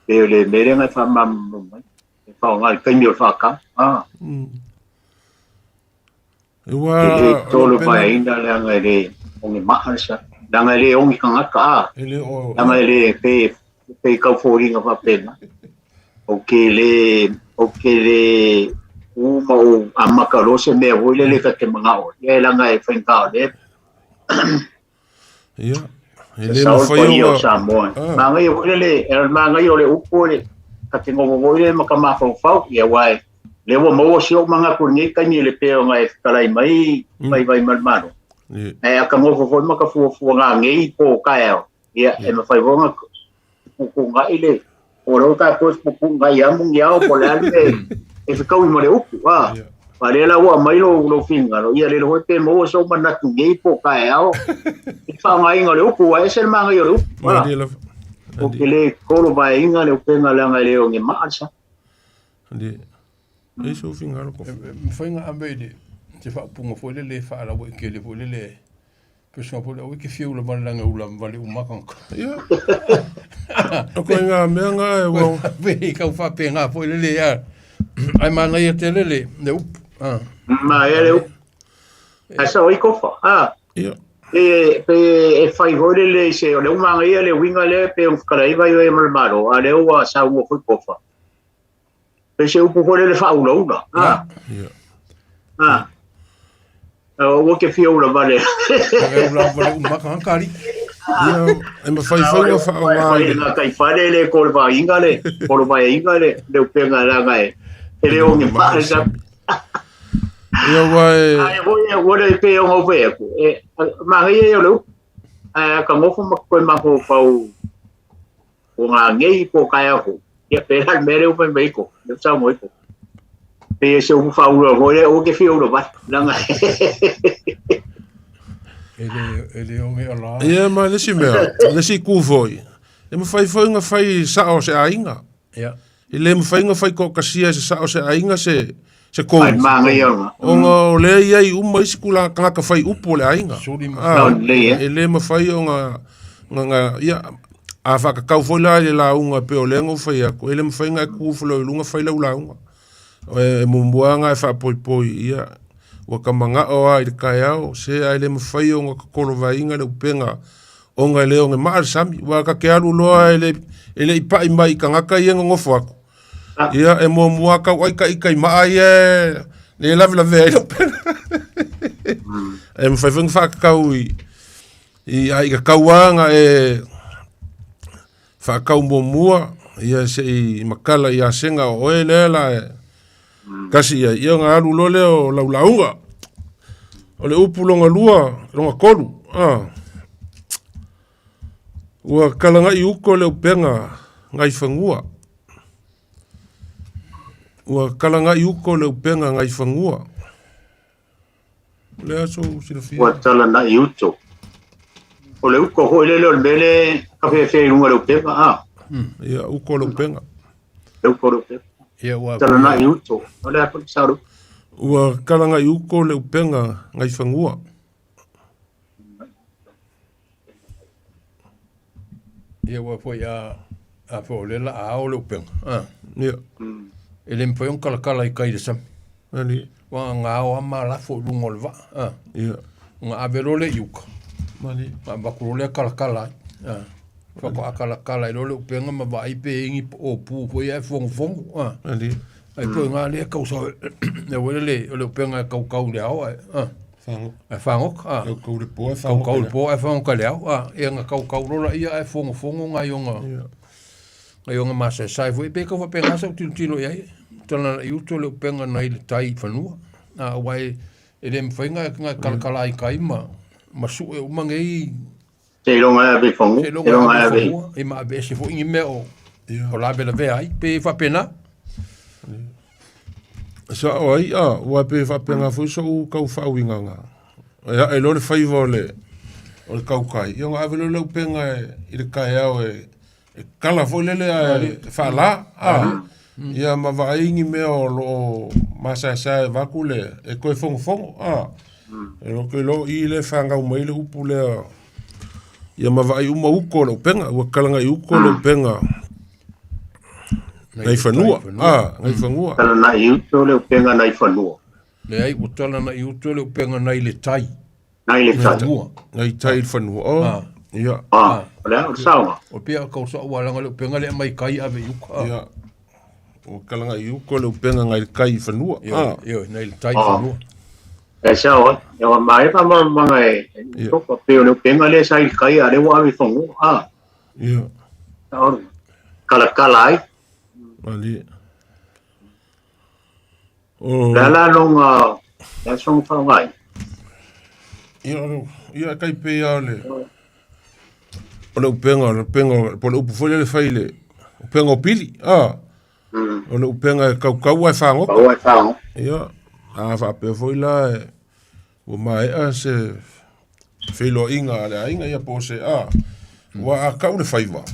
Pe o le mea lea na e faamalamalama mai. E faaaoga i le taimi o le faatau. A. Ua E le tolo vaeina leaga e le oge maa le sami. Leaga e le ogi tagata a. E le o. Leaga e le pe pe kau foliga faapena. Ou te le ou te le u ma ou amata loa se mea foi lele ta te manao ai. Ia leaga e faigata o lea. Ia. E Se le sao le mafai paia o ona Samoa. Ah. Manaia foi lele, e le manaia o le upu le ta te nofo foi lele ma ka mafaufau. Ia aua e lea ua maua si ou manatu i lenei taimi e le pei ona e fetalai mai vaivai ma le Malo. Ia. Ae a ka nofo foi ma ka fuafuaga nei po o taeao, ia e mafai foi ona pupuna'i le o lea ua tatou e pupuna'i lava muniao po o le a le mea e fetaui ma le upu. A, a lea la ua aumai lou, lou finagalo, ia lele foi pe maua sou manatu nei po o taeao i le faaaogaina o le upu, ua ese le manaia o le upu. A, Malie lava. ou te le kolovaeina le upega leaga e le oge maa le sami. Malie. E sou finagalo kofi. Mafai ona ave i le se faaupuga foi lele e faalauaitele foi lele Pesa foi lea, ke fia ula vale langa ula vale uma tagata. Ia. O koe ngā mea ngā e wau. Pe kau whapengā foi lele ia. Ai manaia te lele, le upu. Ah. Ma e le upu. Ai sa oi kofa. Ah. Ia. Pe, pe e whai foi lele i se, o le umanga ia le winga le pe o whakaraiwa i oe ma le malo, a le ua sa ua foi kofa. Pe se upu foi lele faaulaula. Ah. Ia. Ah. Ua ke fia ula vale. Ula vale uma ka kari. Ia, e mawhai whainga whaonga i le. Ngā kai whare le ko le whainga le, ko le whainga le, le upenga la ngai. E le ongi maa sa. Ia wai. Ai, hoi e wale pe o ngau whea ku. E, maa ngai e o le upu. Ai, ka ngofo ma koe maho pau o ngā ngei po kai aho. Ia pērā le mea lea ua fai mai ko, lea ua saunoa ai ko. Pei se upu faaula foi lea, aua ke fia ula vai, leaga E le, e le oge o la. Ia, ma le isi mea, le isi itu foi, e mafai foi ona fai sao o se aiga. Ia. E le mafai ona fai toatasia e se sao o se aiga se, se kou. Ai, manaia ona. Ona o lea e i ai uma isi tulaga tagata fai upu o le aiga. Suli ma. Ah, Lelei, eh? e le mafai ona, ona, ona, ia, a faakakau foi la i le lauga pei o lea na ou fai atu, e le mafai ona e tu ifo loa i luga fai lau lauga. E muamua lava ona e faapoipoi, ia, ua ta manao lava i le taeao, se ae le mafai ona tatolovaina le upega ona e le oge maa le sami. Aua ta te alu loa e le, e le i pai mai i tagata ia e nonofo atu, ia, e muamua lava tau ai ita i maa ia e le lavelavea ai le upega. E mafai foi ona faakakau i, i a i kakau lava ona e faakau muamua, ia se i makala ia Sega o oe lea la e kasi i ai, ia ona alu loa lea o lau lauga. O le upu longa lua, longa tolu, ah. Ua kalagaʻi uka o le upega gaifanua. Ua kalagaʻi uka o le upega gaifanua. O le a sou silafia? Ua talanaʻi uto. O le uka foi lele o le mea lea kafeafea i luga o le upega, a. Ia, uka o le upega. Le uka o le upega. Ia, ua Talanaʻi uto. O le a foi le sao o le upu? Ua kalagaʻi uka o le upega gaifanua. Ia ua foi a a foi o le la a o le upega. A. Ia. E le mafai ona kalakala i kai le sami. Ali. Ua nga ao a ma lafo i luga o le vaa. A. Ia. Nga ave loa lea i uka. Mali. Ma avatu loa lea kalakala ai. A. Faatoa kalakala ai loa le upega ma vaai pe i ai ni ōpū foi ae fogofogo. A. Ali. Ai po i ngā lea kau sa e wele le o le upega e kaukau i le ao ae. A. Fagoka. Ae fagoka. A. Kaukau i le po ae fagoka. Kaukau i le po ae fagoka i le ao. A. Ia nga kaukau loa laia ae fogofogo ngai o nga ngai o nga masaesae foi pe kau faapena sau tilotilo i ai. Tala i uto le upega nai le tai i fanua. A aua e e le mafai nga nga kalakala ai kai ma ma sue uma nei Seiloga e ave i fanua. Seiloga e ave i fanua. E ma aveese foi ni mea o o lavelavea ai pe faapena. Sa'o ai a ua pe faapena foi so'u kau faauigaga e a'e loa le faiva o le o le kaukai ia ona ave loa le upega i le taeao e e kala foi lele ae faalā a ia ma vaai ni mea o loo masaesae vaeatu le e toe fogofogo a e ou te iloa o i lea e fanau mai ai le upu lea ia ma vaai uma uka o le upega ua kalaga i uka o le upega nai fanua a nai fanua. Tala nai uta o le upega nai fanua. Leai ua tala nai uta o le upega nai le tai. Nai le tai. Nai tai i le fanua. Oh. Ia. Ah, o le a o le saoga. O pea kau sa ua langa le upega le mai kai ave i uka. Ia. O kalaga i uka o le upega ngai le kai i fanua. Io, io, nai le tai i fanua. E sao ai. E wa mai pa ma manga e. Topa pe o le upega le sa i kai a le ua ave i fanua. Ah. Ia. Sao. Kala kala ai. Ali. O le a la longa le aso faaaogaina? Ia, ia kai pei lava o le o le upega, o le upega, po o le upu foi lea e fai i le upega o pili, a. O le upega e kaukau ae fagota. Kau ae fagota. Ia, a faapea foi la e ua maea se feiloaiga a le aiga, ia po o se a, ua a kau le faiva,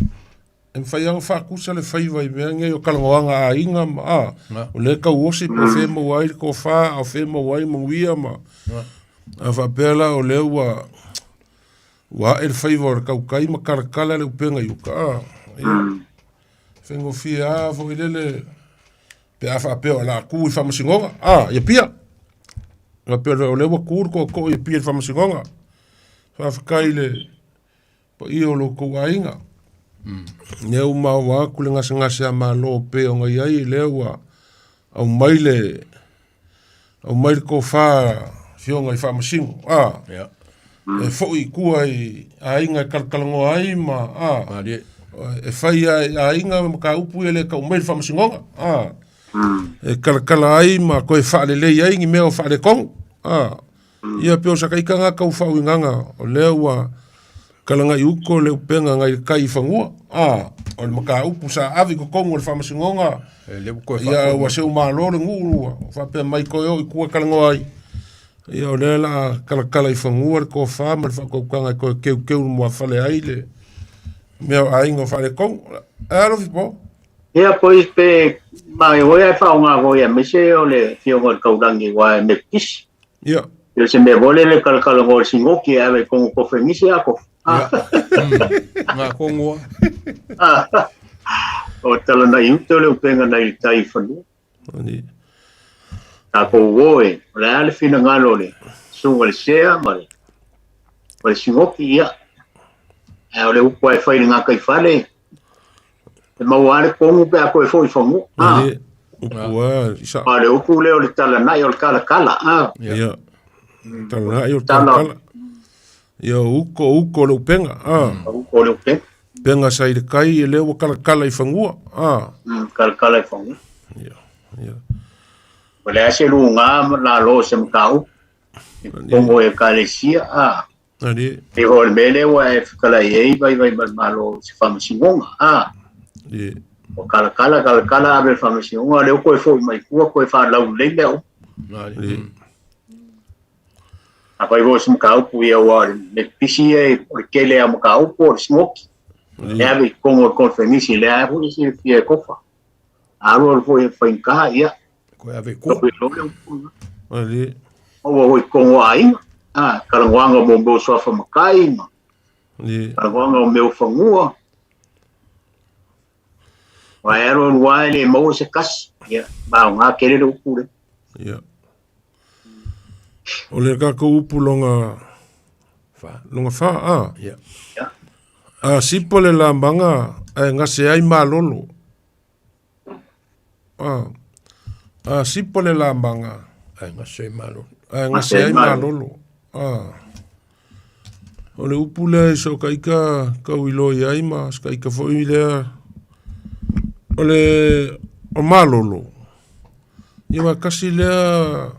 E mafai lava ona faatusa le faiva i mea nei o talanoaga a aiga ma a, o lea e tauosi po o fea e maua ai le tofa a o fea e maua ai manuia ma a faapea la o lea ua ua ae le faiva o le tautai ma talatala le upega i uka a. Ia, faigofie lava foi lele pe a faapea o le a tu i faamasinoga a i Apia. Faapea o lea ua tu le tootoo i Apia i le faamasinoga. Faafetai i le paia o lo outou aiga. Lea ua maua atu le gasegase a Malo pei ona i ai, lea ua aumai le aumai le tofa afioga i Faamasino, a e foi i tua i aiga e talatalanoa ai ma a e fai ai aiga ma mataupu ia le tau mai le Faamasinoga, a e talatala ai ma toe faalelei ai ni mea o faaletonu, a Ia pei o sakaitaga tau faauigaga o lea ua kalagaʻi uka o le upega ngai le kai i fanua, a o le mataupu sa ave i totonu o le faamasinoga, ia ua seu malo le nuu ua faapea mai toe oo i tua e talanoa ai. Ia o lea o le a talatala i fanua le tofa ma le faautautaga e toe teuteu muafale ai le mea o aiga o faaletonu. E alofi po. Ia poi pe ma e oe ae faaaoga foi aemaise o le afioga i le Taulagi aua e Metotisi. Ia. Ia se mea foi lele kalakalagoa o le sinoki e ave i kongo kofe nisi a kofe. Ia. Ngā kongoa. O tala nai uta o le upenga nai le tai i fanua. Ani. Tākou o e, o le a le finagalo o le susuga i le sea ma le, ma le sinoki, ia. Ae o le upu lava e fai i le gataifale, E maua lava le kogu pe a toe foi i fanua. Ah. Upu a isa. A le upu lea o le talanai o le kalakala. Ah. Ia. Talanai o le kalakala. Ia uko uko o le upenga. Ah. Uko o le upenga. Upenga sa i le kai e lea ua kalakala i fanua. Ah. Kalakala i fanua. Ia. Ia. O le a se luga la lo se mataupu. I totonu o Ekalesia. Ah. Ali. E o le mea lea ua e fetalai ai vaivai ma le Malo i se faamasinoga, a. Ie. Ua kalakala, kalakala ave i le faamasinoga, lea ua toe foi mai tua toe faalaulelei mea uma. Ie. Afai foi o se mataupu ia aua o le pisi ia o le tele lava o mataupu o le smoki. Lea ave i totonu o le konferenisi lea lava foi e silafia e Tofa. A alu alu foi e faigata ia. Koe ave i tua. Ali. Maua foi i totonu o aiga. A, talanoaga mo mea o suafa matai ma talanoaga o mea o fanua. Aua e alu alu lava e le maua se tasi. Ia, ma aoga tele le upu lea. Ia. O le tatou upu loga loga fa a. Ia. A sipa le lamaga ae gase ai malolo. A. A sipa le lamaga ae gase ai malolo. Ae gase ai malolo. A. O le upu lea i so ka ika kau iloa i ai ma se ka ika foi lea o le o malolo. Ia wa kasi lea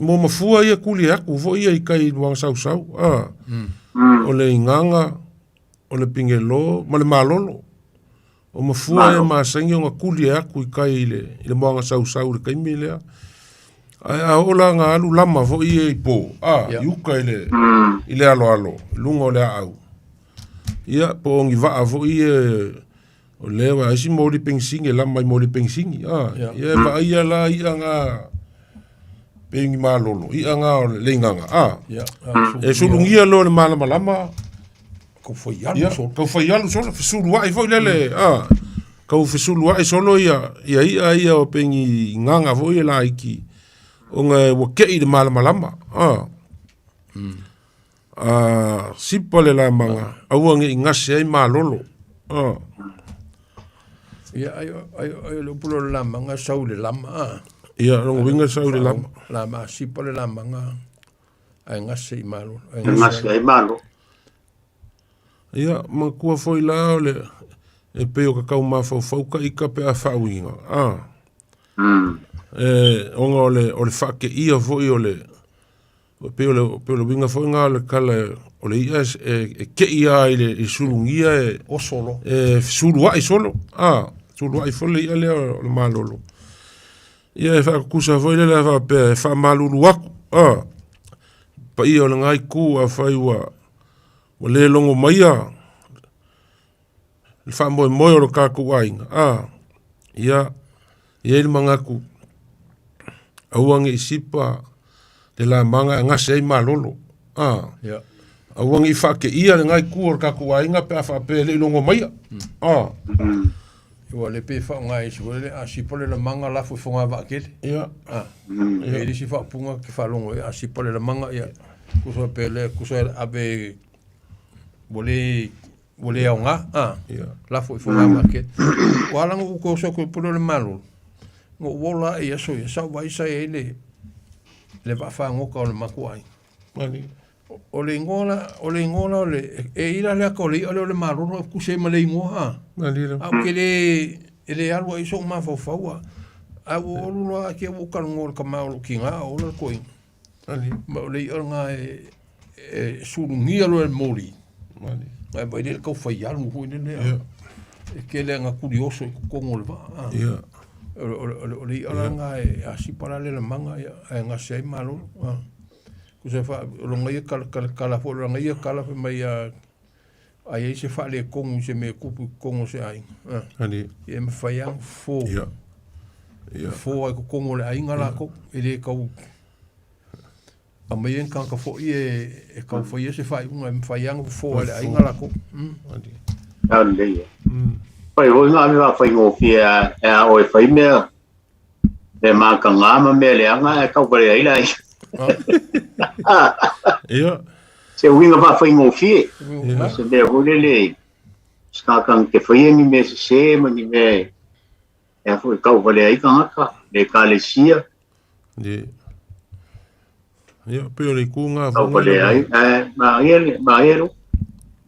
mo mafua ia kuli aku foi ia i kai luanga sausau. A. O le igaga, o le pigelo ma le malolo. O mafua e masani ona kuli e aku i kai i le, i le moaga sausau i le taimi lea. Ae a oo la nga alu lama foi ia i po, a, i uka i le, i le aloalo, i luga o le aau. Ia, po o ni vaa foi ia, o lea wa isi moli penisini e lama i moli penisini, a, ia e vaaia la i'a nga, pei ni malolo, i'a nga o le igaga, a, e sulugia loa le malamalama, Kau faialu solo. Kau faialu solo, fesulua'i foi lele, a, kau fesulua'i solo ia, ia i'a ia o pei ni gaga foi ia laiti, ona ua te'i i le malamalama, a. A sipa le lamaga, aua ne i gase ai malolo, a. Ia, ai, ai, ai o le upu lea o le lamaga, sau i le lama, a. Ia, lona uiga sau i le lama. Lama, sipa le lamaga, ae gase i malolo. Ae gase ai malo. Ia, matua foi la o le e pei o ka kau mafaufau ka ika pe a faauiga. A. E, ona o le, o le faakeia foi o le, pei o le, pei o le uiga foi lena o le tala o le i'a e, e kei lava i le i sulugia e, Oso loa. e sulua'i solo. A, sulua'i foi le i'a lea o le malolo. Ia e faatutusa foi lele a faapea e faamalulu atu, a, paia o lena itu afai ua ua le logo maia le faamoemoe o le tatou aiga, a, ia, e i ai le manatu, aua ne i sipa le lamaga e gase ai malolo, a, aua ne i faateia lena itu o le tatou aiga pe a faapea e le i logo maia, a. Ua le pe faaaoga e isi foi lele, a sipa le lamaga lafo i fogavaa tele. Ia. A. E i ai le isi faaupuga ke faalogo ai, a sipa le lamaga, ia, tusa pe le, tusa e ave, ua le, ua le aoga, a. Ia. Lafo i fogavaa tele. Ua ala ona ou toe oso atu i le pule o le malolo, na ou ola ae i aso ia, sa ou vaai sa i ai le, le vaafagota o le matou aiga. Mani. O le igoa la, o le igoa la o le, e i la le ata o le i'a lea o le malolo e tusi ai ma le igoa a. A ou te le, e le alu ai so'u mafaufau a, ae ua olu loa a te i ua ou talanoa i le tama o lou tina a o ola le toeaina. Ma o le i'a lena e, e sulugia loa e le moli. Ae vaai lea i le tau faialu foi lele a. E tele lava ina tuli oso i totonu o le vaa a. O le i'a la lena e a sipa la le lamaga ae gase ai malolo a. Tusa fa, o lona ia kala, kala, kala foi, o lana ia kala fai mai a, a i ai se faaletonu i se mea e tupu i totonu o se aiga. A. Ali. Ia e mafai lava ona fofo. Ia. Ia. Fofo ai totonu o le aiga latou, e le tau aumai ai ni tagata foi e, e tau faia se faaiuga, e mafai lava ona fofo ai le aiga latou. Ali. Ao lelei e. Fai foi ngā mea whaingofie a, e a oe whai mea, mea mākangā ma mea leaga ae tau whare ai la ia. Ia. Se uiga faafaigofie. Se mea foi lele, se tagata te faia ni mea sesē ma ni mea e a foi tau valea ai tagata, le ekalesia. Ia. Ia, pei o le itu lena Tau foi valea ai, ae manaia le, manaia le upu.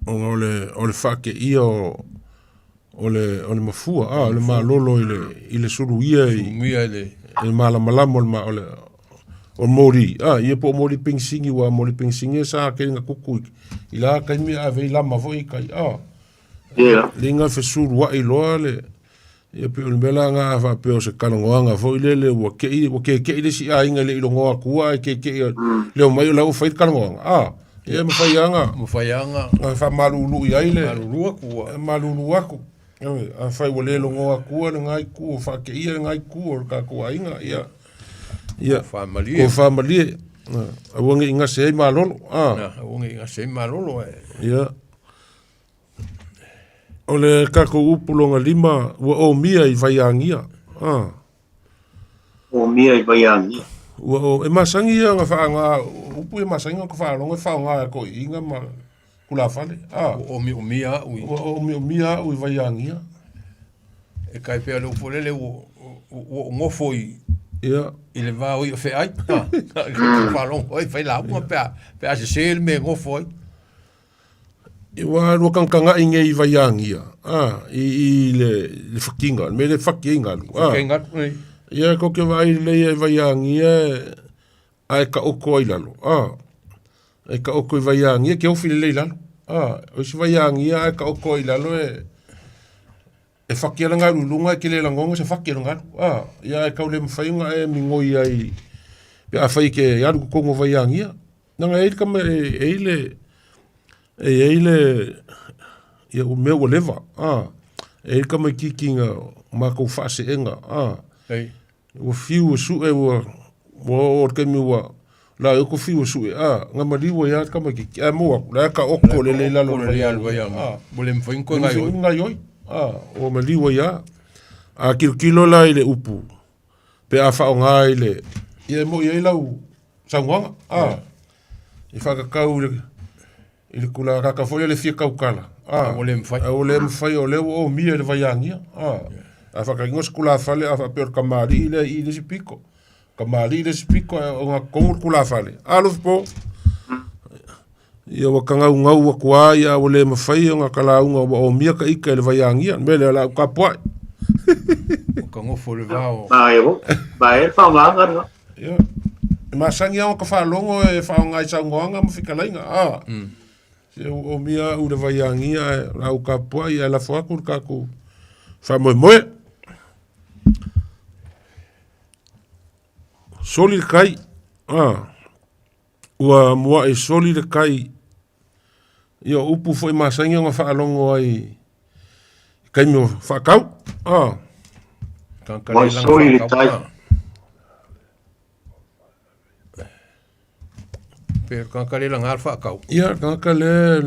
Ona o le, o le faateia o, o le, o le mafua, a, o le malolo i le, i le suluia i, Suluia i le i le malamalama o le, o le, O moli, a, ia po o moli pengsini, ua moli pengsini e sa kele nga kuku i, i la kaimi a vei lama foi i kai, a. Yeah. Le nga fesulua'i loa le, ia pe o le mea la nga a faapea o se kalagoaga foi lele ua ke'i, ua keke'i le isi aiga e le i logoa atua ae keke'i le omai o la ua fai le kalagoaga, a. Ia e mafai lava ona, Mafai lava ona, ona faamalulu i ai le, malulu atu ua. malulu atu. Ioe, afai ua le logo atua lena itu o faakeia lena itu o le tatou aiga, ia, ia, Tofa malie. tofa malie. Aua ne i gase ai malolo. A. Aua ne i gase ai malolo e. Ia. O le tatou upu lona lima ua omia i vaiagia. A. Omia i vaiagia. Ua o, e masani ia ona faaaoga, upu ia masani ona faalogo e faaaoga e toeaiina ma tulafale. A. Ua omiomia au i. Ua omiomia au i vaiagia. E kai pea le upu lele ua ua ou nofo i Ia. i le va o ia feai. Faalogo ai fai lauga pe a pe a sese le mea e nofo ai. Ua lua kagakaga'i nei i vaiagia, a, i, i le, le fakiga, le mea lea e faki ai galu, a. Faki ai galu, ei. Ia, kou te vaai lelei i vaiagia, ae taoto ai i lalo, a. E taoto i vaiagia, e te ofi lelei i lalo, a. O isi vaiagia ae taoto ai i lalo e, e faki lava le galu i luga e te le lagona se faki o le galu, a. Ia ae tau le mafai ona e migoi ai pe afai e te alu i totonu o vaiagia. Leaga e i ai le tama e i ai le e i ai le ia ua mea ua leva a e i ai le tamaititi na matou faaseega a Ei. Ua fiu e sue ua ua oo i le taimi ua la e fiu e sue a na maliu ai lava le tamaititi ae maua atu la e taoto lelei i lalo o le vaiaga a ua le mafai ona toe gaioi. Gaioi a ua maliu ai lava. A tilotilo la i le upu pe a faaaoga i le ia e moi ai lau saunoaga a i faatatau i le i le tulaga foi lea le fia tautala a ua le mafai a ua le mafai o lea ua omia i le vaiagia a a faatagiga o se tulafale a faapea o le tamalii lea i i le isi pito tamalii le isi pito ae ogatotonu le tulafale alofa po ia ua tagaugau atu lava ia ua le mafai ona talauga ua omia ta ita i le vaiagia le mea lea o le a ou tapuai. Ua ka nofo i le va o. Mae e faaaogaga lena. Ia. E masani lava ona faalogo e faaaoga i saunoaga ma fetalaiga, a. Se ua omia au i le vaiagia ae o le a ou tapuai ae lafo atu le tatou faamoemoe. Soli le tai, a. Ua mua'i soli le tai, ia o upu foi masani ona faalogo ai i taimi o faatau. Ah. Mua'i soli le tai. Pe tagata le laga le faatau. Ia, tagata le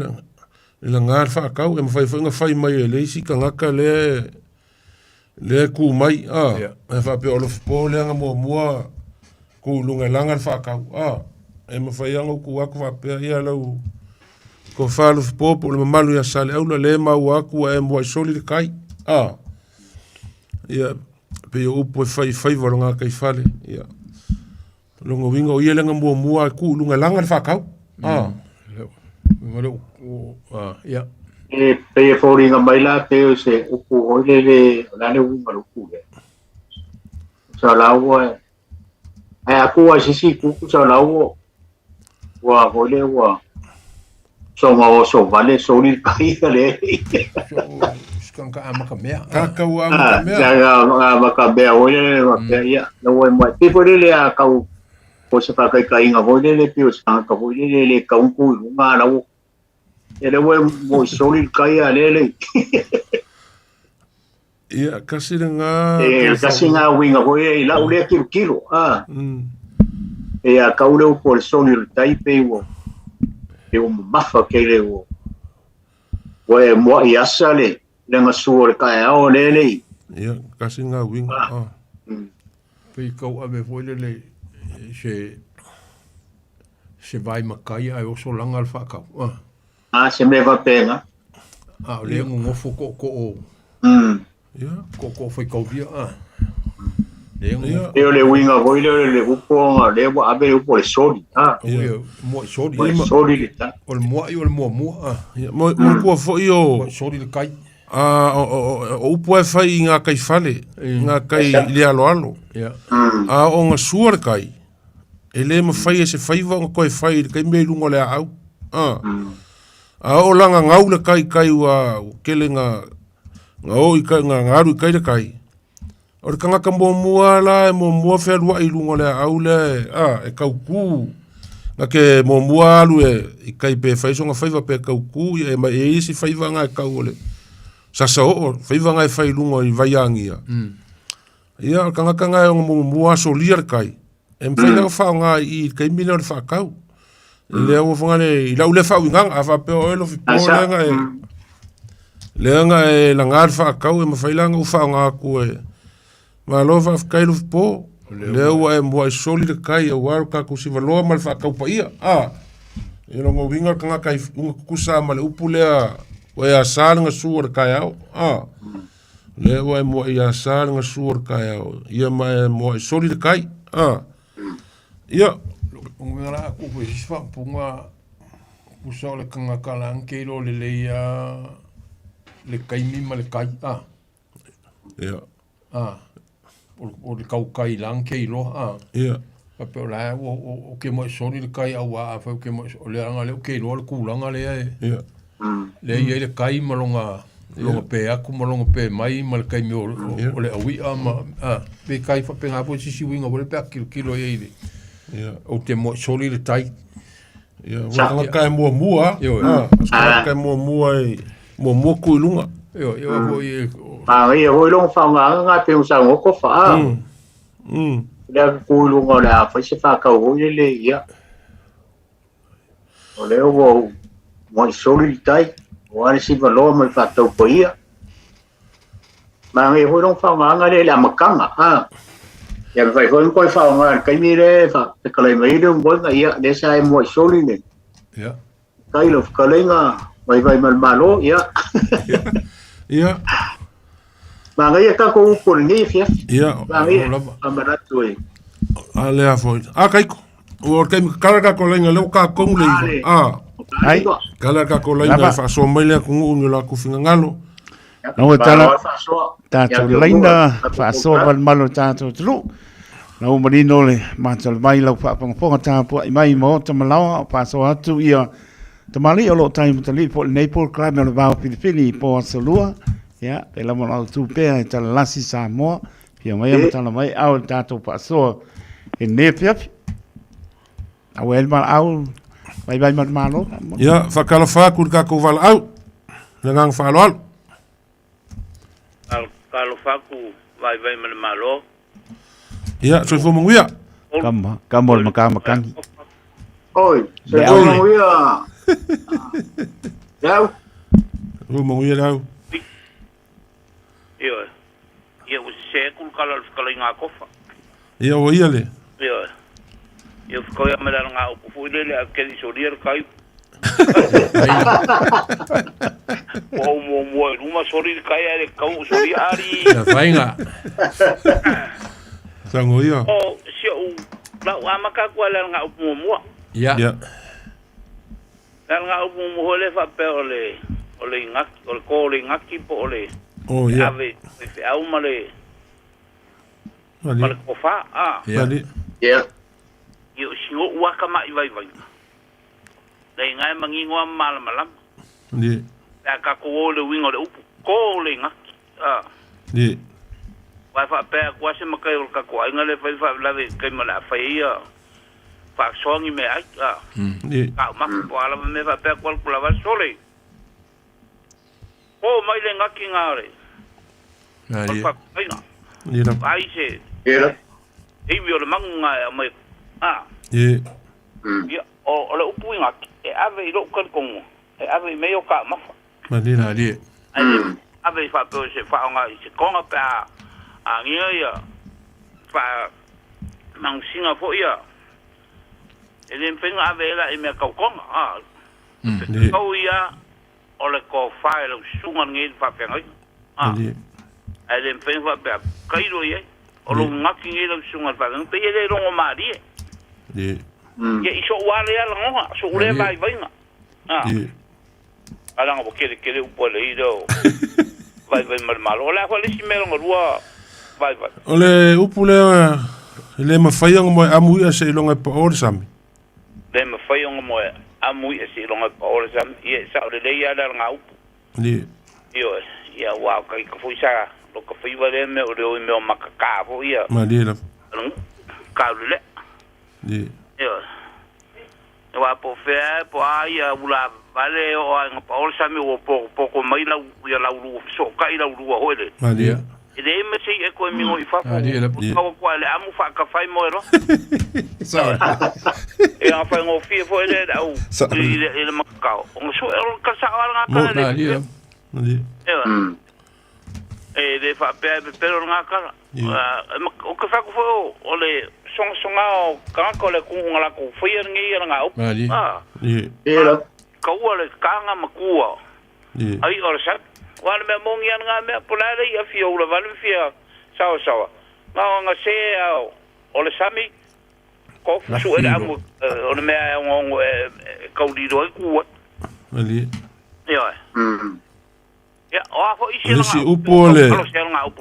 laga le faatau, e mafai foi ona fai mai e le isi tagata le lea e ku mai, a, Yeah. e faapea o Lofipo lea na muamua ku i luga e laga le faatau, a, e mafai lava ona ou tu atu faapea, ia lau tofa Lofipo po o le mamalu ia Saleaula lea e maua atu ua e muai soli le tai, a, ia, pei o upu e fai i faiva o le gataifale, ia. O lona uiga o ia lea na muamua e tu i luga e laga le faatau, a. Ia. E pei e foliga mai la pei o se upu foi lele, o le a le uiga o le upu lea? Tusa la ua ae a tu lava i se isi itu tusa la ua ua foi lea ua soga oso vale soli le tai le. Kanaka amatamea. Kaka ua amatamea. Amatamea foi lele faapea ia na ua e mai. Pei foi lele a tau o se faataitaiga foi lele pei o se tagata foi lele e le tatau ona tu i luga a la ua ia lea ua e moi soli le tai a lea le. Ia, kasi lena. E kasi lena uiga foi i lau lea tilotilo a. E a tau le upu o le soli o le tai pei ua pei ua mamafa tele ua ua e mua'i asa le le gasua o le taeao lea le i. Ia, kasi lena uiga. A. Pei tau ave foi lele se se vai makai ae oso laga le faatau. A. A se mea faapena. A o lea nonofo tootoo. Tootoo faitaulia. A. Lea nonofo. E o le uiga foi lea o le upu ona lea ua ave le upu o le soli. A. Ia, mua'i soli. Mua'i soli le tai. O le mua'i o le muamua. A. Ia, mo manatua foi o. Mua'i soli le tai. A, o upu lava e fai i gataifale, i gatai i le aloalo. Ia. A oo ina sua le tai. E lē mafai e se faiva ona toe fai i le taimi ai i luga o le aau. A. A oo la ina gau le kai i tai ua tele ina na oo i tai na alu i tai le tai, o le tagata muamua lava la e muamua fealuai i luga o le aau lea e a e tautu na te muamua alu e i tai pe fai sona faiva pe tautu ia e ma e i ai isi faiva na e tau o le sasa oo, faiva na e fai i luga i vaiagia. Ia o le tagata na e ono muamua solia le tai, e mafai la ona faaaoga i i le taimi lea o le faatau. Lea ua fanga le i lau lea faauigaga, a faapea o oe Lofipo lea na e lea na e laga le faatau e mafai la ona ou faaaoga atu e Malo faafetai Lofipo, lea ua e muai soli le tai aua lo tatou sivaloa ma le faatau paia. A ia lona uiga o le tagata i uga tutusa ma le upu lea ua e asa le gasu o le taeao. A lea ua e muai asa le gasu o le taeao ia ma e muai soli le tai. A ia Uiga la aku foi se faaupuga pusa o le tagata la ke iloa lelei lava le taimi ma le tai a. Ia. A, o le tautai la ke iloa a. Ia. Faapea o la ua o ke moe soli le tai auā afai o ke moe o le aga lea ou te iloa le tulaga lea e. Ia. Lea e i ai le tai ma lona lona pe atu ma lona pe mai ma le taimi o o le aui'a ma a pe tai faapena foi se isi uiga foi lea pe a tilotilo i ai i le Ia. ou te moe soli le tai. Ia, ua tagata e muamua. Ioe. Ah, tagata e muamua e muamua tu i luga. Ioe, ioe foi e Manaia foi lona faaaogaina na pei ona saunoa Tofa a. Lea ku i luga o le a fai se faatau foi lele ia. O lea ua ou muai soli le tai, aua le sivaloa ma le faatau paia. Manaia foi lona faaaogaina lea i le amataga a. Ia mafai foi ona toe faaaoga i le taimi lea e fetalai mai ai le moega, ia lea sa e muai soli le Ia. tai lau fetalaiga vaivai ma le Malo, ia. Ia. Manaia tatou upu o lenei afiafi. Ia. Manaia. Faamanatu e. A lea foi. A Kaiko. Ua o le taimi kala tatou laina lea ua tatou le iva. A. Ai. Kala tatou laina Lava. e faasoa mai le atunuu i lo latou finagalo. Na ua tala tatou laina faasoa malumalu o tatou atunuu. Na ua manino le matau mai lau faafogafoga tapuai mai i maota ma laoa o faasoa atu ia tamalii o lo o tai matalii po o lenei polokalame o le Vao Filifili i po aso lua. Ia, pe lava o autu pea e talalasi Samoa. Fia mai ma tala mai au le tatou faasoa i lenei afiafi. Au e le valaau vaivai ma le Malo. Ia, faatalofa atu i le tatou valaau. Le agaga faaaloalo. Talofa atu vaivai ma le Malo. Ia, soifua manuia. Kama, kama o le makamakani. Oi, soifua manuia. Lau. Soifua manuia lau. Ioe. Ia ua sese atu le tala o le fetalaiga a Tofa. Ia ua ia le. Ioe. Ia fetoia mai le alaga upu foi lele a keli solia le tai. Ua ou muamua i luma soli le tai ae le tatau ona solia ali. Ia faiga. Sango ia. O si ou lau amata atu ai le alaga upu muamua. Ia. Ia. Le alaga upu muamua foi lea faapea o le o le igaki o le ko o le igaki po o le Oh, ia. ave i feau ma le ma le kofa a. Ia. Ia. Ia o sino'u lava tama'i vaivaiga. Le iga e manino lava ma malamalama. Ie. Pe a tatou o i le uiga o le upu, ko le igaki. A. Ie. Aua e faapea atu lava se matai o le tatou aiga lea e fai le faalavelave i le taimi o le a fai ai ia faasoa ni meaai. A. Ie. Taumafa po o a lava mea faapea atu alu lava sole. Ko mai le igaki na o le o le faafeagaiga. Ie lava. Ai se Ie lava. ivi o le magu na e aumai. A. Ie. Ia, o, o le upu igaki, e ave i lou talitonuga, e ave i mea ia o taumafa. Malie. Malie. Ae le ave i faapea o se faaaoga i se koga pe a agia ia faamagusiga foi ia. E le mafai ona ave ai la i mea tau koga. A, tau ia o le tofa e lau susuga lenei i le faafeagaiga. A, ae le mafai ona faapea atu, tailo i ai. O lou gati lenei lau susuga i le faafeagaiga, pei e le logo malie. Ia, i so'u lava lea lagona, so'u lea vaivaiga. A, a leaga ua keletele upu a le i lea o vaivai ma le Malo. O le a foi le isi mea lona lua vaivai? O le upu lea E le mafai ona moe amu i'a seiloga e paʻō le sami. Le mafai ona moe amu i'a seiloga e paʻō le sami. Ia e saʻo lelei a le alagaupu. Ie. Ioe, ia ua o ka foi sa lo ka faiva lea mea o le o i mea o makakā foi ia. Malie lava. Kaulele. Ie. Ioe. Aua po o fea po o a ia ula vale o a ina paʻō le sami ua pokopoko mai lau ia laulua fesootaʻi laulua foi le. Malie. E leai ma se i'a e toe migo i fafo. Ua tau atu lava i le amu faatafai moe loa. E aga faigofie foi lea i le au i le i le makakao ona sue o le sao lava lena tala e le Malie. Ioe. E le faapea e pepelo lena tala. Ou te fai atu foi o le sogasoga o tagata o le atunuu na latou faia lenei alagaupu. Taua le taga ma tua ai o le sami. Aua o le mea moni lava lena mea, po o le a le i'a fia ula vale ma fia saosaoa, na ona se lava o le sami, tofu sue le amu o le mea e ogaogo e taulilo ai tu ai. Ioe. Ia, o a foi isi O le isi upu o le,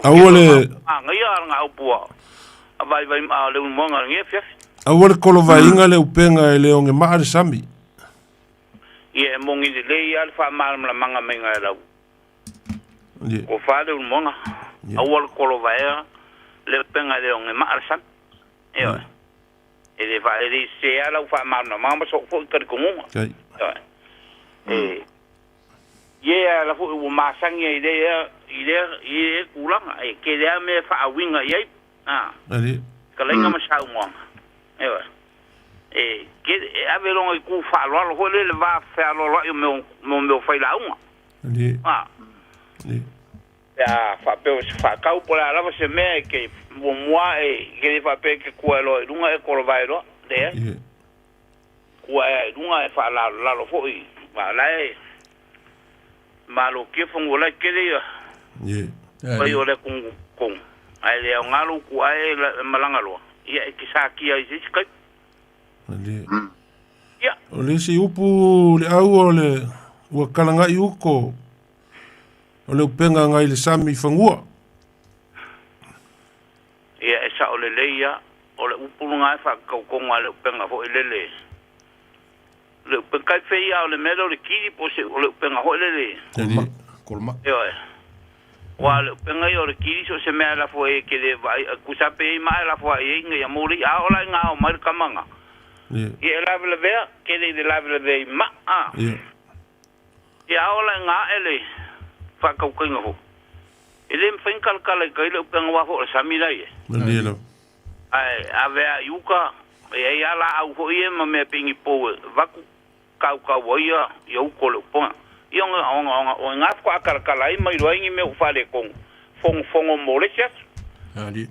aua le. Manaia alagaupu a vaivai a le ulumoega o lenei afiafi. Aua le kolovaeina le upega e le ogemaa le sami. Ia, e moni lelei lava le faamalamalamaga maiga e lau tofa le ulumoega. Aua le kolovaea le upega e le ogemaa le sami. Ioe. E le fa e le sese lava lau faamalamalamaga ma sou foi talitonuga. Ioe. E Ie ala foi ua masani ai i lea i lea i lea tulaga, e tele lava mea e faauiga i ai, a, fetalaiga ma saunoaga. Ioe. E tele, e ave lona itu faaaloalo foi lea i le va fealoaloai o mea o mea o failauga. A. Pe a faapea o se faatau po o le a lava se mea e te muamua e te le faapea e te tua e loa i luga e kolovae loa. Leai. Tua ea i luga e faalalolalo foi a o la e malotia fanua la e tele ia vai o le atunuu tonu ae le aoga lou tuaa e malaga loa ia e te satia ai i se isi taimi. Ia. O le isi upu le au o le ua kalagaʻi uko o le upega agai le sami i fanua. Ia e sao lelei ia, o le upu lena e faatatau a le upega foi lele. Le upega kai fei ia o le mea lea o le kili po o se o le upega foi lele. Ioe. Aua o le upega ia o le kili so o se mea e lafo ai e te le vaai tusa pe i ai maa e lafo ai ai ina ia maua le i'a. A oo la ina ao mai le tama lena, ia e lavelavea, tele i le lavelavea i maa. Ia a oo la ina ae le faatautaiga foi, e le mafai ona talatala i tai le upega aua foi o le sami la e i ai. Malie lava. Ae ave lava i uta, e i ai lava laau foi ia ma mea pei ni pou e avatu tautau ai ia uta o le upega. Ia ona, ona, ona, o i ina faatoa talatala ai ma iloa ai ni mea ua faaletonu, fonofono mo le isi aso.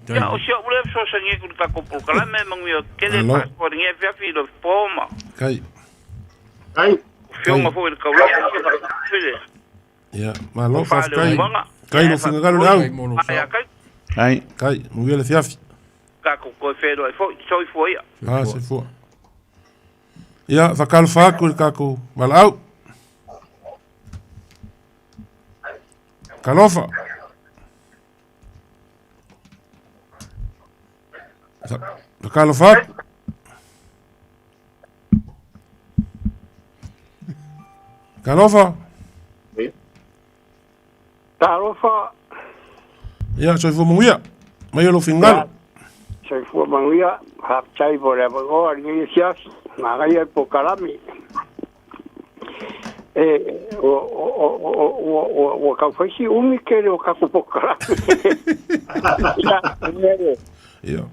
Ia, o si au lea fesoasoani atu i le tatou polokalame, manuia tele Malo. faasoa i lenei afiafi i le po ma Kai. Kai. Afioga foi i le taulaga ia faafetai le Ia, malo, tofa i le faafetai. Umuaga. Kai Ia lou e finagalo le au. faafetai ia kai. Kai. Kai, manuia le afiafi. Tatou toe feiloai foi. Soifua ia. Ah, soifua. Ia, faatalofa atu i le tatou valaau. Talofa. Faatalofa atu. Talofa. Talofa. Ia, soifua manuia. Mai o lou finagalo. Soifua manuia, faafetai mo le avanoa i lenei afiafi, manaia le polokalame. E, ua, ua, ua, ua, ua tau fai si umi tele o tatou polokalame. Ia, Ia.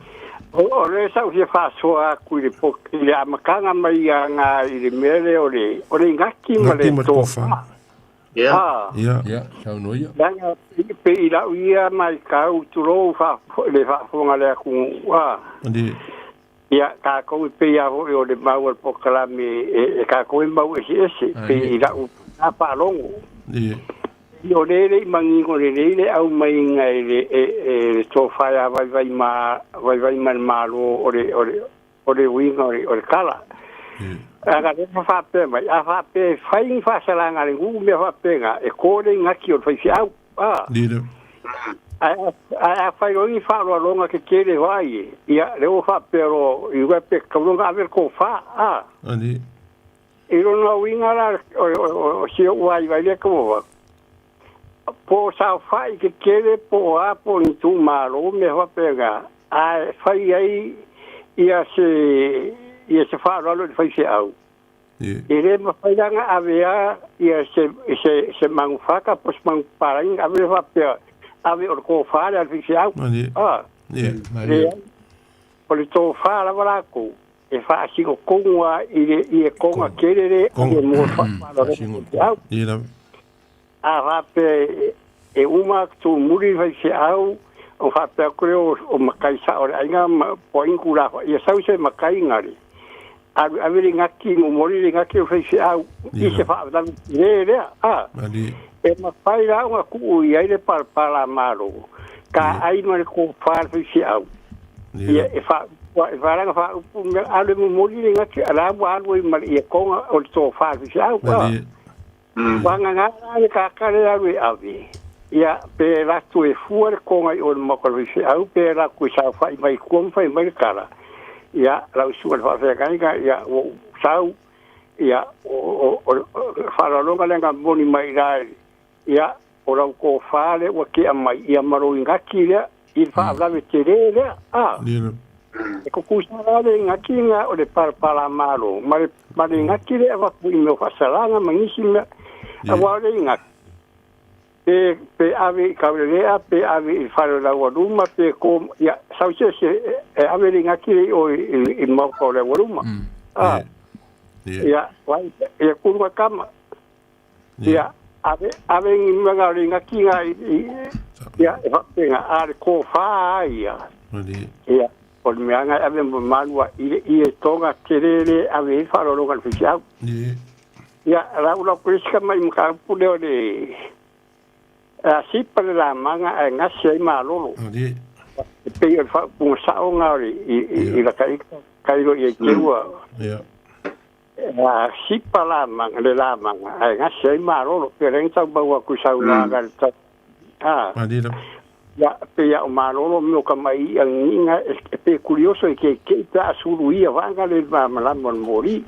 O le sa ou fia faasoa atu i le po, i le amataga mai ana i le mea lea o le, o le igaki ma le Igaki ma le tofa. Ia. Ah. Ia. Ia, saunoa ia. Leaga pe i lau ia maitau, tulou faa, le faafofoga a le atunuu, ah. Malie. Ia, tatou e pei lava foi o le mau a le polokalame e, e tatou e mau eseese, pei i lau na faalogo. Ie. O le e le i manino lelei le aumaiga e le, e, e le tofa ia Vaivai ma, Vaivai ma le Malo o le, o le, o le uiga o le, o le tala. Aga lea fa faapea mai, a faapea e fai ni faasalaga a le nuu mea faapena, e ko le igaki o le faifeau. Ah. Ie. Ae afai loa ni faaaloaloga tetele vaai e, ia lea ua faapea loa i luga pe tatau loa ona ave le tofa a. I lona uiga la o si o'u vaivai lea taumafai, po o saofa'i tetele po o a po o ni itumālō mea faapena, ae fai ai ia se ia se faaaloalo i le faifeau. E lē mafai la ona avea ia se se se manufaka po o se manupapalagi ona ave lea faapea ave o le tofa lea a le faifeau. A leai, o le tofa lava latou e faasino tonu lava i le i le toga tele lea e mo le faaaloalo i le faifeau. A faapea e uma atu tumuli le faifeau ona faapea atu lea o matai sa'o o le aiga ma po o ai ni tulafono ia sau se matai gale alu ave le gati momoli le gati o le faifeau i se faalavelave tele lea a e mafai la ona tuu i ai le palapala a Malo taai ma le tofa a le faifeau ia e faa e faalaga faaupu mea alu e momoli le gati a la ua alu ai ma le ia toga o le tofa a le faifeau a vagana la le tagata lea alu e ave ia pe alu atu e fua le toga i o le maota o le faifeau pe alu atu e saofa'i mai i tua ma fai mai le tala ia lau susuga i le faafeagaiga ia ua ou sau ia o o le faaaloaloga lea na momoli mai i ia o lau tofa lea ua tea mai ia ma lou igati lea i le faalavelave tele lea a e tutusa la le igati lena o le palapalamalo ma le ma le igati lea e avatu i mea o faasalaga ma nisi mea auā o le igati pe pe ave i Kaulelea pe ave i le fale o le aualuma pe ko ia sau se isi e ave le igati lea i o i le maota o le aualuma a ia vai ia kulu kama ia ave ave ni mea o le igati na i ia e faapena a le tofa lava ia ia o le mea lena e ave ma manua i le i le toga tele lea e ave ai le faaaloaloga i le faifeau. Ia lau lau kulisika mai mataupu lea o le a sipa le lamaga ae gase ai malolo. E pei o le faaupuga sa'o lena o le i lata ita tailo i ai te ua a sipa lamaga le lamaga ae gase ai malolo. Pe o lea na tau maua atu i saunoaga i le tau a ia pei a o malolo mea o ka mai i'a gigiga e pe kurioso i keike'i pe a sulu ia vaga le malamalama o le moli.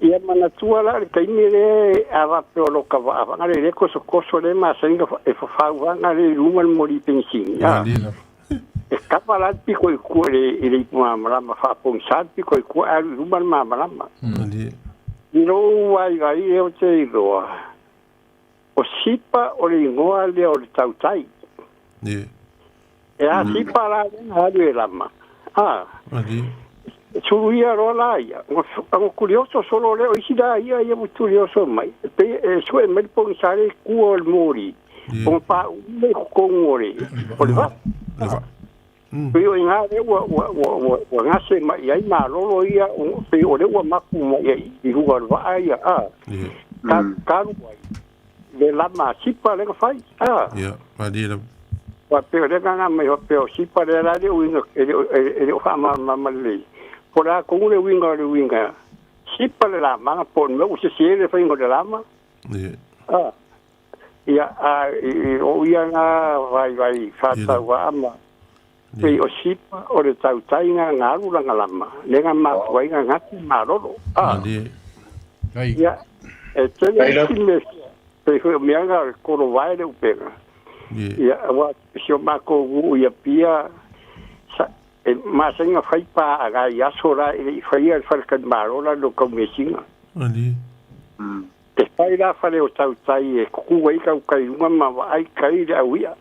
Ia manatua la o le taimi lea a faapea o lo ka vaa vaga le le kosokoso le masani ona e fafau vaga le i luma le moli penisini a e kapa la le piko i tua i le ipu malamalama faapogisa le piko i tua ae alu i luma le malamalama. I lou vaivai lea ou te iloa o sipa o le igoa lea o le tautai. E a sipa la lea na alu e lama a Suluia loa la ia, ua tulioso solo lea o isi la ia ia ua tulioso mai. E pei e sue mai le pogisa le kua o le moli, ona pauu lea i totonu o le o le vaa. Pei o i ina lea ua ua ua ua gase mai ai malolo ia, pei o lea ua mapu mai ai i luga o le vaa ia, a. Talu ai le lama a sipa lea na fai, a. Faapea o lea na mai faapea o sipa lea la le uiga e le o faamalamalama lelei. Po o le a tonu le uiga o le uiga sipa le lamaga po o le mea ua sese le faiga o le lama. A ia a i lou ia na vaivai faatauvaa ma pei o sipa o le tautai na na alu lana lama lea na mafua ai na gati malolo. A ia e tele isi mea pei foi o mea na o le kolovae le upega. Ia, aua si o matou nuu i Apia, sa, e masani ona fai paaga i aso la e le i faia le faletalimalo la i lo taumeasina. E fai la fale o tautai e tutu ai tautai i luga ma vaai tai i le au i'a.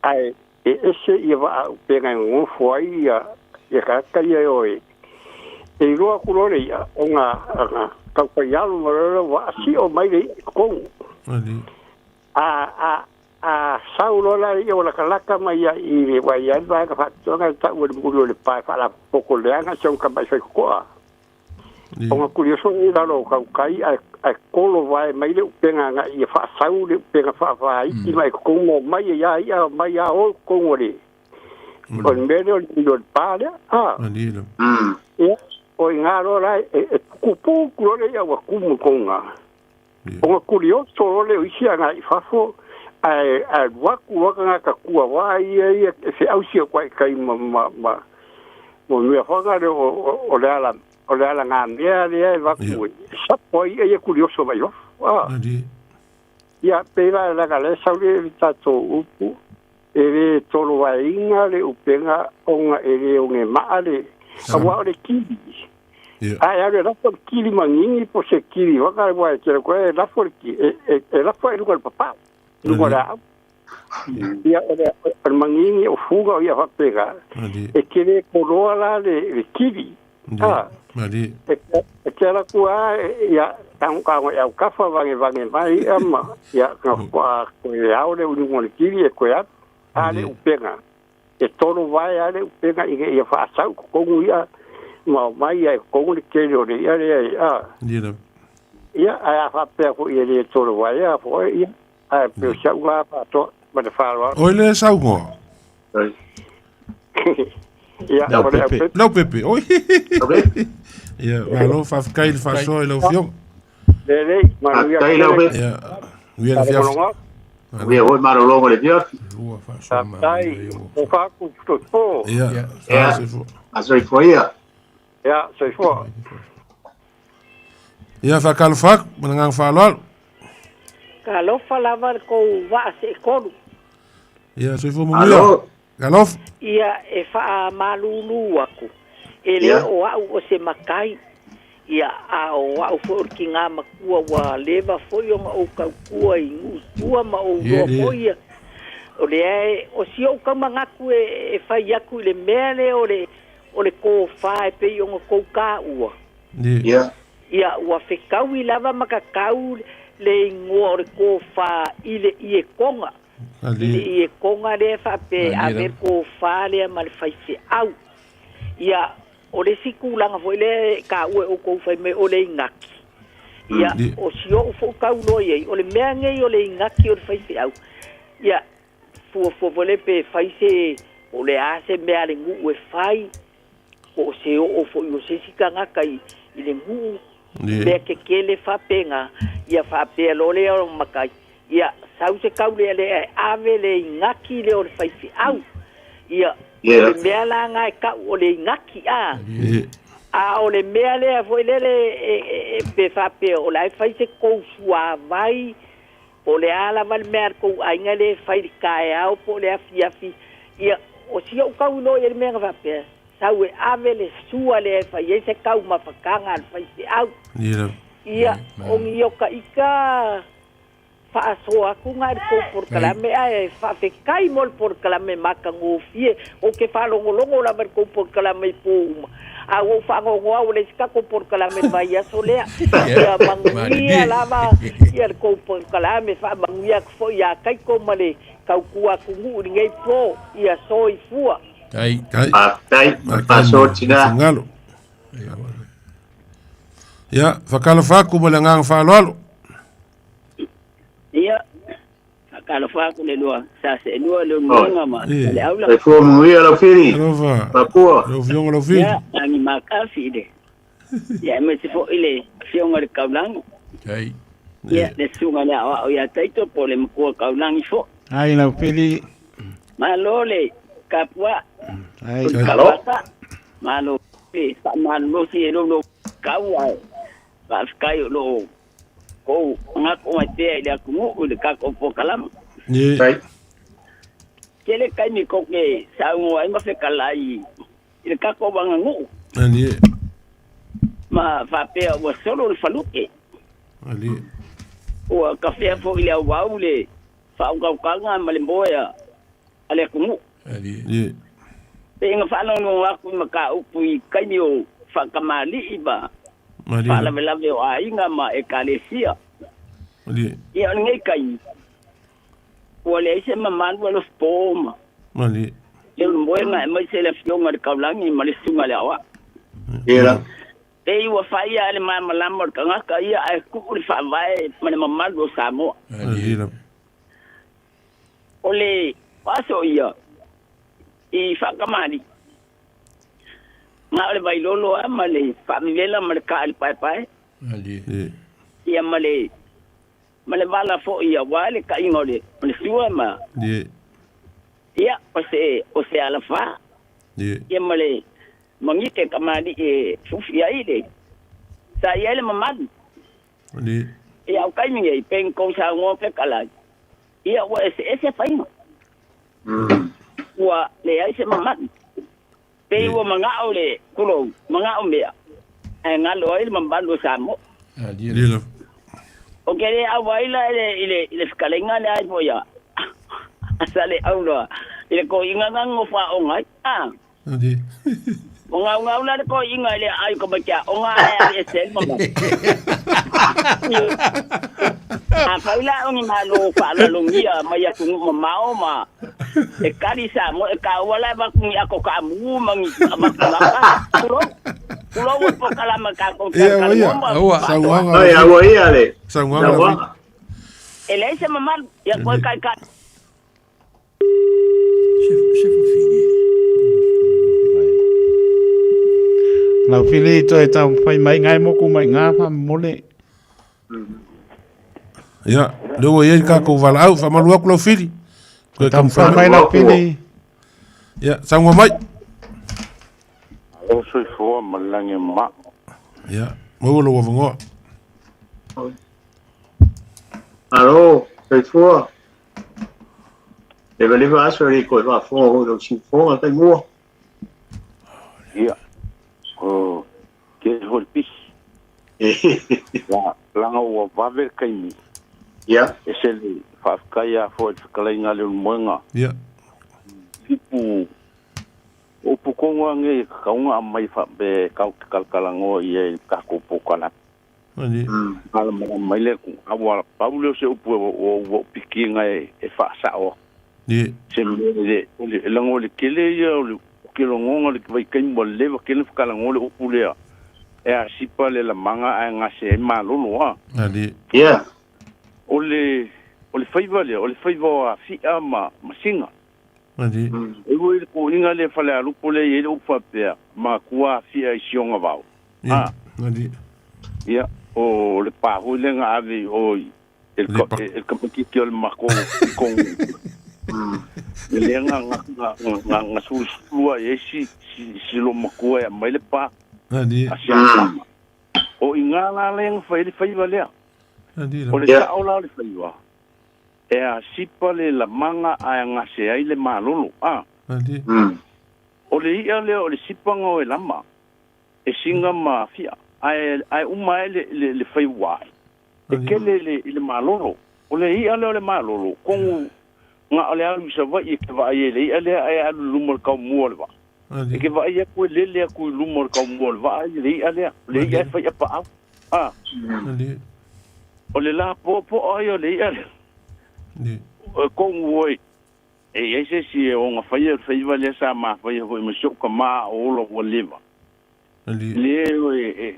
Ae e ese ia vaa upega e nonofo ai ia ia tagata ia e o e e iloa atu loa le i'a ona ona taufai alo ma loa lea ua sio mai le i'a i totonu. A a a sau loa la ia ua latalata mai ia i le ua i ai le vaega faapitoa e tau e le muli o le pa e faalapotopoto leaga si ona tamai faitotoa. Ona kurioso i lalo o tautai ae ae kolo vae mai le upega agai ia faasau le upega faavaiti mai totonu o mai e ia ia mai a o totonu o le o le mea lea o le muli o le pa lea. A ia o i ina loa la e pupu loa le ia ua tumu i koga. Ona kurioso loa lea o isi agai i fafo Ae alu atu loa tagata tuavaa ia ia e feausi atu ai i tai ma ma ma ma mea foi lea o le ala o le alagamea lea e avatu e sapo ai i'a ia tulioso mai fafo a. Ia pei la leaga lea e sau le tatou upu e lē tolovaeina le upega ona e lē ogemaa le auā o le kili ae alu e lafo le kili manini po o se kili waka ua e tele koe e lafo le kili e lafo ai luga o le papao luga o le aau ia o le manini o fuga o ia faapena e tele koloa la le kili a e te ala atu lava ia tagotago i autafa vagevage mai ia ma ia koe ao le uliga o le kili e koe atu a le upega e tolo vae a le upega ina ia faasau i totonu ia ma omai ai i totonu le tele o le i'a lea a ia ae a faapea foi e lē tolo vaea foi ia ae pei o si a'u la faatoa ma le faaaloalo. Oi le saunoa. Ia, o le Leaupepe. Leaupepe, oi. Ia, malo, faafetai i le faasoa i lau Afioga. Lelei, manuia tele. Ia, manuia le afiafi. Manuia foi malologa o le afiafi. Faafetai, o faaku soifua. Ia, soifua. Soifua ia. Ia, soifua. Ia, faatalofa atu ma le agaga faaaloalo. Talofa lava le kou vaa seetolu. Ia, soifua manuia. Talofa. Ia e faamalulu atu, e le o au o se matai, ia, a o au foi o le tiga matua ua leva foi ona ou tautua i nuu i tua ma ou iloa foi ia, o lea e, o si ou taumanatu e fai atu i le mea lea o le, o le tofa e pei ona tou taua. Ia, ua fetaui lava ma tatau le igoa o le tofa i le ietoga. I le ietoga lea faapea e ave le tofa lea ma le faifeau. Ia, o le isi tulaga foi lea e taua e outou fai mai o le inaki. Ia, o si ou foi tauloa i ai, o le mea nei o le inaki o le faifeau, ia, fuafua foi lea pe fai se, po o le a se mea a le nuu e fai, po o se oo foi o se isi tagata i le nuu, mea tetele faapena, ia faapea loa lea o matai, ia sau se taulealea e ave le inaki lea o le faifeau. Ia, o le mea la na e tau o le inaki, a. A o le mea lea foi lele pe faapea o la e fai se tou suavai, po o le a lava le mea a le tou aiga lea e fai i le taeao po o le afiafi, ia, o si ou tauiloa i ai le mea na faapea, sau e ave le sua lea e fai ai se taumafataga a le faifeau. Ia, o ni oka ika faasoa atu na i le tou polokalame ae faafetai mo le polokalame matagofie. Ou te faalogologo lava i le tou polokalame i po uma. A ua ou faanoanoa ua leai se tatou polokalame i le vaiaso lea. Ia manuia lava ia le tou polokalame, faamanuia atu foi ia Taito ma le tautua atunuu i lenei po. Ia soifua. Faafetai, faasoa tina. Ia, faatalofa atu ma le agaga faaaloalo. Ia, faatalofa atu le lua sa seelua le uluega ma le aula. Soifua manuia lau Fili. Alofa. Papua. Lau Afioga lau Fili. Ia, lagi makafi i le. Ia, aemaise foi le Afioga i le Kaulagi. Ia, le susuga i le aoao ia Taito po o le Matua Kaulagi foi. Ai lau Fili. Malo le tapuai. Ai. O le tauata. Malo le faamalolosi e lou kau ae faafetai o lo o kou gako mai pea i le atunuu i le tatou polokalame. Tele taimi tou te saunoa ai ma fetalai i le tatou aganuu ma faapea ua solo le falute. Ua tafea foi i le auau le faautautaga ma le moe a le atunuu. Pei ona faalogologo atu i mataupu i taimi o faatamalii ma faalavelave o aiga ma ekalesia. Ia o lenei taimi, ua leai se mamalu a Lofo ma Leulumoega aemaise le Afioga i le Taulagi ma le Susuga i le Aoao. Pei ua fai lava le malamalama o le tagata ia ae tuu le faavae ma le mamalu o Samoa. O le aso ia i faatamalii, na o le vailolo lava ma le faavevela ma le kaa i le paepae, ia ma le Ma le vala fo'i auā le ta'iga o le o le sua ma ia o se alafā ia ma le magite kamali'i e fufi ai le sa i ai le mamalu ia o kaimi nei pei kou saugoa fekalai ia ua eseese faiga ua leai se mamalu pei ua maga'o le tulou maga'o mea ae galo ai le mamalu o Samoa. O ke le auai la i le fekalaiga lea ai foi a sa le auloa i le koiga gago faaoga ai a o gaugau la le koiga i le aai o ka maitiaʻoga ae ali ese ai le mamalu afai la o ni malo faalalologia mai atunuʻu mamao ma e kali Samoa e kaua la e vaku ni ako kaamugu ma ni avatu lava tulou tulou e pokalama tatou Sauaga. E leai se mamalu ia koe kaikai. Lau fili toe taumafai mai ngai moku mai ngā whamole. Ia, lea ua i ai le tatou valaau, faamalu atu lau fili. Toe Taumafai mai lau fili. Ia, saunoa mai. Alo soifua ma le lagi e mama. Ia, maua lou avanoa. Alo, soifua. Leva leva aso e le koe faafofoga foi i lou siufofoga taimua. Ia, o ke foi le pisi. La, laga ua vave le taimi. E se le faafetai lava foi i le fetalaiga a le Ulumoega. Upu, o upu tonu lava nei e tatau ona aumai faapea e tatou te talatalanoa i ai i le tatou polokalame. Malamalama mai le Atua. Aua pau lea o se upu ua ou pikiina e faasao atu. Se mea e le, leaga o le tele ia o le ke logona o le vaitaimi ua leva tele ona fetalanoa le upu lea e asipa le lamaga ae gase ai malolo a. O le o le faiva lea, o le faiva o Afi'a ma ma Siga. E ui i le toʻiga lea Falealupo lea e i ai le upu faapea, matua Afi'a i sioga vao. A. Ia, o le pa foi lea na ave i o i e le tamaitiiti o le matou tonu lea na na na na sulusulu ai ai si si loomatua e aumai le pa a si ana tama. O i ina la lea na fai ai le faiva lea. O le sao la o le faiva, e asipa le lamaga ae gase ai le malolo. A. O le i'a lea o le sipaga o e lama, e siga ma afia, ae ae uma ai le le le fai ua ae. E kele le i le malolo. O le i'a lea o le malolo, kogu na o le alu i Savaii e ke vaai ai i le i'a lea ae alu i luma o le taumua o le vaa. E ke vaai atu e lele atu i luma o le taumua o le vaa le i'a lea, o le i'a e fai apaau. A. O le lapoapoa ia o le i'a lea. E kogu oi, e i ai se isi e ona faia le faiva lea sa ma faia foi ma si ou tama a o ola ua leva. Le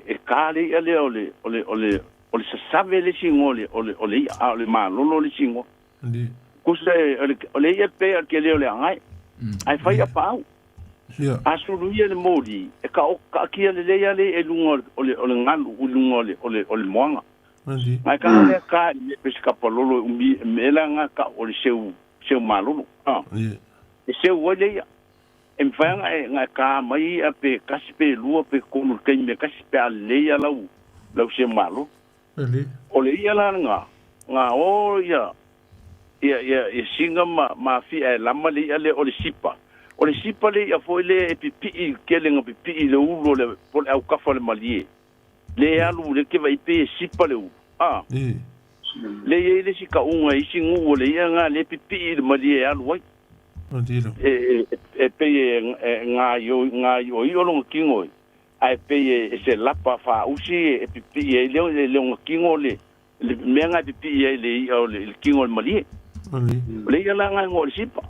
e ka le i'a lea o le o le o le o le sasave le isi igoa o le o le o le i'a, a o le malolo le isi igoa. Kusa e o le o le i'a pei o le kele o le agae. Ae fai apaau. A sulu ia le moli, e ka o kaatia lelei lava le i'a i luga o le o le galu i luga o le o le o le moaga. Ae ka lea ka i mea pe se kapalolo e umi e mea la nga ka o le seu seu malolo. A. E seu ai le i'a. E mafai ona e ona e ka mai i'a pe tasi pe lua pe tolu i le taimi e tasi pe a lelei ia lau lau seu malolo. O le i'a la lena, na o ia ia ia ia siga ma ma afi'a e lama le i'a lea o le sipa. O le sipa le i'a foi lea e pipii tele na pipii i le ulu o le po o le aukafa o le malie. Le alu le ke vaai pe e sipa le ulu. A. Le i ai le isi taʻuga i isi nuu o le i'a lena lea e pipii i le malie e alu ai. E e pei e gaioioio lona tino ae pei e se lapa faausi e pipii ai le lona tino le le mea lena e pipii ai le i'a o le tino o le malie. O le i'a la lena e igoa o le sipa.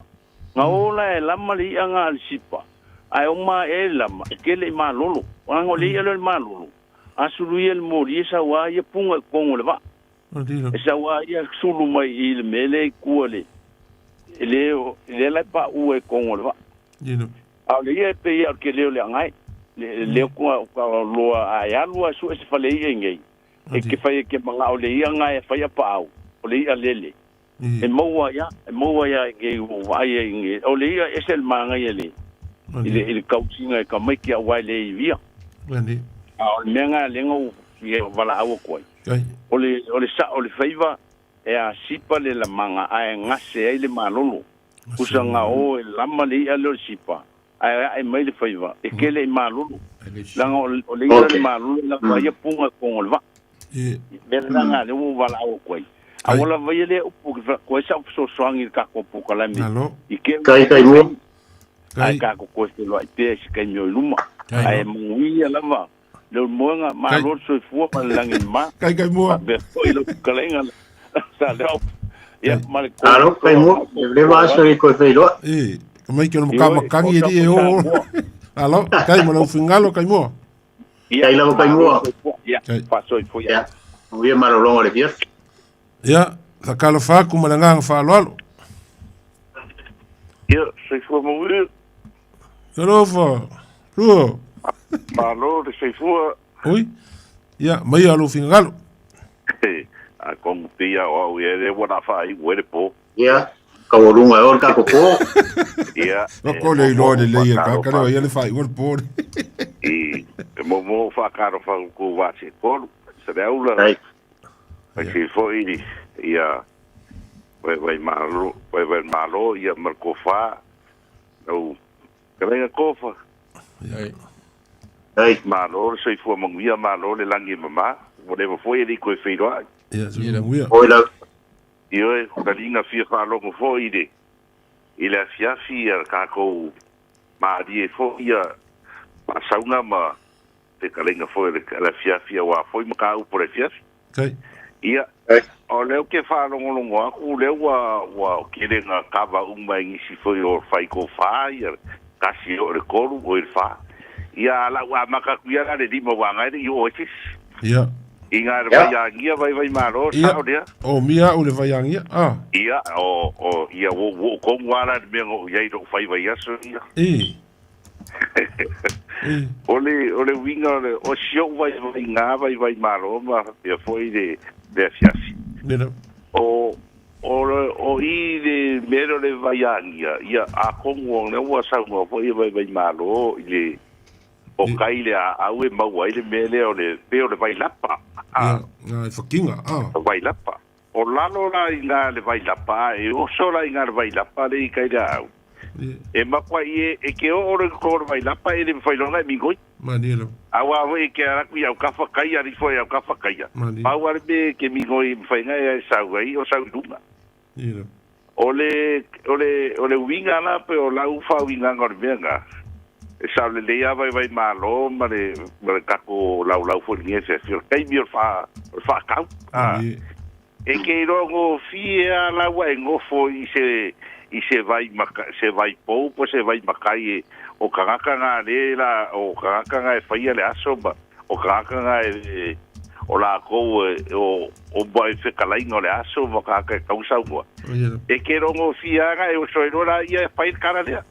Na o la e lama le i'a lena a le sipa, ae oma aʻe ai le lama, e tele i malolo. Leaga o le i'a lea o le malolo, a sulu ia le moli e sau lava ia puga i totonu o le vaa. E sau lava ia sulu mai i le mea lea i tua le lea la e paʻu ai i totonu o le vaa. A o le i'a e pei lava o le tele o le agae. Le lea ka loa a e alu lava e sue se fale i'a i nei, e te fai e te manao i le i'a lena e fai apaau. o le i'a lele. E maua ia, e maua ia i ke ua vaai ai i o le i'a ese le manaia le i le i le kausiga e tamaiti aua e le ivia. A o le mea lena lea na ou fia valaau atu ai. O le o le sa'o o le faiva e asipa le lamaga ae gase ai le malolo. Pusa gao e lama le i'a lea o le sipa ae a'e mai le faiva e kele i malolo. Leaga o le i'a le malolo e lava ai puga i koga o le vaa. Mea la lena lea ua ou valaau atu ai. A ua lava ia lea upu ki koe ai sa'u fesoasoani i le tatou polokalame i ke ae tatou toe feloai pea i se taimi o i luma. Ae manuia lava le moega, malo le soifua ma le lagi mama. Kai kai mua. Faapea foi lau fetalaiga sa leo. Ia ma le Alo, kai mua. Le vaaso i koe feiloa. E, ka mai ke o maka makangi e li e o. Alo, kai mo lau fingalo kai mua. Ia, Kai lava kai mua. Ia, faasoifua. Ia, manuia malologa o le afiafi. Ia, faatalofa atu ma le agaga faaaloalo. Ia, soifua manuia. Talofa, Rua. Malo le soifua. Oi, ia, maia lou finagalo. A kongu pia o au ia le ua na whaaiu e le pō. Ia, kaualuga e o le tatou pō. Ia. No ko le iloa le lei e ka ka leo ia le whaaiu le pō. I, e momo whakaro whangu wā se kolu. Se le aula. Ai. Ai se foi ia vai vai malo, vai vai malo ia marko wha. Nau, kalenga kofa. Ai. Malo le soifua manuia, malo le lagi e mamā. Ua leva foi e le i toe feiloai. Ia, soifua manuia. Oi lau. Ioe, o ka liga fia faalogo foi i le i le afiafi ia tatou malie foi ia faasauga ma fetalaiga foi o le le afiafi aua foi mataupu o le afiafi. Kai. Ia, o lea ou te faalogologo atu lea ua ua tele na kava uma e nisi foi o fai tofa ia tasi o le tolu o le fa. Ia a lau amata atu ia la le lima ua agai le i oo ai se isi. Ia. I ngā le vaiāgia vaivai malo Ia. sao lea. O mia au le vaiāgia. Ah. Ia, o, o, ia ua ua ou kogu lava la i le mea na ou i ai i lou faiva i aso ia. E. O le, o le uiga o le, o si ou vaivaiga vaivai malo ma faapea foi le, le afiafi. Lena. O, o, le, o i le mea lea o le vaiāgia, ia, atonu o lea ua saunoa foi ia vaivai malo i le, o kai le aau e maua ai le mea lea o le, pei o le vailapa. Ia, ngā e whakinga, ah. Vailapa. O lalo la i ngā le vailapa, e oso la i ngā le vailapa le i kai le aau. E makua i e, e ke oo le ko le vailapa e le whailonga e mingoi. Mani lava. Aua foi e ke araku i au kafa kai, ari foi au kafa kaia. Mani. Pau ale me ke mingoi mwhainga e ai sau ai, o sau i lunga. Ia lava. O le, o le, o le uiga la pe o lau faauigaga o le mea lena, e saolelei lava i Vaimalo ma le, ma le tatou laulau foi i lenei afiafi, o le taimi o le faa, o le faatau. A, e ke iloa gofie lava la ua e nofo i se, i se vai maka, se vai pou po o se vai makai e, o tagata na le la, o tagata na e faia le aso ma, o tagata na e, e, o lakou e, o, o ma e fetalaiga o le aso ma tagata e tau saunoa. E ke rogofia ana e oso ai loa laia e fai le tala lea.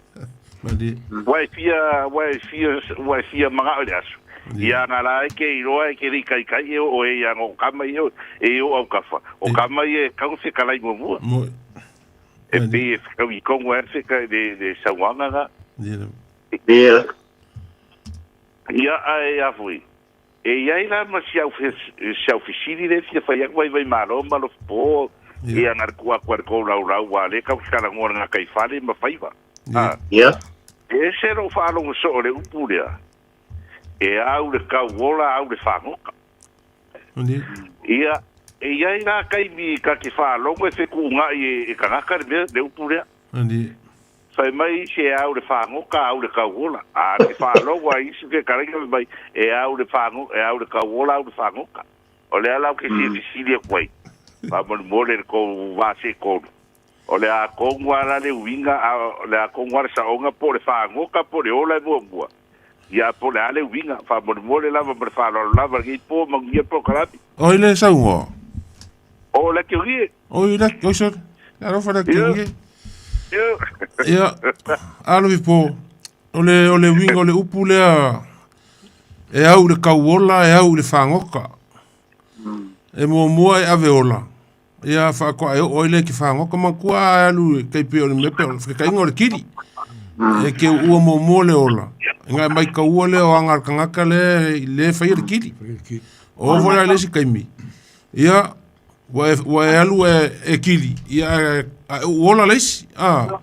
Ua e fia, ua e fia, ua e fia mana'o i le aso. Ia ana la e ke iloa e ke le i kaikai e oo e ia ana o kama ia e o aukawha. O kama ia e kau fetalai muamua. E pei e whakau i kongo e wheka le, le sauanga nga. Ia. Ia ae a foi. E i ai la ma si au si au fesili le fia fai atu ai Vaimalo ma Lofopō ia nga le kua kua le kou laulau ua le kau ki kalagoa le nga kai fale ma faiva. A. Ia. E ese lou faalogo soo le upu lea, e au le kau ola au le fagoka. Ia, e i ai la kaimi ka ke faalogo e fekuugaʻi e tagata le mea, le upu lea. Fai mai isi e au le fagoka, au le kauola. A ke faalogo a isi fetalaiga fai mai e au le fago, e au le kauola, au le fagoka. O le ala o ke fia fesili atu ai, faamolemole le kou va se tolu. O le a kogu lava la le uiga, a o le a kogu lava le saoga po o le fagoka po o le ola e muamua. Ia po o le a le uiga, faamolemole lava ma le faaaloalo lava lenei po manuia polokalame. Oi le saunoa. O le Kiogie. Oi le, oi sorry. Alofa le Kiogie. Ia, alo i po, o le, o le uiga o le upu lea, e au i le kauola, e au i le fagoka. E muamua e ave ola. Ia faatoa e oo ai lea i ke fāgoka matua a e alu e tai pei o le mea pe o le fekaiga o le kili. E ke uua muamua le ola. E ngae mai kaua lea o aga a le tagata lea le e faia le kili. O oo foi la i le isi taimi, ia, ua e, ua e alu e, e kili, ia ae, ae uu ola le isi, a.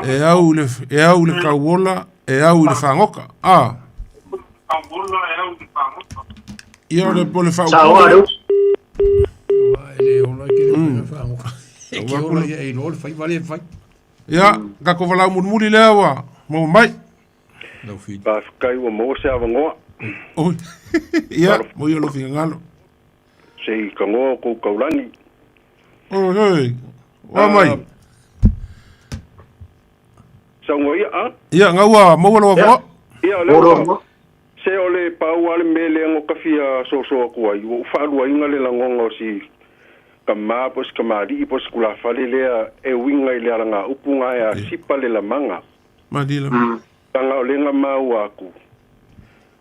E au i le, e au i le tauola, e au i le fāgoka, a. Ia o le, o le Sao a le E le ola ke le fāgoka. E ke ola ia e iloa le faiva lea e fai. Ia, tatou valaau mulimuli lea ua maua mai. Faafetai ua maua se avanoa. Oi. Ia, mo ia lou finagalo. Se i tagoa o kou taulagi. Oi, oi. Ua mai. Saunoa ia, a? Ia, nga ua maua lou avanoa. Ia, o lea ua. Se o le pau lava le mea lea na ta fia soso atu ai, ua ou faaluaina le lagona o si tama po o si tamalii po o si tulafale lea e uiga i le alagaupu na e asipa le lamaga. Leaga o lea na maua atu,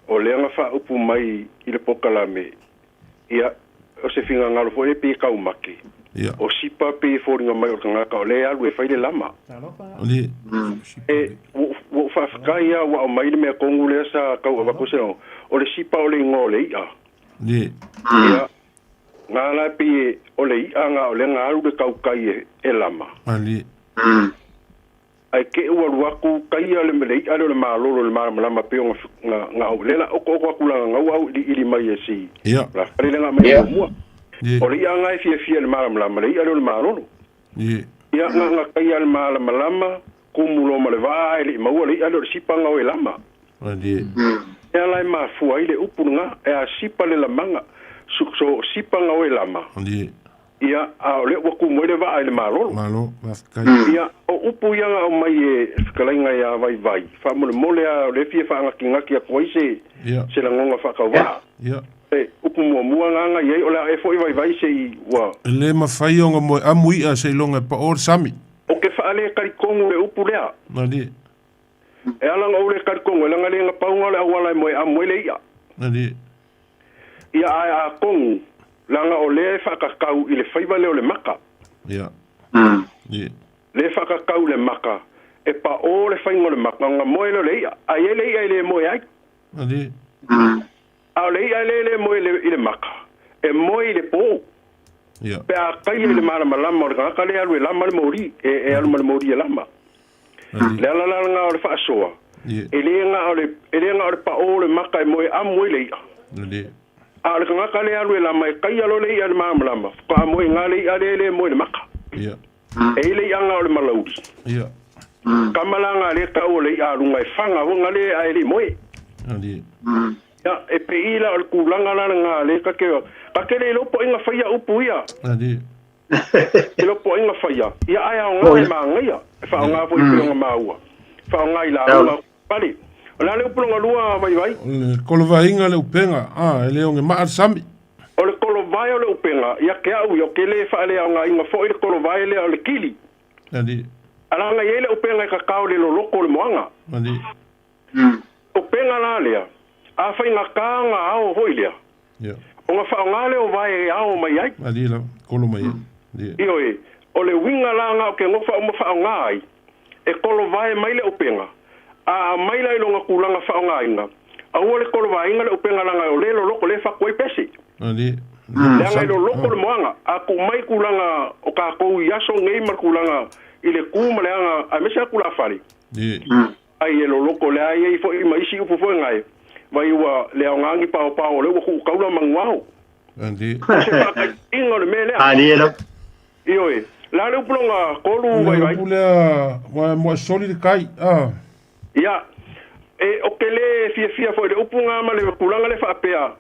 o lea na faaupu mai i le pokalame, ia, o se finagalo foi lea pei e taumate, o sipa pei e foliga mai o le tagata o lea e alu e fai le lama. E, ua ou faafetai lava ua aumai le mea tonu lea sa tau avatu se lagona, o le sipa o le igoa o le i'a. Ia, na la e pei e, o le i'a na o lea na alu le tautai e lama. Ae te i ua alu atu taia le le i'a lea o le malolo i le malamalama pei ona na na lea la oto oto atu la na ua auiliili mai e si la fale lea na aumai muamua. O le i'a na e fiafia i le malamalama, le i'a lea o le malolo. Ia na na taia le malamalama, kumu loa ma le vaa ae le i maua le i'a lea o le sipa na o e lama. E ala e mafua ai le upu lena, e a sipa le lamaga, so sipa na o e lama. Ia, a o lea ua tumu ai le vaa i le malolo. Malo, faafetai. Ia, o upu ia na aumai e fetalaiga ia Vaivai, faamolemole lava o lea e fia faanatinati atu ai se, se lagona faatauvaa. Ia. E, upu muamua na na i ai, o le a ea foi Vaivai se i ua. E le mafai ona moe amu i'a seiloga e pa'o le sami. O ke faaletalitonu le upu lea. Malie. E ala ona ou le talitonu, e leaga le na pau na o le auala e moe amu ai le i'a. Malie. Ia ae atonu, leaga o lea e faatatau i le faiva lea o le maka. Ia. Ia. Lea e faatatau i le maka, e paʻō le faiga o le maka, ona moe lea o le i'a. A i ai le i'a e le moe ai. Ali. A o le i'a lea e le moe i le maka, e moe i le pō. Ia. Pe a taia i le malamalama o le tagata lea e alu e lama le moli, e alu ma le moli e lama. Le ala la lena o le faasoa, e le na o le, e le na o le paʻō o le maka e moe amu ai le i'a. A o le tagata lea e alu e lama, e taia loa le i'a i le malamalama, faatoa moe i ina le i'a lea e le moe i le maka. E i ai le i'a o le malauli. Kama la nga le tau o le i'a a luga e faga foi nga le ae le i moe. Ia, e pei la o le tulaga la lena lea ta te, ta te le iloa po o ai na faia upu ia. Iloa po o ai na faia, ia ae aoga e manaia, e faaaoga foi pei ona maua, faaaoga i lauga pale. O le a le upu lona lua, Vaivai? O le kolovaiga le upega, a, e le ogemaa le sami. O le kolovae o le upega, ia te au ia, ou te le faaleaogaina foi le kolovae lea o le kili. Ali. Alaga i ai le upega e kakao i le loloko o le moaga. Ali. Upega la lea, a faigata ona ao foi lea, ona faaaoga lea o vae e ao mai ai. Ali lava, kolo mai ai. Ali. Ioe, o le uiga la na o ke gofa uma faaaoga ai, e kolovae mai le upega, a aumai la i lona tulaga faaaogaina, aua le kolovaeina le upega leaga o lea e loloko lea e fatu ai pese. Ali. Leaga e loloko le moaga, a tuu mai tulaga o tatou i aso nei ma le tulaga i le ku ma le aga aemaise lava tulafale. Ai e loloko lea ai ai foi ma isi upu foi ngai, vai ua le aoga ni paopao o lea ua tuu taula manuao. O se faataitaiga o le mea lea. Ioe, la le upu lona tolu vaivai. O le upu lea, ua moe soli le kai, a. Ia, e, o ke le fiafia foi i le upu nga ma le tulaga lea faapea,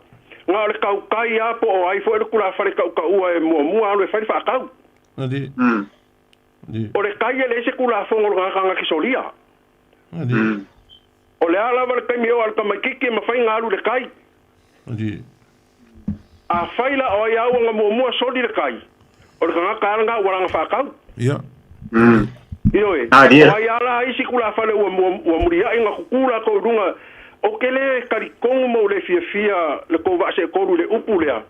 na o le tautai lava po o ai foi le tulafale tautaua e muamua alu e fai le faatau. O le tai e leai se Tulafono o le tagata na te solia. O le a lava le taimi e oo ai le tamaitiiti e mafai ona alu i le tai. Afai la o ai a ua na muamua soli le tai, o le tagata lava lena ua lana faatau. Ioe, o ai a la isi tulafale ua ua muliai na tutu latou i luga, ou te le talitonu ma ou le fiafia le tou vaa seetolu i le upu lea,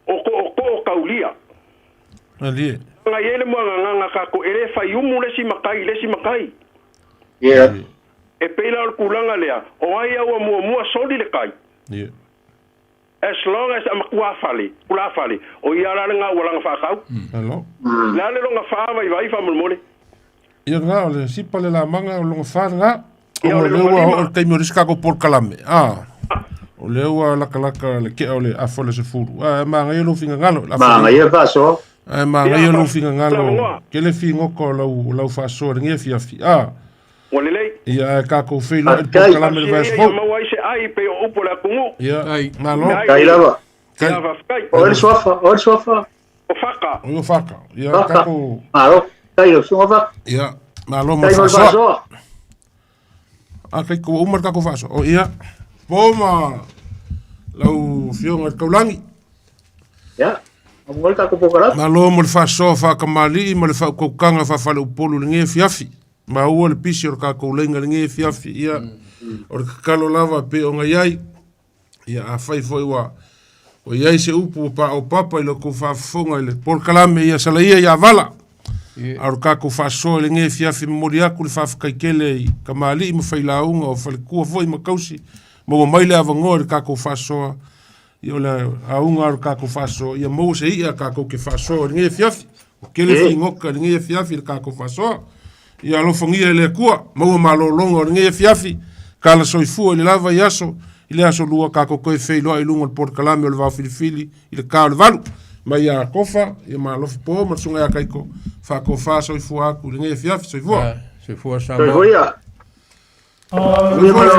o tootoo taulia. Malie. Nga i ai le muagagaga a tatou e lē faiumu le isi matai i le isi matai. Ia. E pei la o le tulaga lea, o ai a ua muamua soli le tai. Ia. As long as a matua fale, tulafale, o ia la lena ua laga faatau. Alo. O le a le lona fa vaivai faamolemole? Ia lena, o le sipa le lamaga o lona fa lena. Ia, Ona o o le lea lona ua lima. oo le taimi o le isi tatou polokalame, a. O lea ua lakalaka le kea o le afa o le 10. A, e manaia lou finagalo. Le afa Manaia le faasoa. A, e manaia Ia, lou fa- finagalo. avanoa. Tele figoka o lau, lau faasoa i lenei afiafi. A. Ua lelei. Ia, ae tatou feiloai i le Faafetai. polokalame i le Talosia vaiaso ia ia fou. maua ai se ai pei o upu o le atunuu. Ia, malo. Tai lava. Kai. Ia, faafetai. O le suafa, o le suafa. O Faka. O Faka. Ia, Faka. tatou... Malo. Tai lau suafa Faka. Ia, malo mo Tai le mo le faasoa. faasoa. A kai ua uma le tatou faasoa. O ia, po ma lau afioga i le Taulagi. Ia. Amuga le tatou polokalame. Malo mo le faasoa faakamali'i ma le faautautaga faafaleupolu i lenei afiafi. Maua le pisi o le tatou leiga i lenei afiafi. Ia, o le tatalo lava pei ona i ai. Ia, afai foi ua i ai se upu ua paopapa i lo outou faafofoga i le polokalame, ia salaia ia vala. A o le tatou faasoa i lenei afiafi, momoli atu le faafetai tele i kamali'i ma failauga o faletua foi ma tausi, maua mai le avanoa i le tatou faasoa. Ia, o le auga o le tatou faasoa, ia maua se i'a tatou te faasoa i lenei afiafi. O tele figoka i lenei afiafi i le tatou faasoa. Ia alofagia e le Atua, maua malōlōga o lenei afiafi, tala soifua i le lava i aso, i le aso lua tatou toe feiloai i luga o le polokalame o le Vaofilifili i le ta o le 8. Mai ia Kofa, ia malofi po ma le susuga ia Kaiko, faatofa soifua atu i lenei afiafi, soifua. Soifua Samoa. Soifua ia. Soifua le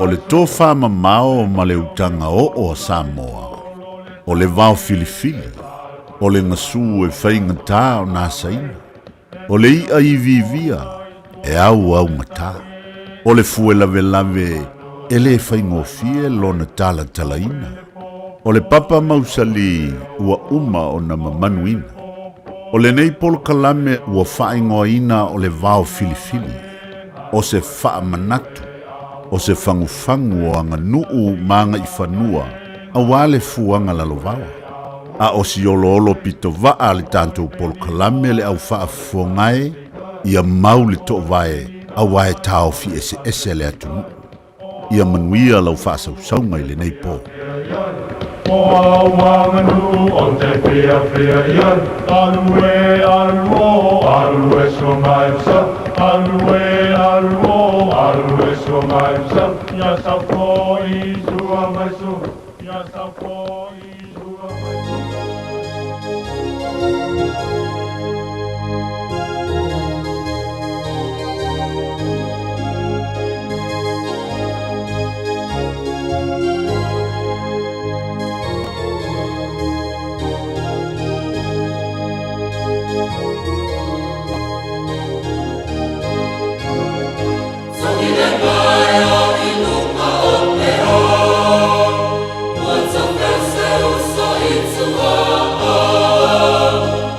O le tofamamao ma le utaga oo a Samoa, o le vaofilifili, o le gasū e faigatā ona asaina, o le i'a iviivia e auaugatā, o le fue lavelave e lē faigofie lona talatalaina, o le papa mausalī ua uma ona mamanuina. O lenei polokalame ua faaigoaina o le vaofilifili, o se faamanatu, o se fagufagu o aganuu ma agaifanua auā le fuaga lalovaoa. A o si oloolo pitovaa a le tatou polokalame le au faafofogae, ia mau le toovae auā e taofi eseese le atunuu. Ia manuia lau faasausauga i lenei po. O au aganu o te fia fia ia, alu e alu o, alu e so mai sa, alu e alu o, alu e so mai sa, ia sa fo i sua mai so, ia sa fo i sua mai so.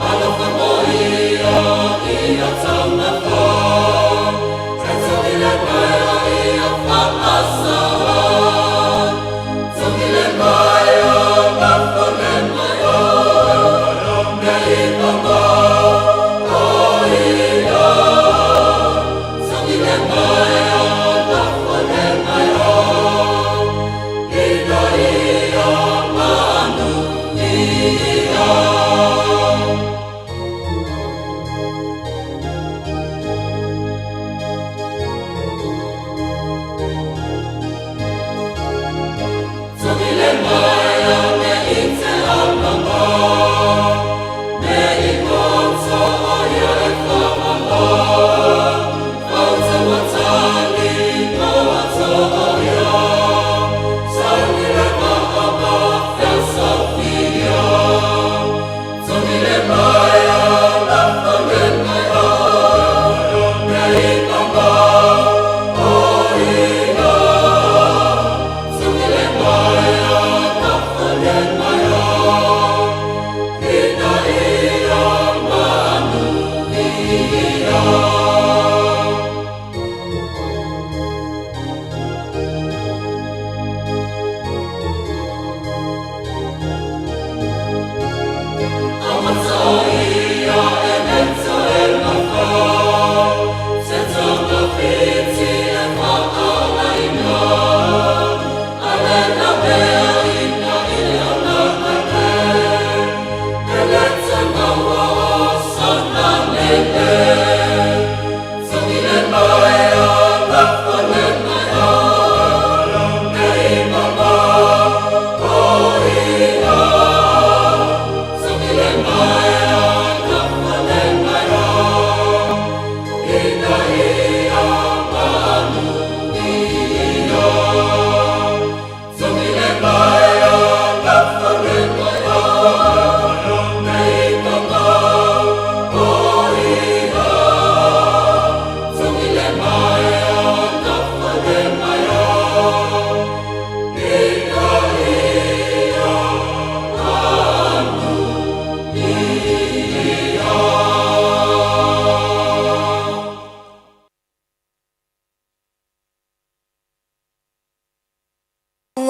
Alofa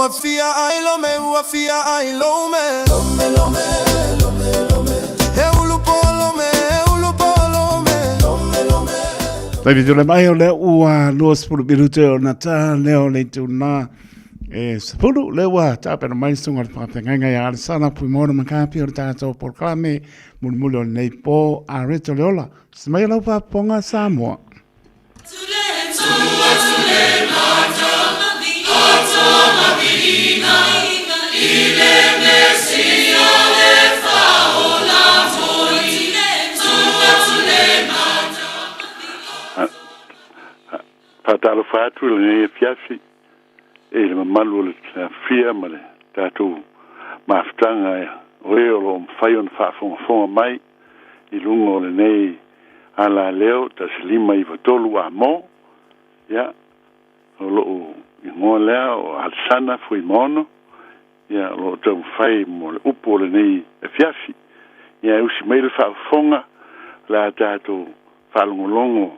Ua fia ai lome, ua fia ai lome. Lome, lome, lome, lome. He ulu po lome, he ulu po lome. Lome, lome. Taimi tule mai o le ua 20 minute o na tā leo le tūnā e 10 le ua tāpena mai sunga le whakawhengainga ia Alessana Puimona Makapi o le tātou polokalame mulimuli o lenei pō a Reto Leola. Se mai lau whaponga Samoa. Faatalofa atu i lenei afiafi i le mamalu o le afia ma le tatou mafutaga o e o loo mafai ona faafogafoga mai i luga o lenei alaleo 153 a mo. Ia, o lou igoa lea o Alesana Fuimaono. Ia, o loo taumafai mo le upu o lenei afiafi. Ia, e usi mai le faafofoga o le a tatou faalogologo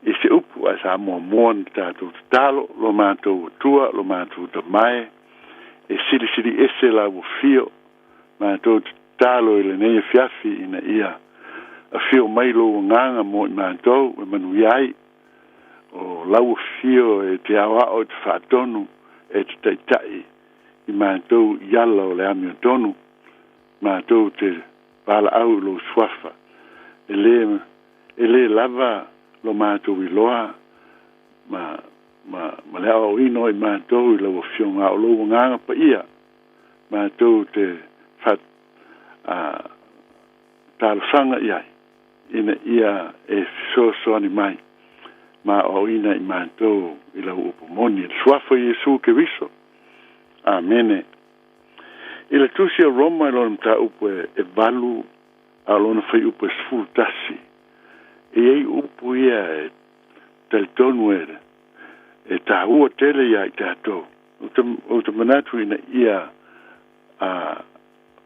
i se upu, ae sa muamua na tatou tatalo lo matou Atua lo matou Tamae e silisili ese lau afio. Matou tatalo i lenei afiafi ina ia afio mai lou agaga mo i matou e manuia ai. O lau afio e te aoao e te faatonu e te taitai i matou i ala o le amiotonu. Matou te valaau i lou suafa. E lē lava lo matou iloa ma ma ma le aoaoina o i matou i lau afioga o lou agaga paia. Matou te fa a talosaga i ai ina ia e fesoasoani mai ma aoaoina i matou i lau upu moni. Le suafa o Iesu Keriso. Amene. I le tusi a Roma i lona mataupu e 8 a o lona fuaiupu e 11, e iai upu ia e talitonu e tāua tele ia i tatou. Ou te manatu ina ia a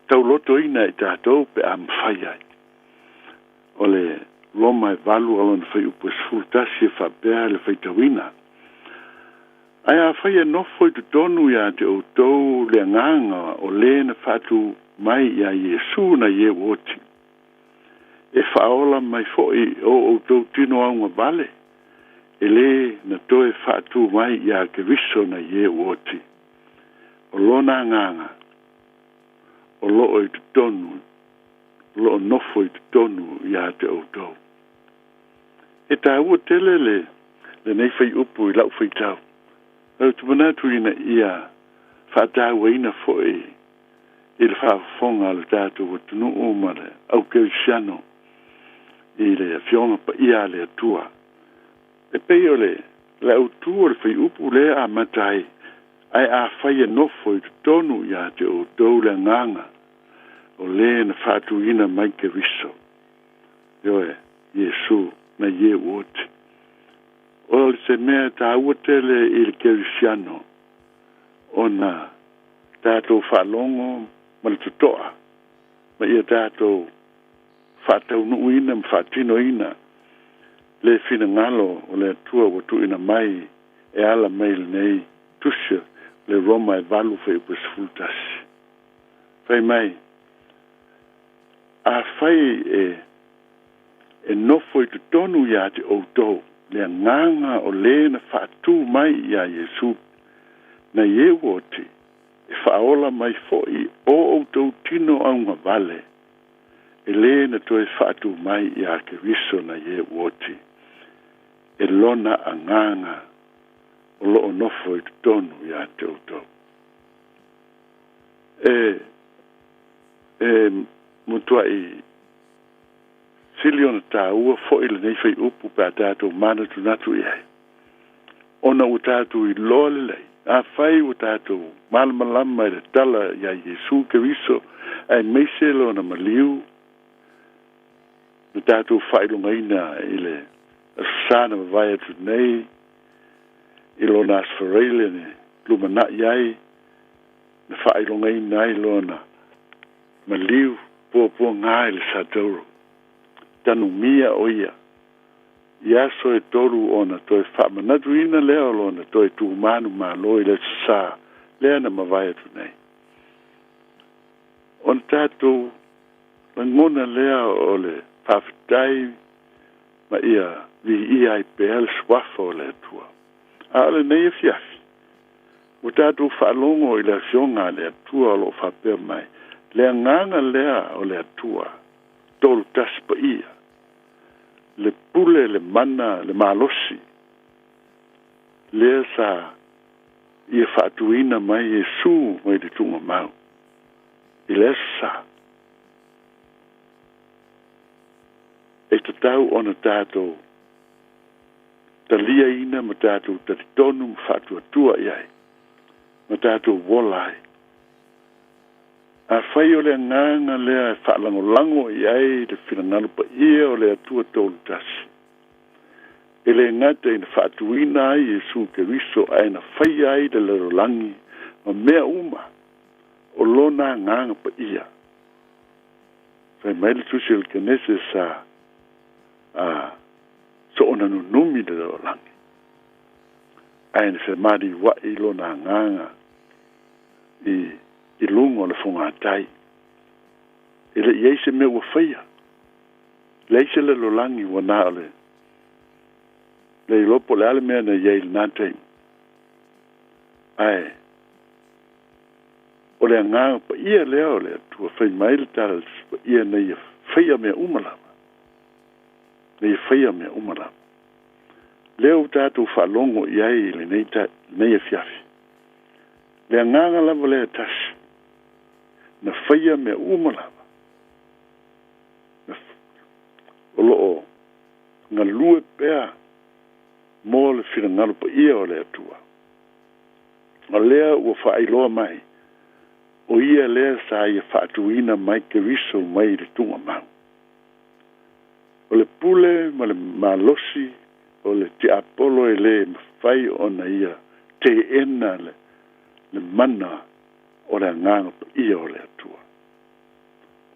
taulotoina i tatou pe a mafai ai. O le Roma e 8 a lona fuaiupu e 11 e faapea le faitauina. Ae afai e nofo i totonu iā te outou le agaga o lē na faatu mai iā Iesu na ie ua oti, e faaola mai foʻi o outou tino augavale e lē na toe faatu mai iā Keriso na ie ua oti. O lona agaga o loo i totonu, o loo nofo i totonu iā te outou. E tāua tele le lenei fuaiupu i lau faitau. Ou te manatu ina ia faatauaina foʻi i le faafofoga a le tatou atunuu ma le aukerisiano i le afioga paia a le Atua. E pei o le le autū o le fuaiupu lea amata ai, ae afai e nofo i totonu iā te outou le agaga o lē na faatuina mai Keriso. Ioe, Iesu na ie ua oti. O se mea tāua tele i le kerisiano ona tatou faalogo ma le totoa ma ia tatou faataunuuina ma faatinoina le finagalo o le Atua ua tuuina mai e ala mai lenei tusi le Roma e 8 fuaiupu e 11. Fai mai, afai e nofo i totonu iā te outou le agaga o lē na faatū mai iā Iesu na ie ua oti, e faaola mai foʻi o outou tino augavale e lē na toe faatū mai iā Keriso na ie ua oti, e lona agaga o loo nofo i totonu iā te outou. E matuai sili ona tāua foʻi lenei fuaiupu pe a tatou manatunatu i ai. Ona ua tatou iloa lelei, afai ua tatou malamalama i le tala iā Iesu Keriso aemaise lona maliu na tatou faailogaina i le aso sa na vavae atu nei i lona aso Faraile ne lumanai ai na faailogaina ai lona maliu puapuagā i le Satauro. Tanumia o ia i aso e tolu ona toe faamanatuina lea o lona toe tumanu malo i le aso sa Lea na mavae atu nei. Ona tatou lagona lea o le faafetai ma ia viia ai pea le suafa o le Atua. A o lenei afiafi, ua tatou faalogo i le Afioga a le Atua o lo o faapea mai, le agaga lea o le Atua, tolu tasi paia, le pule, le mana, le malosi, lea sa ia faatuina mai Iesu mai le tuugamau i le aso Sa. E tatau ona tatou taliaina ma tatou talitonu ma faatuatua i ai ma tatou ola ai. Afai o le agaga lea e faalagolago i ai le finagalo paia o le Atua Tolu Tasi, e le gata ina faatuina ai Iesu Keriso ae na faia ai le lalolagi ma mea uma o lona agaga paia. Fai mai le Tusi o le Kenese sa a soona nunumi le lalolagi, ae na femaliua'i lona agaga i luga o le fogatai. E le i ai se mea ua faia, leai se lalolagi ua na o le le iloa po o le a le mea na i ai i lena taimi. Ae o le agaga paia lea o le Atua, fai mai le tala i le Tusi Paia na ia faia mea uma lava, na ia faia mea uma lava. Lea ua tatou faalogo i ai i lenei lenei afiafi. Le agaga lava lea e tasi, na faia mea uma lava. Na o lo o galue pea mo le finagalo paia o le Atua. O lea ua faailoa mai, o ia lea sa ia faatuina mai Keriso mai le tuugamau. O le pule ma le malosi o le tiapolo e le mafai ona ia teena le mana o le agaga paia o le Atua.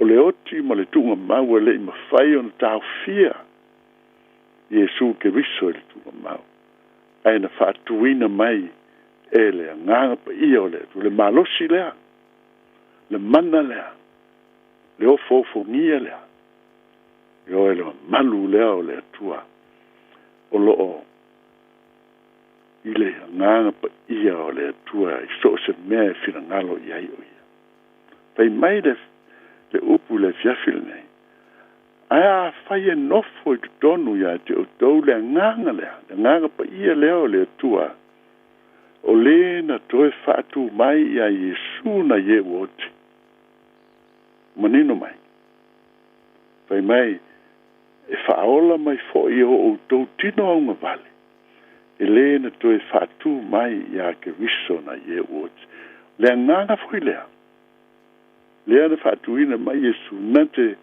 O le oti ma le tuugamau e le i mafai ona taofia Iesu Keriso i le tuugamau, ae na faatuina mai e le agaga paia o le Atua, le malosi lea, le mana lea, le ofoofogia lea, ioe le mamalu lea o le Atua o lo o i le agaga paia o le Atua i so o se mea e finagalo i ai o ia. Fai mai le upu i le afiafi lenei, ae afai e nofo i totonu ia te outou le agaga lea, le agaga paia lea o le Atua, o le na toe faatu mai ia Iesu na ie ua oti. Manino mai. Fai mai, e faaola mai foi o outou tino augavale, e le na toe faatu mai ia Keriso na ie ua oti. Le agaga foi lea, lea na faatuina mai Iesu, na te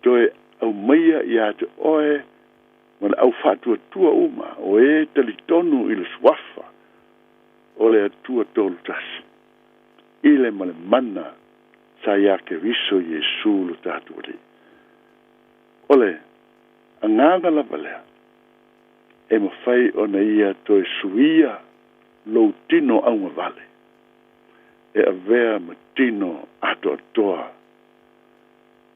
toe aumaia ia te oe ma le au faatuatua uma, o e talitonu i le suafa o le Atua tolu tasi, i le ma le mana sa ia Keriso Iesu lo tatou Alii. O le agaga lava lea, e mafai ona ia toe suia lou tino augavale, e avea ma tino atoatoa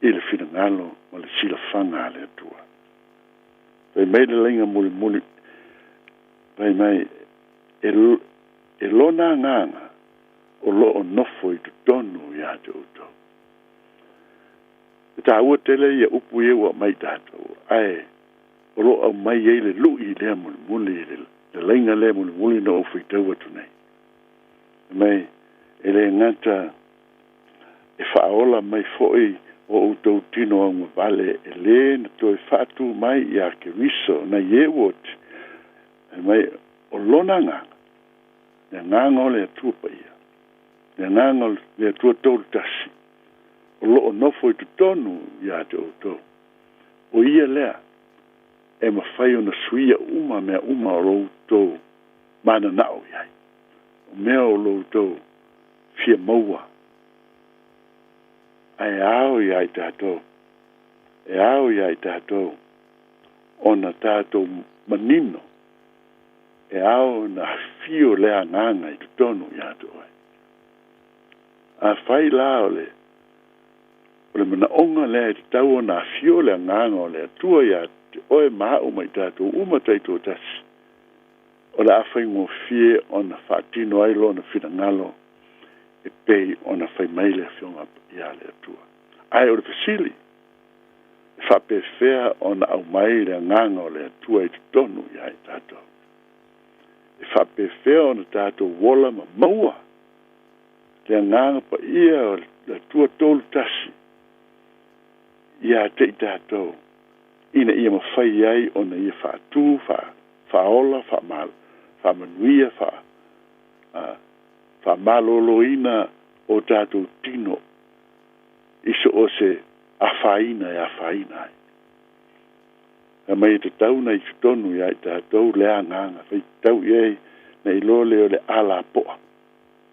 i le finagalo ma le silafaga a le Atua. Fai mai le laiga mulimuli, fai mai, e lona agaga o lo o nofo i totonu ia te outou. E taua tele ia upu ia ua aumai tatou, ae o lo o aumai ai le lui lea mulimuli, le laiga lea mulimuli na ou faitau atu nei. Mai, e le gata e faaola mai foi o outou tino augavale, e le na toe faatu mai ia Keriso na ie ua oti. Mai, o lona agaga, le agaga o le Atua paia, le agaga o le Atua tolu tasi, o lo o nofo i totonu ia te outou. O ia lea e mafai ona suia uma mea uma o lo outou mananao i ai, o mea o lo outou fia maua. Ae ao ia i tatou, e ao ia i tatou ona tatou manino, e ao na afio le agaga i totonu ia te oe. Afai la o le o le manaʻoga lea e tatau ona afio le agaga o le Atua iā te oe ma aʻu ma i tatou uma taitoatasi, o le a faigofie ona faatino ai lona finagalo e pei ona fai mai le Afioga Paia a le Atua. Ae o le fesili, e faapefea ona aumai le agaga o le Atua i totonu iā i tatou? E faapefea ona tatou ola ma maua le agaga paia o le Atua Tolu Tasi iā te i tatou, ina ia mafai ai ona ia faatū, faaola, faamanuia, faamalōlōina o tatou tino i so o se afaina e afaina ai? Fai mai e tatau ona i totonu iā i tatou le agaga, faitau i ai na iloa lea o le alapoa,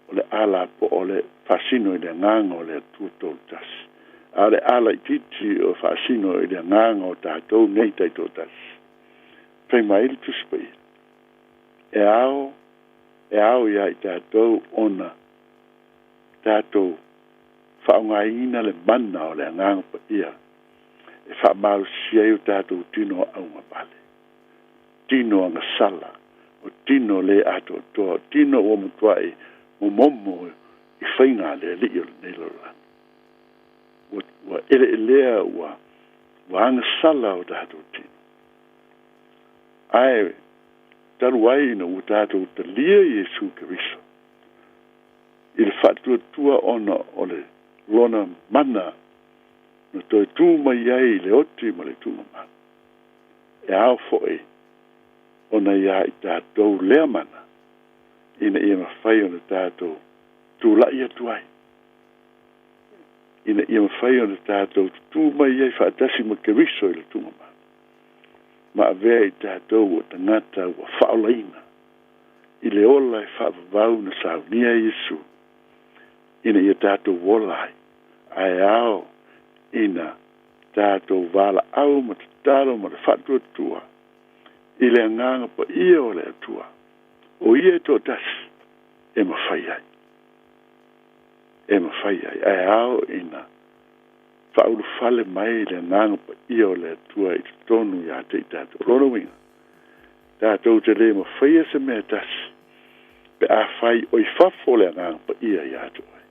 o le alapoa o le faasino i le agaga o le Atua Tolu Tasi, a o le ala itiiti o faasino i le agaga o tatou nei taitoatasi. Fai mai le Tusi Paia, e ao, e ao iā i tatou ona tatou faaaogaina le mana o le agaga paia e faamalosia ai o tatou tino augavale, tino agasala, o tino lē atoatoa, o tino ua matuaʻi momomo i faiga a le alii o lenei lalolagi. Ua, ua eleelea, ua, ua agasala o tatou tino. Ae talu ai ina ua tatou talia Iesu Keriso i le faatuatua ona o le lona mana na toe tū mai ai i le oti ma le tuumamalu, e ao foi ona iā i tatou lea mana ina ia mafai ona tatou tulaʻi atu ai, ina ia mafai ona tatou tutū mai ai faatasi ma Keriso i le tuumamalu, ma avea i tatou o tagata ua faaolaina i le ola e faavavau na saunia e Iesu ina ia tatou ola ai. Ae ao ina tatou valaau ma tatalo ma le faatuatua i le agaga paia o le Atua, o ia e toatasi e mafai ai, e mafai ai. Ae ao ina faaulufale mai le agaga paia o le Atua i totonu iā te i tatou. Lona uiga, tatou te lē mafaia se mea e tasi pe afai o i fafo le agaga paia iā te oe,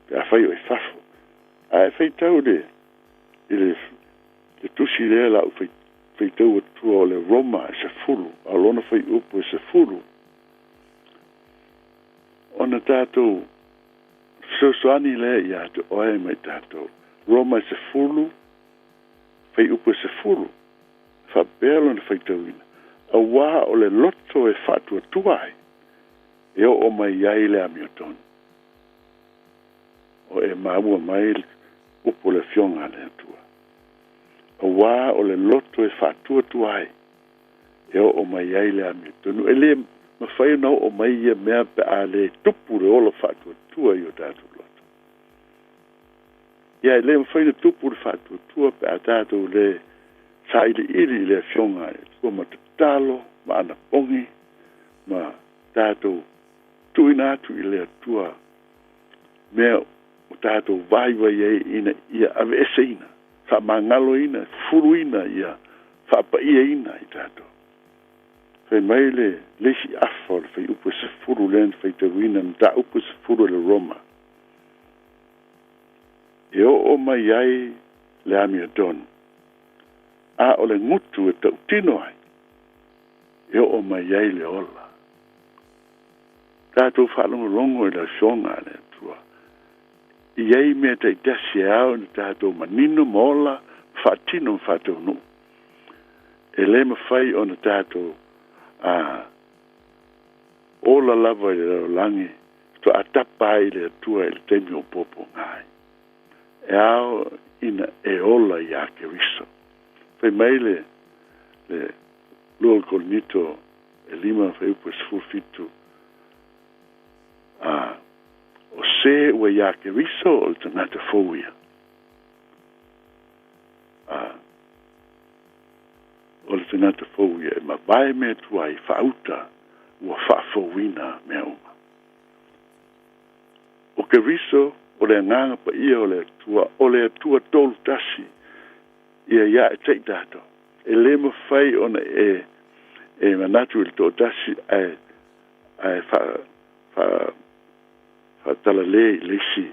pe afai o i fafo. Ae faitau le i le le tusi lea la ou faitau atua o le Roma e 10, a o lona fuaiupu e 10, ona tatou fesoasoani lea iā te oe ma i tatou. Roma e 10, fuaiupu e 10, e faapea lona faitauina, auā o le loto e faatuatua ai, e oo mai ai le amiotonu. O e maua mai le upu o le Afioga a le Atua. Auā o le loto e faatuatua ai, e oo mai ai le amiotonu. E lē mafai ona oo mai ia mea pe a lē tupu le ola faatuatua i o tatou loto. Ia, e lē mafai ona tupu le faatuatua pe a tatou lē sailiili i le Afioga a le Atua ma tatalo ma anapogi ma tatou tuuina atu i le Atua mea o tatou vaivai ai ina ia aveeseina, faamagaloina, fufuluina, ia faapaiaina i tatou. Fai mai le le isi afa o le fuaiupu e 10 lea na faitauina, mataupu e 10 e le Roma, e oo mai ai le amiotonu, a o le gutu e tautino ai, e oo mai ai le ola. Tatou faalogologo i le Afioga a le Atua. E i ai mea taitasi e ao ina tatou manino ma ola ma faatino ma faataunuu. E lē mafai ona tatou a ola lava i le lalolagi faatoa tapa ai i le Atua i le taimi o puapuaga ai. E ao ina e ola iā Keriso. Fai mai le le lua o le Korinito e 5 fuaiupu e 17, a o se ua iā Keriso o le tagata fou ia. A o le tagata fou ia, e mavae mea tuai, faauta ua faafouina mea uma. O Keriso o le Agaga Paia o le Atua, o le Atua Tolu Tasi ia ia e te i tatou. E lē mafai ona e e manatu i le toatasi ae ae faa faa faatalalē i le isi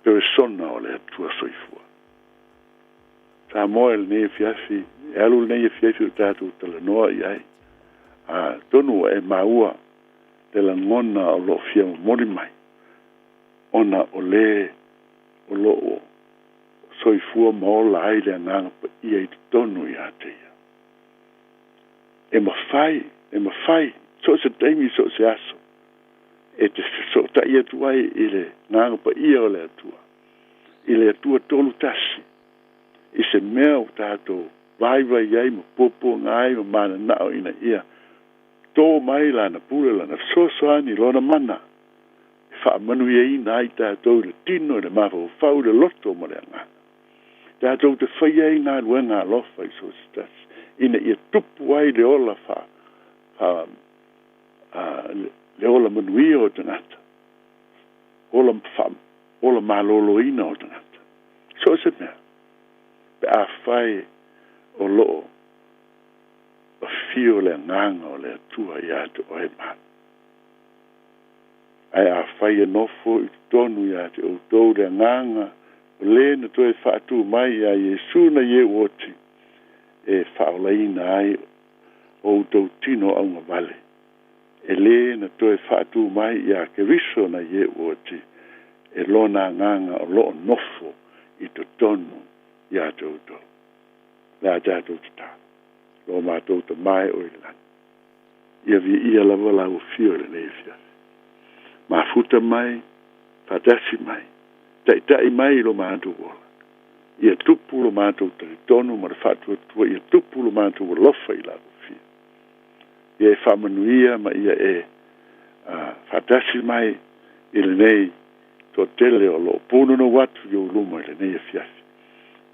peresona o le Atua soifua. Samoa i lenei afiafi, e alu lenei afiafi o tatou talanoa i ai. Atonu ua e maua le lagona o lo o fia momoli mai, ona o lē o lo o soifua ma ola ai le Agaga Paia i totonu ia te ia. E mafai, e mafai, so o se taimi, so o se aso, e te fesootai atu ai i le Agaga Paia o le Atua, i le Atua Tolu Tasi, i se mea ua tatou vaivai ai ma puapuaga ai ma mananao ina ia tō mai Lana pule, Lana fesoasoani, Lona mana e faamanuiaina ai tatou i le tino, i le mafaufau, i le loto ma le agaga. Tatou te faia ai galuega alofa i so o se tasi, ina ia tupu ai le ola fa, fa, a, le ola manuia o tagata, ola fa, ola malōlōina o tagata. So o se mea, pe afai o lo o afio le Agaga o le Atua ia te oe ma au. Ae afai e nofo i totonu ia te outou le Agaga o lē na toe faatū mai iā Iesu na Ieu oti, e faaolaina ai o outou tino augavale, e lē na toe faatū mai iā Keriso na Ieu oti, e Lona Agaga o lo o nofo i totonu ia te outou. Le a tatou tatalo. Lo matou Tama e o i le lagi. Ia viia lava lau afio i lenei afiafi. Mafuta mai, faatasi mai, taitai mai i lo matou ola. Ia tupu lo matou talitonu ma le faatuatua, ia tupu lo matou alofa i lau afio. Ia e faamanuia ma ia e faatasi mai i lenei toatele o lo o punonou atu i ou luma i lenei afiafi.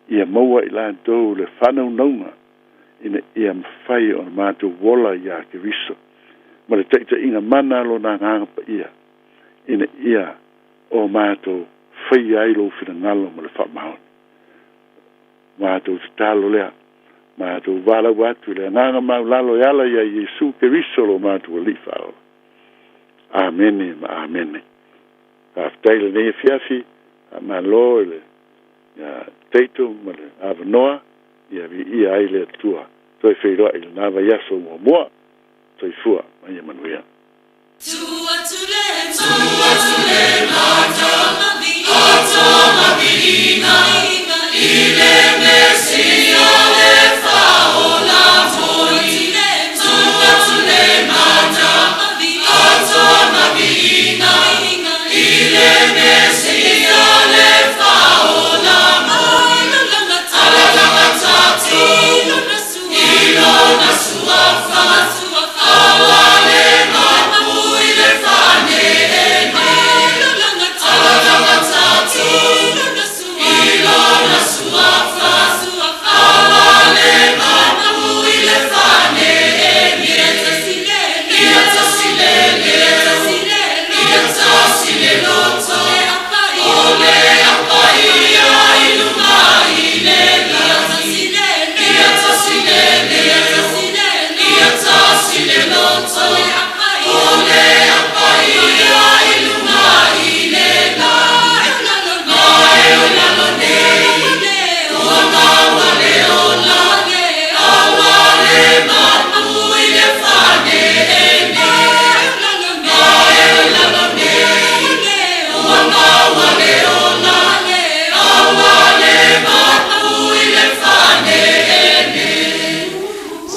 Ia maua i latou le faanaunauga ina ia mafai ona matou ola iā Keriso ma le taitaiga mana a Lona Agaga Paia, ina ia o matou faia ai Lou finagalo ma le faamaoni. Matou tatalo lea, matou valaau atu i le Agaga maulalo e ala iā Iesu Keriso lo matou Alii Faaola. Amene ma amene. Faafetai i lenei afiafi, faamalo i le Taito ma le avanoa. Ia viia ai le Atua. Toe feiloai i lena vaiaso muamua. Soifua ma ia manuia.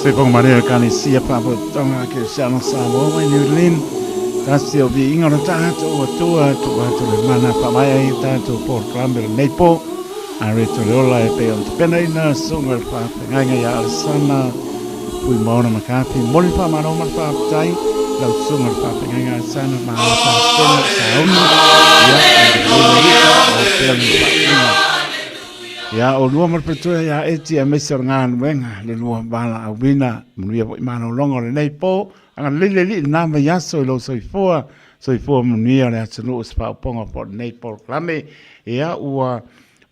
Se ponga mare Ekalesia Faalapotopotoga Kerisiano Samoa mai New Zealand. Tasi o viiga o le tatou Atua, tuu atu le mana faavae ai i tatou polokalame o lenei po. A re to le ola e pei ona tapenaina susuga i le faafeagaiga ia Alesana Fuimaono McCarthy. Momoli le faamalo ma le faafetai i lau susuga i le faafeagaiga Alesana, malo tapena i sauni. Ia, o pea le faauiga. Ia, o lua ma le faletua ia Eti aemaise o le galuega, le lua valaauina, manuia foi malologa o lenei po. Agalelei le Alii i lena vaiaso i lou soifua. Soifua manuia le atunuu se faaopoga po o lenei polokalame. Ia ua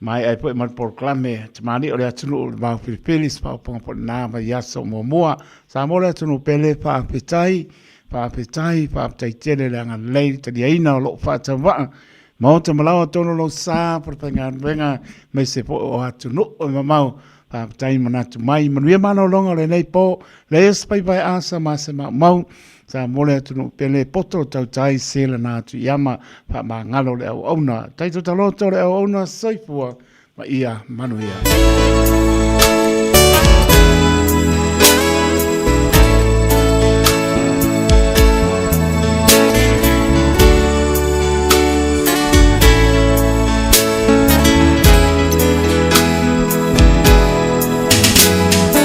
maea ai foi ma le polokalame tamalii o le atunuu i le vaofilifili se faaopoga po o lena vaiaso muamua. Samoa le atunuu pele, faafetai, faafetai, faafetai tele le agalelei le taliaina o lou faatauvaa. Maota ma laoa tonu lou sa po le faigaluega aemaise foi o atunuu e mamao. Faafetai manatu mai. Manuia malologa o lenei po. Leai se faiva e asa ma se maumau. Sa mo le atunuu pele poto tautai se lana atu iama faamagalo le auauna. Taito taloto le auauna soifua ma ia manuia.